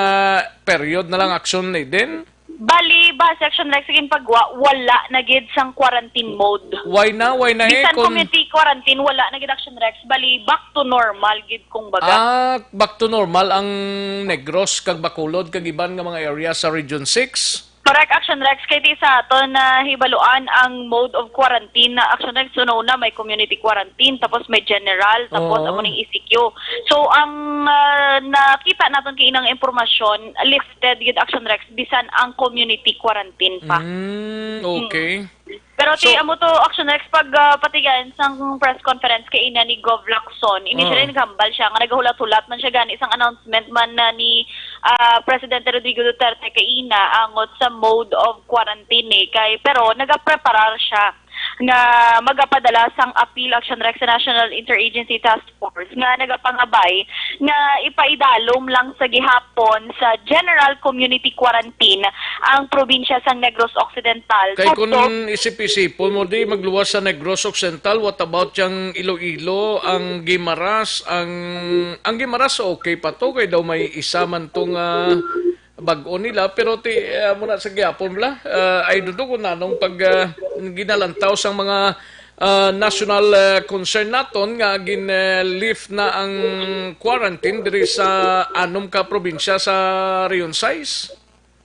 period na lang, Action Eden? Bali, ba, Action Rex, sa ginpagwa, wala na gid sang quarantine mode. Why na? Why na eh? Bisan kung community quarantine, wala na gid, Action Rex. Bali, back to normal gid, kung baga. Ah, back to normal ang Negros, kag Bacolod, kag iban nga mga area sa Region six? Correct, Action Rex. Kay ti sa aton nahibaluan ang mode of quarantine na, Action Rex, una-una may community quarantine, tapos may general, tapos Oo. amo ning E C Q. So, ang, ah, nakita naton kay inang impormasyon, lifted gid, Action Rex, bisan ang community quarantine pa. Mm, okay. Pero ti So amo to, Action Rex, pag, ah, patigayon sang press conference kay ina ni Gov Lacson, initially Oo. naghambal siya nga nagahulat-hulat man siya gani sang announcement man na ni, ah, Presidente Rodrigo Duterte kay ina angot sa mode of quarantine, eh. Kay, pero nagapreparar siya nga magapadala sang appeal, Action Rex, sa National Interagency Task Force nga nagapangabay nga ipaidalom lang sa gihapon sa general community quarantine ang probinsya sang Negros Occidental. Kay kung Tubtob isip-isipon mo, di magluwas sa Negros Occidental, what about yang Iloilo, ang Guimaras, ang, ang Guimaras okay pa to, kay daw may isa man to nga bag-o nila, pero ti, ah, muna sa gihapon bala, ah, I don't know kung nanong pag, ah, ginalantaw sang mga, ah, national, ah, concern naton nga gin, ah, lift na ang quarantine diri sa anom ka probinsya sa Region six.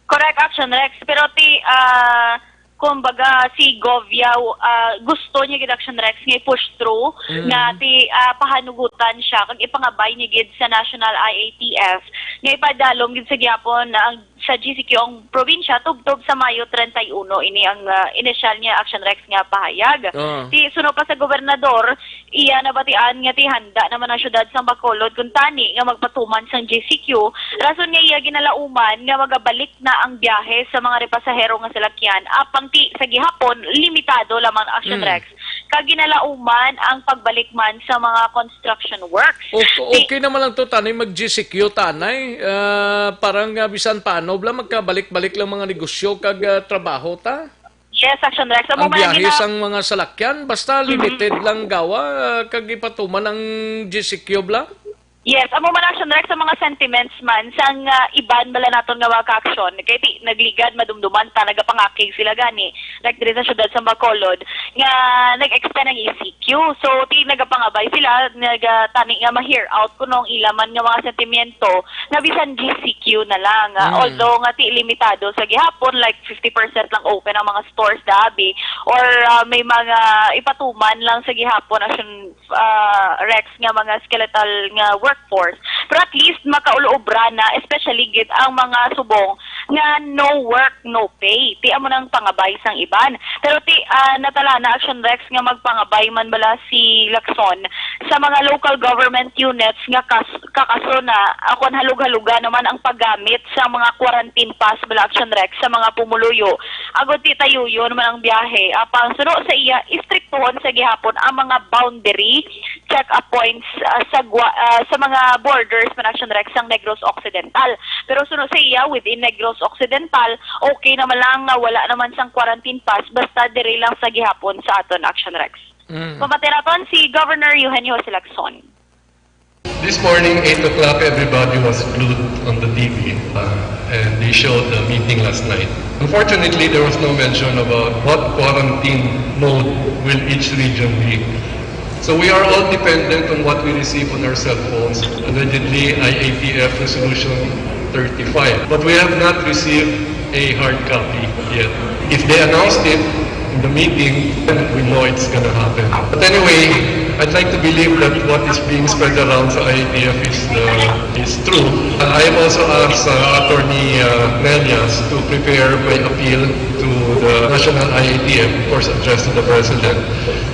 Correct, Action Rex. Pero ti, ah, kumbaga, si Govia, ah, gusto niya gid, Action Rex, nga i-push through Mm. nga ti, ah, pahanugutan siya kag ipangabay niya gid sa National I A T F nga ipadalom gid sa gihapon ang sa G C Q ang probinsya tubtob sa Mayo treinta y uno. Ini ang, ah, initial niya, Action Rex, nga pahayag. Ah. Ti suno pa sa gobernador, iya nabatian nga ti handa naman ang syudad sang Bacolod kuntani nga magpatuman sang G C Q, rason nga iya ginalauman nga magabalik na ang biyahe sa mga repasahero nga salakyan, apang ti sa gihapon limitado lamang, Action Mm. Rex, kag ginalauman ang pagbalik man sa mga construction works. O-, Ti okay naman lang to, tanay, mag-G C Q, tanay. Ah, parang, ah, bisan paano bala, magkabalik-balik lang mga negosyo kag, ah, trabaho ta. Yes, Action Rex. Amo Ang man ang biyahe gina- sang mga salakyan, basta Mhm. limited lang gawa, ah, kag ipatuman ang G C Q bala? Yes, amo man, Action Rex, sa mga sentiments man sang, ah, iban bala naton nga mga ka-action. Kay ti, nagligad, madumduman ta, nagapangakig sila gani. Like diri sa syudad sa Bacolod, nga nag-extend ang E C Q. So, ti, nagapangabay sila, nagatani nga ma-hear out kuno ang ila man nga mga sentimiento, nga bisan G C Q na lang. Ah, Mm. Although nga ti limitado sa gihapon, like fifty percent lang open ang mga stores, dabi, or, ah, may mga ipatuman lang sa gihapon, Action, ah, Rex, nga mga skeletal nga workforce. Pero at least makaulo-obra na, especially gid ang mga subong nga no work, no pay. Ti amo nang pangabay sang iban. Pero ti, ah, natala na, Action Rex, nga magpangabay man bala si Lacson sa mga local government units nga kas-, kakaso na, ah, kon halog-haluga naman ang paggamit sa mga quarantine pass bala, Action Rex, sa mga pumuluyo. Agod ti tayuyon man ang biyahe. Apang suno sa iya, istriktuhon sa gihapon ang mga boundary check-up points, ah, sa gwa-, ah, sa mga borders man, Action Rex, sang Negros Occidental. Pero suno sa iya, within Negros Occidental, okay naman lang nga wala naman sang quarantine pass, basta diri lang sa gihapon sa aton, Action Rex. Mm. Pamati naton si Governor Eugenio Jose Lacson. This morning, eight o'clock, everybody was glued on the T V, uh, and they showed the meeting last night. Unfortunately, there was no mention about what quarantine mode will each region be. So we are all dependent on what we receive on our cell phones. Allegedly, I A T F Resolution thirty-five. But we have not received a hard copy yet. If they announced it in the meeting, then we know it's gonna happen. But anyway, I'd like to believe that what is being spread around sa I A T F is, uh, is true. Uh, I have also asked, uh, Attorney, uh, Melias to prepare my appeal to the National I A T F, of course, addressed to the President,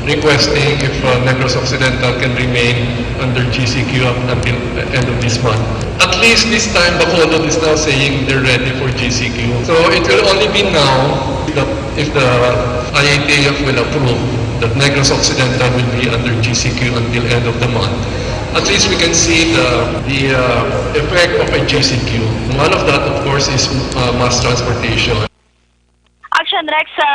requesting if, uh, Negros Occidental can remain under G C Q up until the end of this month. At least this time, Bacolod is now saying they're ready for G C Q. So it will only be now that if the I A T F will approve that Negros Occidental will be under G C Q until end of the month, at least we can see the, the, uh, effect of a G C Q. One of that, of course, is, uh, mass transportation. Action Rex, sa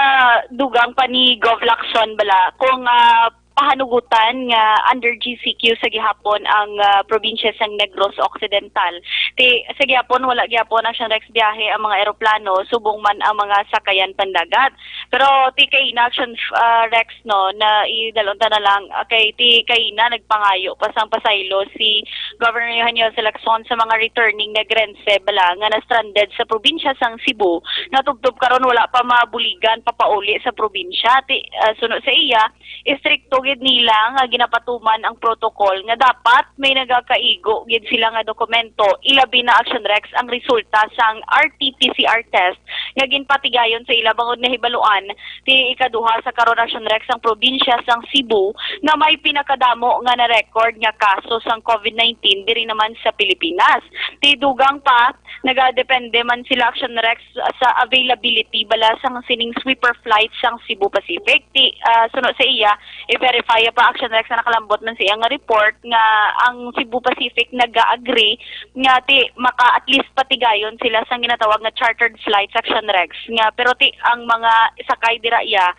dugang pa ni Gov Lacson bala, kung, ah, pahanugutan nga under G C Q sa gihapon ang, ah, probinsya sang Negros Occidental. Ti, sa gihapon, wala gihapon, Action Rex, biyahe ang mga eroplano, subong man ang mga sakayan pandagat. Pero ti kay na, Action, ah, Rex, no, na idalon ta na lang, ah, kay ti kay na nagpangayo pa sang pasaylo si Governor Eugenio Jose Lacson sa mga returning Negrense bala nga na-stranded sa probinsya sang Cebu, nga tubtob karon wala pa mabuligan papauli sa probinsya. Ti, ah, suno sa iya, istrikto gid nila nga ginapatuman ang protocol nga dapat may nagakaigo gid sila nga dokumento, ilabi na, Action Rex, ang resulta sang R T P C R test nga ginpatigayon sa ila bangod nahibaluan ti ikaduha sa karon, Action Rex, ang probinsya sang Cebu nga may pinakadamo nga na-record nga kaso sang COVID nineteen diri naman sa Pilipinas. Ti dugang pa, nagadepende man sila, Action Rex, sa availability bala sang sining sweeper flight sang Cebu Pacific. Ti, ah, suno sa iya, i-verify pa, Action Rex, na nakalambot man sa iya nga report nga ang Cebu Pacific nag-agree nga ti maka at least patigayon sila sang ginatawag nga chartered flights, Action Rex, nga, pero ti ang mga sakay dira iya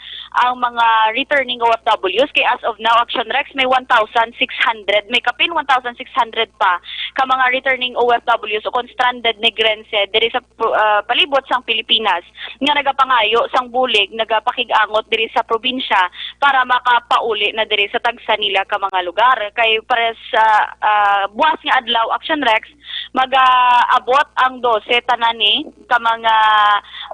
ang mga returning O F Ws, kay as of now, Action Rex, may one thousand six hundred, may kapin one thousand six hundred pa ka mga returning O F Ws o kon stranded Negrense diri sa, ah, palibot sang Pilipinas nga nagapangayo sang bulig, nagapakig-angot diri sa probinsya para makapauli na diri sa tagsa nila ka mga lugar. Kay pares sa, ah, buwas nga adlaw, Action Rex, mag-aabot ang dose tanan ni ka mga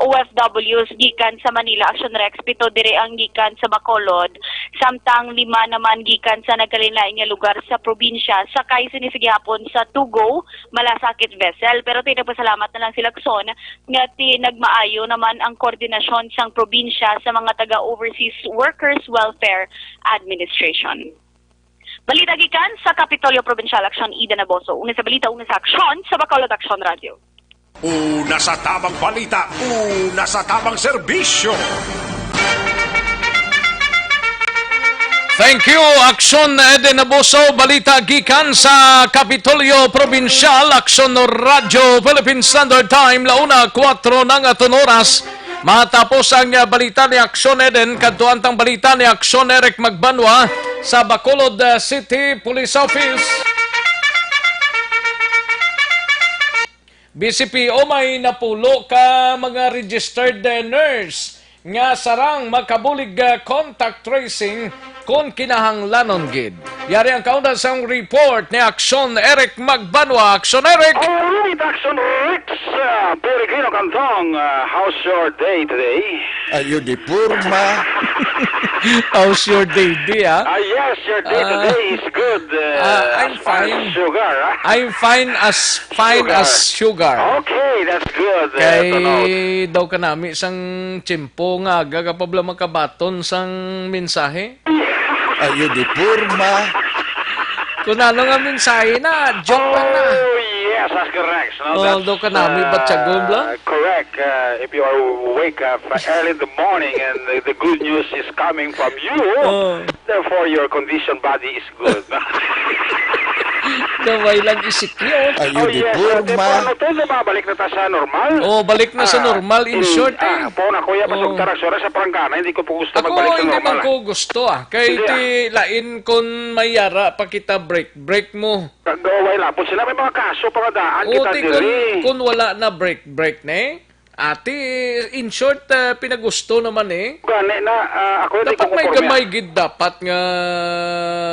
O F Ws gikan sa Manila, Action Rex, pito diri ang gikan sa Bacolod, samtang lima naman gikan sa nagkalain-lain nga lugar sa probinsya, sakay sini sa gihapon sa Tugo Malasakit vessel. Pero ti nagpasalamat na lang si Lacson nga ti nagmaayo naman ang koordinasyon sang probinsya sa mga taga Overseas Workers Welfare Administration. Balita gikan sa Kapitolyo Provincial, Action, Eden Aboso. Una sa balita, una sa aksyon, sa Bacolod Action Radio. Una sa tamang balita, una sa tamang serbisyo. Thank you, Action Eden Aboso. Balita gikan sa Kapitolyo Provincial, Action Radio Philippine Standard Time, la una kuwatro na nga aton oras. Matapos ang, ah, balita ni Aksyon Eden, kadto ang balita ni Aksyon Eric Magbanwa sa Bacolod, ah, City Police Office. B C P O may napulo ka mga registered, ah, nurse nga sarang makabulig, ah, contact tracing kon kinahanglanon gid. Yari ang kaunang sang report ni Aksyon Eric Magbanwa. Aksyon Eric! Alright, Action Rex, uh, Peregrino Cantong, uh, how's your day today? Ayo di purma. How's your day, di, ah? Ah, yes, your day Ah. today is good. Uh, Ah, I'm as fine. as sugar, ah. I'm fine as fine Sugar. as sugar. Okay, that's good. Uh, Kay to know. daw kanami sang tiyempo nga aga ka pa bala makabaton sang mensahe. Ayo di purma. Kung ano nga mensahe na, joke lang na. Oh, yes, that's correct. No, Oh, that's, daw kanami uh, ba, Chagol, bla? correct. Uh, if you are wake up early in the morning and the, the good news is coming from you, Oh. therefore your condition body is good. Gamay lang isikyo. Ayo Oh, di yes, uh, purma. temprano to, no, mabalik na ta sa normal. Oh, balik na sa Ah, normal, in in, short, ah, eh. po na, kuya, Oh. pasugta ra, sura sa prangkana, hindi ko po gusto Ako, magbalik sa hindi normal, man ah. ko gusto, ah. Kay Hindi, ti ah. lain kon may yara pa kita break, break mo. Kag, oh, way lapod sila, may mga kaso pa nga daan Oh, kita ti kun, diri. kun wala na break, break na eh. Ati, in short, ah, pinagusto naman eh. Gani na, ah, ako hindi Dapat ko may konporme, gamay ah. gid dapat nga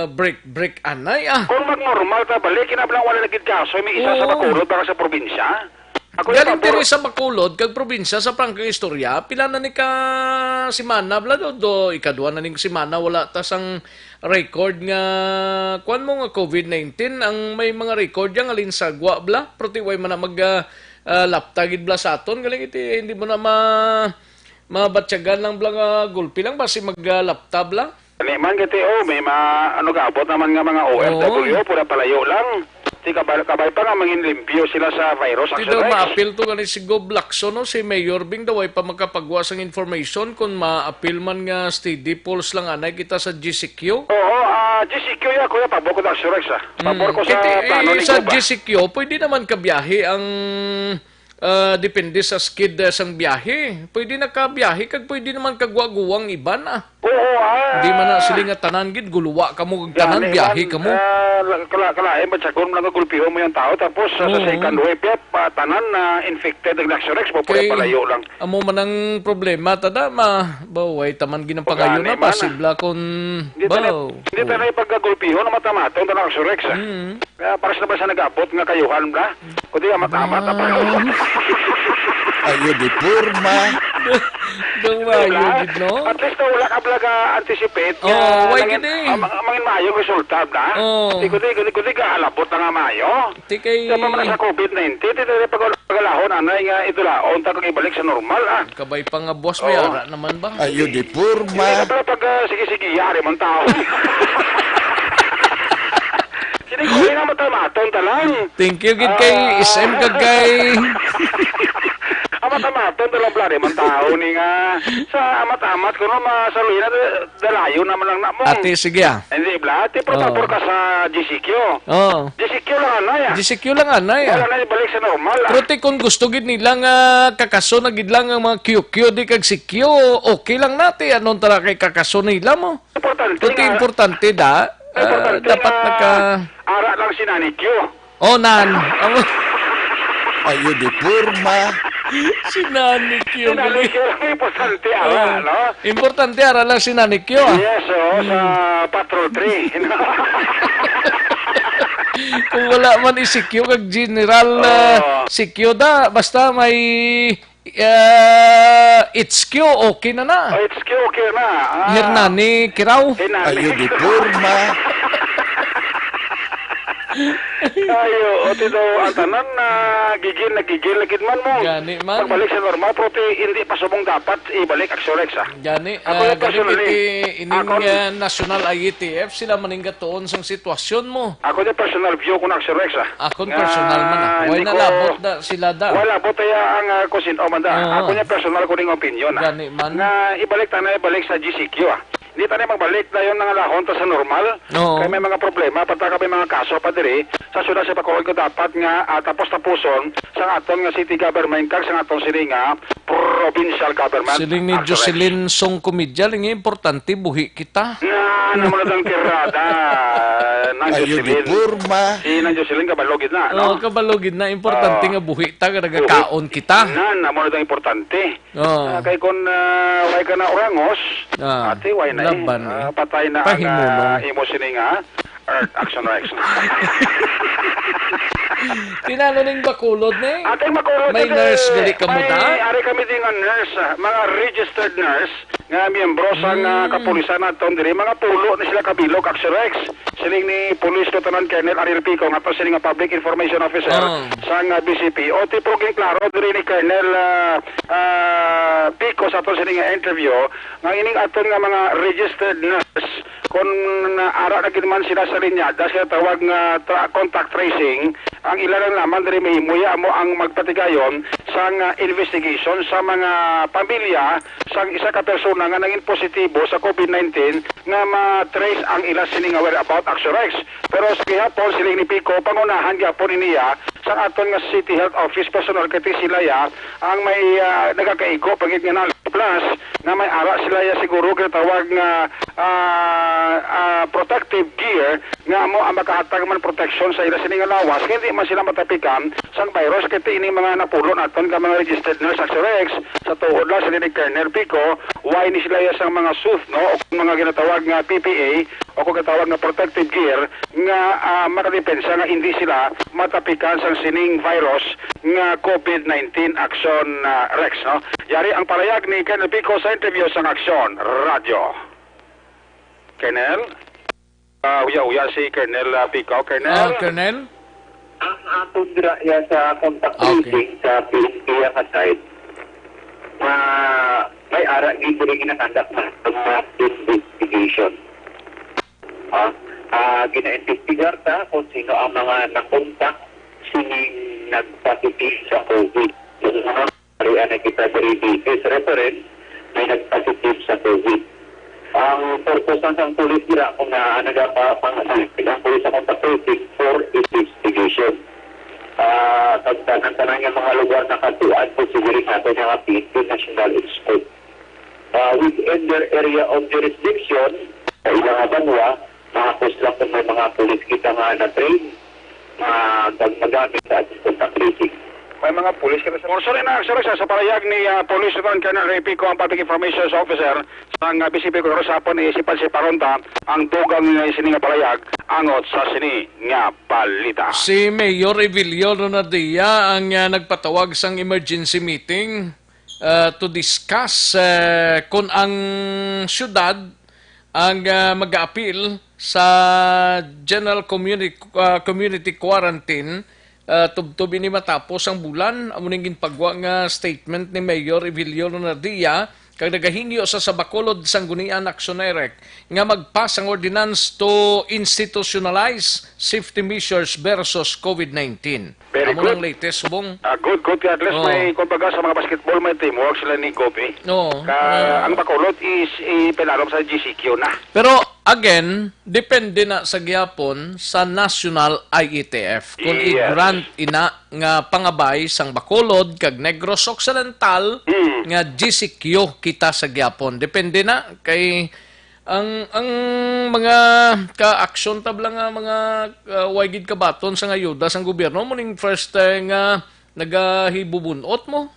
break, break anay, ah. Kung mag-normal ta balik, kinablang wala na gid kaso, may isa sa Oo. Bacolod, baka sa probinsya. Ako yung Galing pabor- diri sa Bacolod, kag probinsya sa prangkang istorya, pila na ni ka semana, bla, do, do, ikadwa na ning semana, wala ta sang record nga, kuwan mo nga covid nineteen, ang may mga record yan, nga linsagwa, bla, pero ti way man na mag, ah, ah, lapta gid, bla, sa aton, galing iti, hindi mo na ma, mabatyagan lang, bla, nga gulpi lang, basi mag, ah, lapta, bla. Ani man, kay ti, oh, may ma-, ano, gaabot naman nga mga O F W, Oo. pura palayo lang. Ti kabay, kabay pa nga mangin limpyo sila sa virus, Ti Action daw Rex. maapil to gani si Gob Lacson, no? Si Mayor Bing daw ay pa makapagwa sang information kung maapil man nga steady pulse lang anay kita sa G C Q. Oo, ah, G C Q ya, kuya, pabor ko na, Action Rex, ah. Pabor Mm. ko sa Kiti, plano eh, ni sa Gob, ah. G C Q, pwede naman kabiyahe ang, ah, depende sa skid, ah, sang biyahe. Pwede na kabiyahe kag pwede naman kagwa-guwang iban, ah. Oo, ah. Di man na sila nga tanan gid, guluwa kamo kag Gani tanan, biyahe man, kamo. ah, kala-, kalain, ba't sa kung lang gulpihon mo yung tao, tapos sa, sa Oo. second wave, yep, ah, tanan na infected ang Action Rex, mo pwede Kay palayo lang. amo man ang problema, tada, ma-, baway taman gid ang Pagani pangayo na, man, ah. pasibla kung Hindi tayo, baw. hindi tayo pagkagulpihon na matamaton, tanan Action Rex, ah. Mm. Kaya para sa ba sa nag-abot nga kayuhan, bla? Kundi amat-amat, Ah. amat. Ayo di purma. Gamay Bla? yun gid, no? At least, wala ka, bla, ka anticipate Oh, nga way nangin-, gid eh. ah, ma-, mangin maayo ang resulta, bla? Oh. Di kundi, kundi, kundi ka alabot na nga maayo. Ti kay Sa pamana sa covid nineteen, ti tayo pag-, pagalahon, anay nga idulaon, ta kung ibalik sa normal, ah. Kabay pa nga buwas, Oo. may ara naman ba? Ayo di Hindi purma. na pala pag, ah, sige-sige, yari man tao. Sini ko nga matamaton ta lang. Thank you gid kay Ah. S M kag kay Ang matamaton ta lang, bla, di man tao ni nga sa amat-amat, kuno masaluhin na, dalayon naman lang na mo. Ate, sige, ah. Hindi, bla, ti, pero Oo. pabor ka sa G C Q. Oo. G C Q lang anay, ah. G C Q lang anay, ah. Wala na ibalik sa normal, ah. Pero ti, kung gusto gid nila nga kakaso na gid lang ang mga Q Q di kag C Q, okay lang na ti. Anong tara kay kakaso nila mo? Importante Pero ti, nga. importante da, ah, Importante dapat nga nagka- ara lang si Nanny Q. Oh, nan. Ang Ayo di purma. Si Nanny Q. Si Nanny Q lang importante, ara, Oh. no? Importante, ara lang si Nanny Q, ah. Yes, oo, sa Hmm. Patrol three. Kung wala man i-C Q kag General, ah, Oo. C Q da, basta may, ah, H Q, okay na na. Oh, H Q, okay na. Ah. Hernani, Kiraw. Hernani. Ayo di purma. Ayo, o, ti daw, ang tanan na gigil na gigil na gid man mo. Gani man. Pagbalik sa normal, pero ti, hindi pa subong dapat ibalik, Action Rex, ah. Gani, Ako ah, yung gani personally, iti ining, ako ah, National I A T F, sila maning gatuon sang sitwasyon mo. Ako yung personal view ko na, Action Rex, ah. Akon Nga, personal man, ah. Way hindi ko nalabot na sila da. Wala po tayo ang, ah, kung sino man da. Oo. Ako yung personal ko ning opinion, ah. Gani man. Nga ibalik ta na, ibalik sa G C Q, ah. Hindi ta na magbalik dayon nga lahon ta sa normal. Oo. Kay may mga problema, pati ka may mga kaso pa diri. Sa siyudad sa Bacolod ko dapat nga, ah, tapos-tapuson sa aton nga city government, kag sa aton sini nga provincial government. Siling ni Jocelyn Song Comedian, nga importante, buhi kita. Na, naman ang tirada, Nang Jocelyn. Porma. Si Nang Jocelyn, kabalo gid na, no? Oh, kabalo gid na. Importante nga buhi ta, nga nagakaon kita. Na, naman ang importante. Oh. Ah, kay kung, ah, way ka na orangos, ate, way na eh. Laban eh. Ah, patay na ang, ah, imo sini nga Earth, Action Rex. Tinalo ning Bacolod, ne? Atay Bacolod, may nurse gali ka mo, da? Ari kami din nga nurse, ah, mga registered nurse nga miyembro sa nga kapulisan naton diri, mga pulo ni sila kabilog, Action Rex. Siling ni Police Lieutenant Colonel Ariel Pico nga to sini nga Public Information Officer sa nga B C P. O, tipro gin klaro diri ni Colonel, ah, ah, Pico sa to sini nga interview nga ining aton nga mga registered nurse, kung ara na gid man sila sa linyada sa tawag nga tra-, contact tracing, ang ila lang naman diri mahimo ya amo ang magpatigayon sang, ah, investigation sa mga pamilya sang isa ka persona nga nangin positibo sa COVID nineteen nga ma-trace ang ila sini nga whereabout, Action Rex. Pero sa gihapon, siling ni Pico, pangunahan gyapon ini ya sa aton nga City Health Office personnel, kay ti sila ya ang may, ah, nagakaigo pa gid nga na. Plus, nga may ara sila ya siguro ginatawag nga, ah, ah, protective gear nga amo ang makahatag man proteksyon sa ila sini nga lawas, nga hindi man sila matapikan sang virus, kay ti ini mga napulo naton nga mga registered nurse, Action Rex, sa tuod lang sa ni Colonel Pico, way ni sila ya sang mga suit, no, o kung mga ginatawag nga P P E, o kung ginatawag nga protective gear, nga, ah, makadepensa nga hindi sila matapikan sang sining virus nga COVID nineteen, Action, ah, Rex, no? Yari ang parayag ni Colonel Pico sa interview sang Action Radio. Colonel? Ah, uya-uya si Colonel, ah, Pico. Colonel? Ah, Colonel? Ang atong dira ya sa contact tracing sa P N P ya ka side, ah, may ara gid diri ginakandak na sa mga investigation. Ah, ah, gina-investigar ta kung sino ang mga nakontak sining nagpositive sa COVID. Ari na kita diri di case reference may nagpositive sa COVID. Ang purpose lang sang pulis dira kung na nagapa-, pang-, ang pulis sa contact tracing for investigation. Ah, kag tanan-tanan nga mga lugar nakatuan po siguro nato nga P N P National Scope. Ah, within their area of jurisdiction, sa ilang banwa, mahapos lang kung may mga pulis kita nga na-train, nga kag magamit sa ating contact tracing. May mga pulis kita sa Sorry na, sorry sa, sa parayag ni, ah, Police Lieutenant Colonel Ray Pico, ang Public Information Officer sang, ah, B C P Congress hapon, isipan-siparon ta ang dugang nga sini nga parayag angot sa sini nga balita. Si Mayor Evilio Lunardia ang, ah, nagpatawag sang emergency meeting, ah, to discuss, ah, kon ang syudad ang, ah, mag-aapil sa general communi-, ah, community quarantine, ah, tubtob ini matapos ang bulan. Amo ning ginpagwa nga statement ni Mayor Evilio Lunardia, kag nagahingyo sa, sa Bacolod Sanggunian Action Direct nga mag-pass ang ordinance to institutionalize safety measures versus COVID nineteen. Very good. Amo ang latest, Bong. Ah, good, good. At least may, kumbaga, sa mga basketball, may teamwork sila ni Gobi. Oo. Ka-, ang Bacolod is ipilalom sa G C Q na. Pero, again, depende na sa gihapon sa National I E T F. Kung i-grant ina nga pangabay sang Bacolod kag Negros Occidental, nga G C Q kita sa gihapon. Depende na kay ang, ang mga ka-aksyon tabla nga mga, ah, way gid kabaton sang ayuda sang gobyerno, mo ning first, eh, nga nagahibubun-ot mo.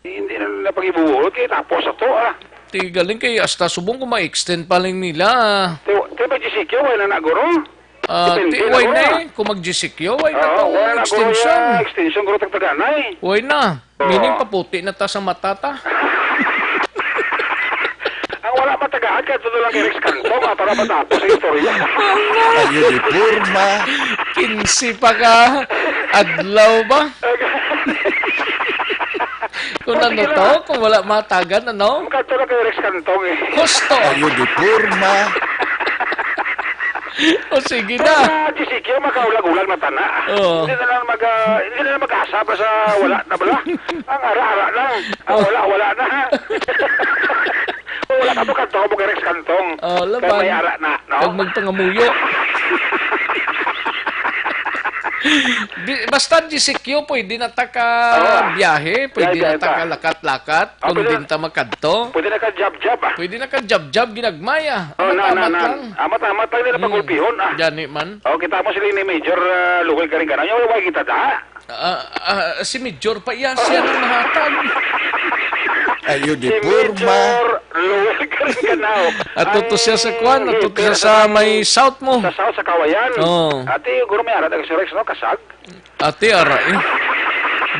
Hindi na nila pag-ibubuot kay tapos ato, ah. Ti galing kay hasta subong kung ma-extend pa lang nila. Ti, ti may G C Q, way na na, guro? Ah, ti, way na eh. Kung mag-G C Q, way na to extension. Extension, guro, tagtaganay. Way na. Meaning, paputi na ta sa mata ta. Ang wala matagaan, kaya ito lang kay Rex Cantong, ah, para matapos ang istorya. Ang uniforma. Kinse pa ka adlaw ba? Kung ano to, kung wala matagan, ano? Makadto na kay Rex Cantong eh. Husto. Ang uniforma. O, sige na. Kung sa G C Q, makaulag-ulag na tana. Oo. Hindi na lang mag-, ah, hindi na lang mag-asa pa sa wala na bala. Ang ara-ara lang. Ang wala, wala na. Kung wala ka mo, kanto mo kay Rex Cantong. Oh, laban. Kay may ara na, no? Kag magpangamuyo. Bi-, basta G C Q, pwede na ta ka Oo. biyahe, pwede Biyahe, na ta biyahe ta. ka lakat-lakat, Ah, kung pwede din na, ta makadto. pwede na ka jab-jab, ah. Pwede na ka jab-jab, ginagmaya. Oh, na, na, Amat-amat na. lang. Amat-amat lang nila Hmm. pagulpihon, ah. Gani man. Oh, kita mo sila ni Major, ah, Luwil Karingkanaw. Yung wala kita da. Ah, ah, si Major pa iya, siya nang mahatag. Ayo, di Si porma. Major Luwil Karingkanaw. Ato to siya sa Ang kwan, ato to siya sa may south mo. Sa south, sa Kawayan. Oo. Ati, guro may ara, taga Rex, no? Kasag. Ati, ara, eh.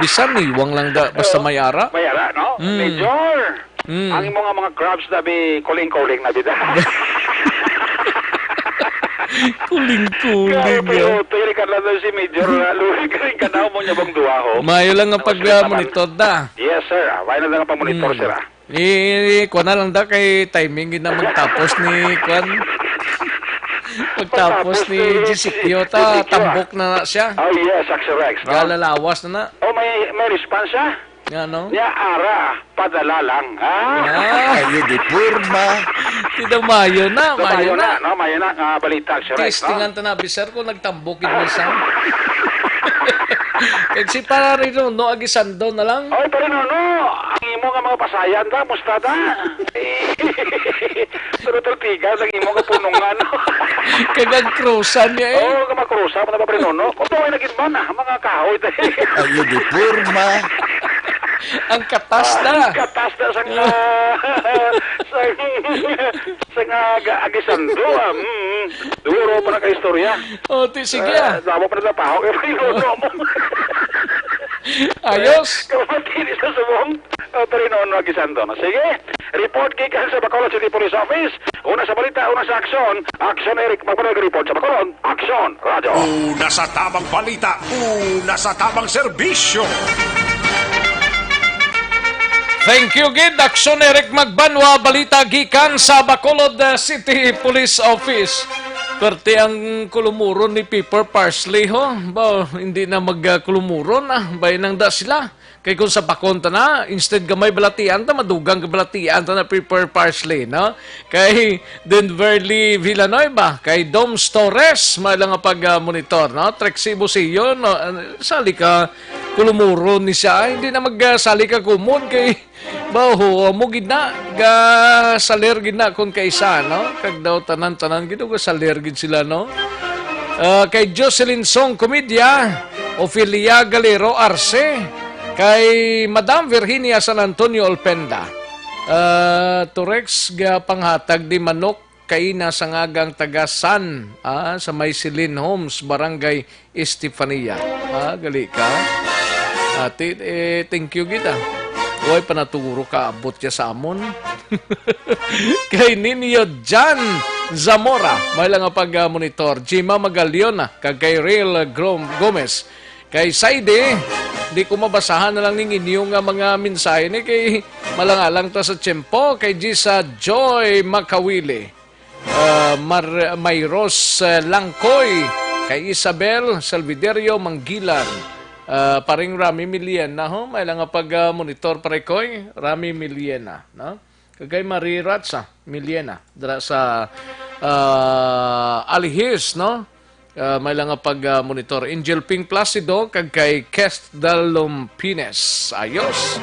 Bisan niwang lang da, basta Oo. may ara. May ara, no? Mm. Major, Mm. ang imo nga mga crabs na bi, kuling-kuling na bida. Kuling-kuling, Grabe, ah. Pero tuloy ka lang daw si Major, ah, Luwil Karingkanaw mo niya bang duwa, ho? Mayo lang nga Tapos pag, may ah, taman. monitor da. Yes, sir. Ah, why na lang ang pamonitor, Mm. sir, ah? Eh, kuha na lang da kay timing gid na magtapos ni, kuwan. Magtapos Magtapos ni ni G C Q, ta, G C Q, ah. tambok na na siya. Oh, yes, Axel Rex, no? Galalawas na na. Oh, may, may response siya? Nga, no? Niya, ara, padala lang. Ah? Ah. Ayo, di porma. Di daw mayo na, Daw mayo mayo na. na, no? Mayo na nga balita, Axel Rex, no? Testingan ta na, bisar ko nagtambok gid mo sa. Kag si Pare Nono Aguisando na lang. Oy, Pare Nono, ang imo nga mga pasayan ta, musta ta? Pero tultigan ang imo nga punungan, no? Kag ang krusan niya, eh. Oo, nga makrusa mo na ba, Pare Nono? Kung tawag na gid man, ah, mga kahoy, ta. Ayo, di porma. Ang katas na. Ang katas na sang, ah, sang, sang aga-, Aguisando, ah. Mm, mm. Duro pa na ka istorya. O, ti, sige, ah. Ah, damo pa na tapaho kay Pinono mo. Ayos. Kapatid sa subong, ah, Pinono Aguisando. Sige, report gikan sa Bacolod City Police Office. Una sa balita, una sa aksyon. Aksyon, Eric. Magpadala report sa Bacolod. Aksyon, Radyo. Una sa tabang balita, una sa tabang serbisyo. Thank you, gid. Aksyon, Eric Magbanwa. Balita gikan sa Bacolod, uh, City Police Office. Perte ang kulumuron ni Pepper Parsley, ho. Ba, hindi na mag, uh, kulumuron, ah. Bay nang da sila. Kay kung sa pakon ta na, instead gamay balatian ta, madugang ka balatian ta na Pepper Parsley, no? Kay Denverly Villanueva, kay Doms Torres, may lang nga pag, ah, monitor, no? Trixie Busio, no? Ano, sali ka, kulumuron ni siya, ay, hindi na mag, ah, sali ka kumon kay, baho, mo gid na, ga salir gid na kung kaisa, no? Kag daw tanan-tanan gid, ga salir gid sila, no? Ah, kay Jocelyn Song Comedia, Ofelia Galero Arce, kay Madam Virginia San Antonio Olpenda. Ah, Turex, ga panghatag di manok kaina sa ngagang taga San, ah, sa may Silin Homes, Barangay Estefania. Ah, gali ka. Ate, eh, thank you gid, ah. Way pa naturo ka abot siya sa amon. Kay Ninyo Jan Zamora, may lang nga pag, ah, monitor. Jima Magaliona, kag kay Real Grom-, Gomez. Kay Saide, di ko mabasahan na lang ning inyo nga mga mensahe ni kay malangalang ta sa tiyempo. Kay Gisa Joy Makawili, ah, Mar-, Mayros, ah, Langkoy, kay Isabel Salviderio Manggilan, ah, paring Rami Miliena, ho, may lang nga pag, ah, monitor, pare koy, Rami Miliena, no? Kag kay Marie Ratsa Miliena, dira sa, ah, Alihis, no? Ah, may lang nga pag, ah, monitor. Angel Ping Placido, kag kay Kest Dalom Pines. Ayos.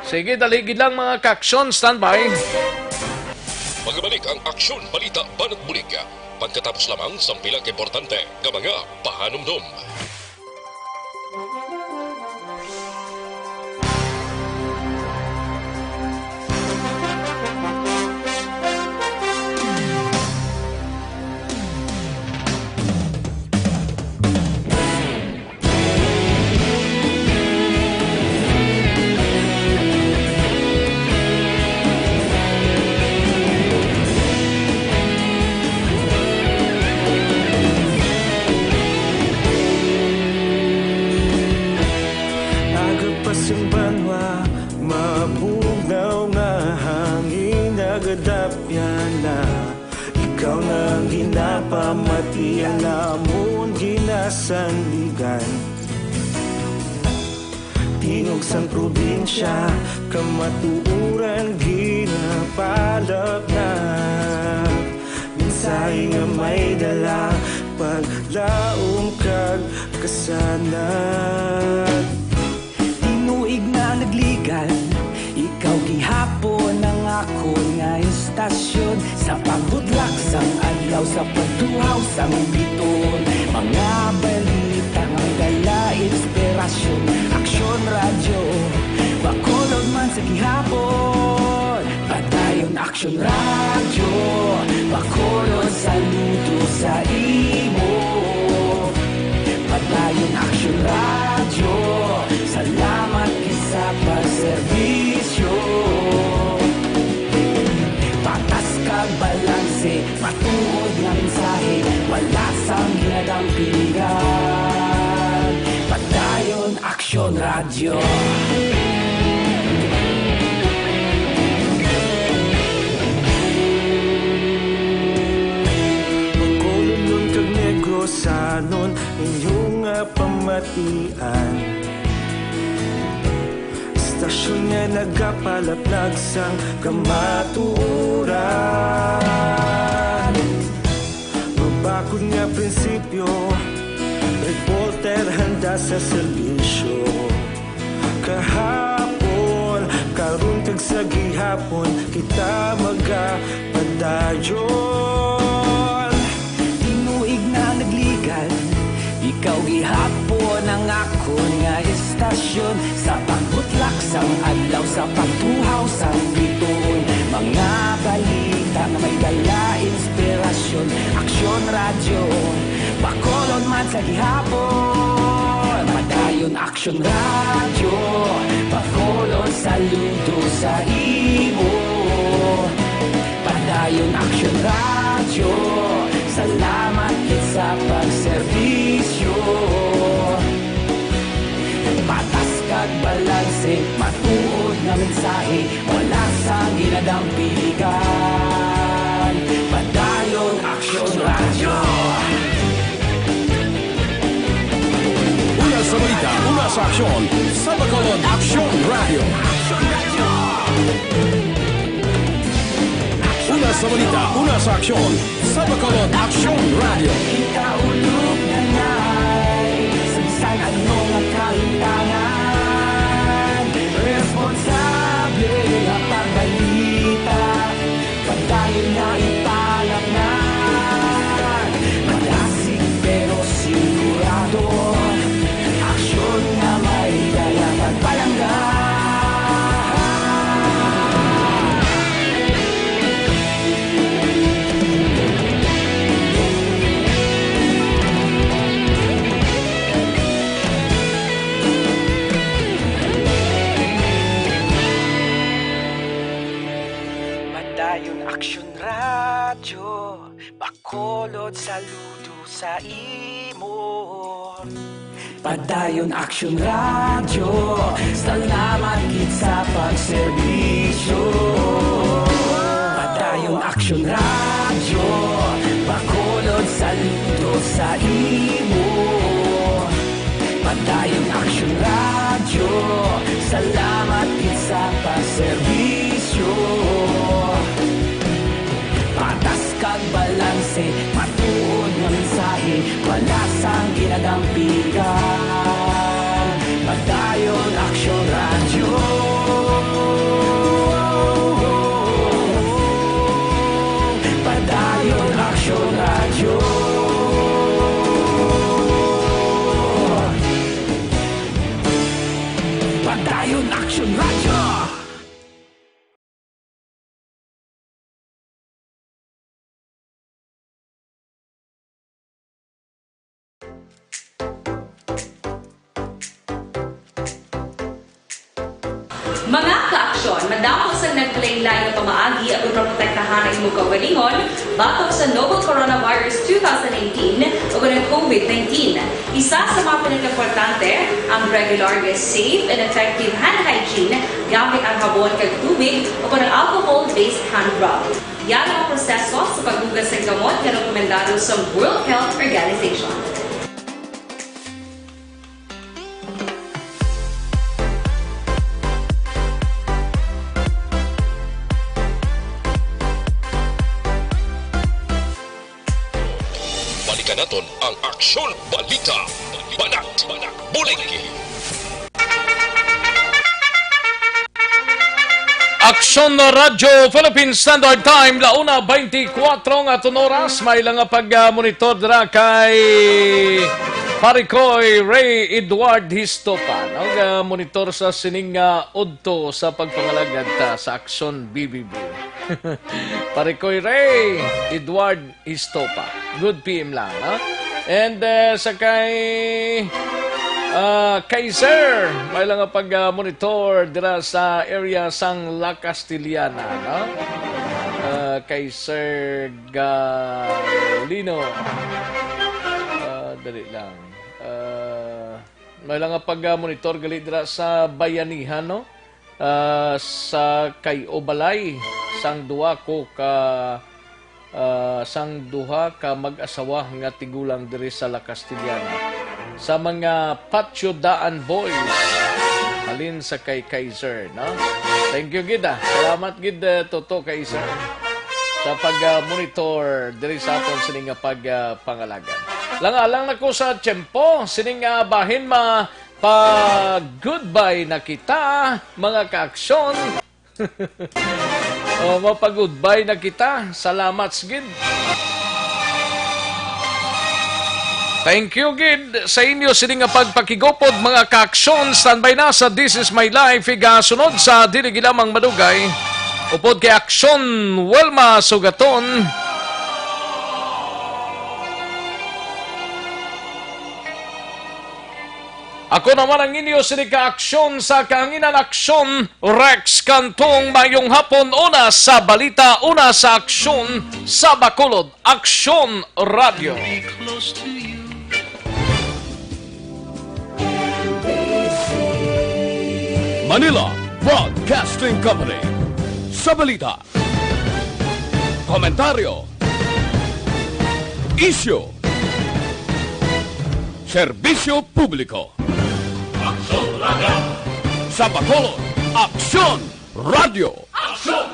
Sige, dali gid lang, mga ka-aksyon. Standby. Magabalik ang Aksyon Balita Banat Bulig. Pagkatapos lamang sa pila ka importante nga mga pahanumdom. Aga pa sing banwa, mabugnaw nga hangin, nagadapyan na. Ikaw na ang ginapamatian, amon ginasandigan. Tingog sang probinsya, kamatuoran ginapalapnap. Mensahe nga may dala, paglaom kag Kasana. Tinuig na nagligan, ikaw gihapon ang akon nga istasyon. Sa pagbutlak sang adlaw, sa pagtuhaw sang bituon, mga balita nga may dala inspirasyon. Aksyon Radyo, Bacolod man sa gihapon. Padayon Aksyon Radyo, Bacolod, saludo sa imo. Padayon Aksyon Radyo, salamat gid sa pagserbisyo. Patas kag balanse, matuod nga mensahe, wala sang ginadampigan. Padayon Aksyon Radyo. Bacolodnon kag Negrosanon, inyo nga pamatian. Istasyon nga nagapalaplag sang kamatuoran. Mabakod nga prinsipyo, reporter handa sa serbisyo. Kahapon, karon kag sa gihapon, kita magapadayon. Tinuig na nagligan, ikaw gihapon ang akon nga istasyon. Sa pagbutlak sang adlaw, sa pagtuhaw sang bituon, mga balita nga may dala inspirasyon. Aksyon Radyo, Bacolod man sa gihapon. Padayon Aksyon Radyo, Bacolod, saludo sa imo. Padayon Aksyon Radyo, salamat gid sa pagserbisyo. Patas kag balanse, matuod nga mensahe, wala sang ginadampigan. Padayon Aksyon Radyo. Una sa balita, una sa aksyon, sa Bacolod Aksyon Radyo. Una sa balita, una sa aksyon, sa Bacolod Aksyon Radyo. Ikaulog na ngay sa bisan ano nga kahimtangan, responsable nga pagbalita. Padayon nga ipalapngan, madasig pero sigurado, aksyon nga may dala pagpalangga. Padayon Aksyon Radyo, Bacolod, saludo sa imo. Padayon Aksyon Radyo, salamat gid sa pagserbisyo. Padayon Aksyon Radyo, Bacolod, saludo sa imo. Padayon Aksyon Radyo, salamat gid sa pagserbisyo. Patas kag balanse, matuod nga mensahe, wala sang ginadampigan. Padayon Aksyon Radyo. Padayon Aksyon Radyo. Padayon Aksyon Radyo. Mga kaaksyon, madamo sang naglain-lain nga pamaagi aron maprotektahan ang imo kaugalingon batok sa novel coronavirus two thousand nineteen o ang COVID nineteen. Isa sa mga pinakaimportante ang regular nga safe and effective hand hygiene gamit ang habon kag tubig o ang alcohol-based hand rub. Yara ang proseso sa paghugas sang kamot nga rekomendado sa World Health Organization. Balikan naton ang Aksyon Balita. Banat, Banat, Buliki. Aksyon na Radyo Philippine Standard Time, la una veinticuatro nga aton oras. May lang nga pag-monitor dira kay Parikoy Ray Edward Histopa, no? Nga monitor sa sining nga udto sa pagpangalagad ta sa Aksyon B B B. Parikoy Ray Edward Histopa. Good P M lang, ha? And, eh, sa kay, ah, kay Sir, may lang nga pag-monitor dira sa area sang La Castellana, no? Ah, kay Sir Galino. Ah, dali lang. Ah, may lang nga pag-monitor gali dira sa Bayanihan, no? Ah, sa kay Obalay, sang duha ko ka, ah, sang duha ka mag-asawa nga tigulang diri sa La Castellana, sa mga Patio Daan Boys, halin sa kay Kaiser, no? Thank you gid, ah. Salamat gid, eh, Toto Kaiser, sa pag-monitor diri sa aton sini nga pag, ah, pangalagan. Lang-alang na ko sa tiyempo, sining, ah, bahin ma-, pa-goodbye na kita, mga kaaksyon. O, mapa-goodbye na kita. Salamat gid. Thank you gid sa inyo sini nga pagpakigupod, mga kaaksyon. Standby na sa This Is My Life, igasunod sa dili gid lamang madugay. Upod kay Aksyon Wilma Sugaton. Ako naman ang inyo sini ka aksyon sa kahanginan, Aksyon Rex Cantong. Mayong hapon, una sa balita, una sa aksyon sa Bacolod, Aksyon Radyo. Manila Broadcasting Company. Sa balita, komentaryo, isyu, serbisyo publiko. Aksyon Radyo. Sa Bacolod, Aksyon Radyo. Aksyon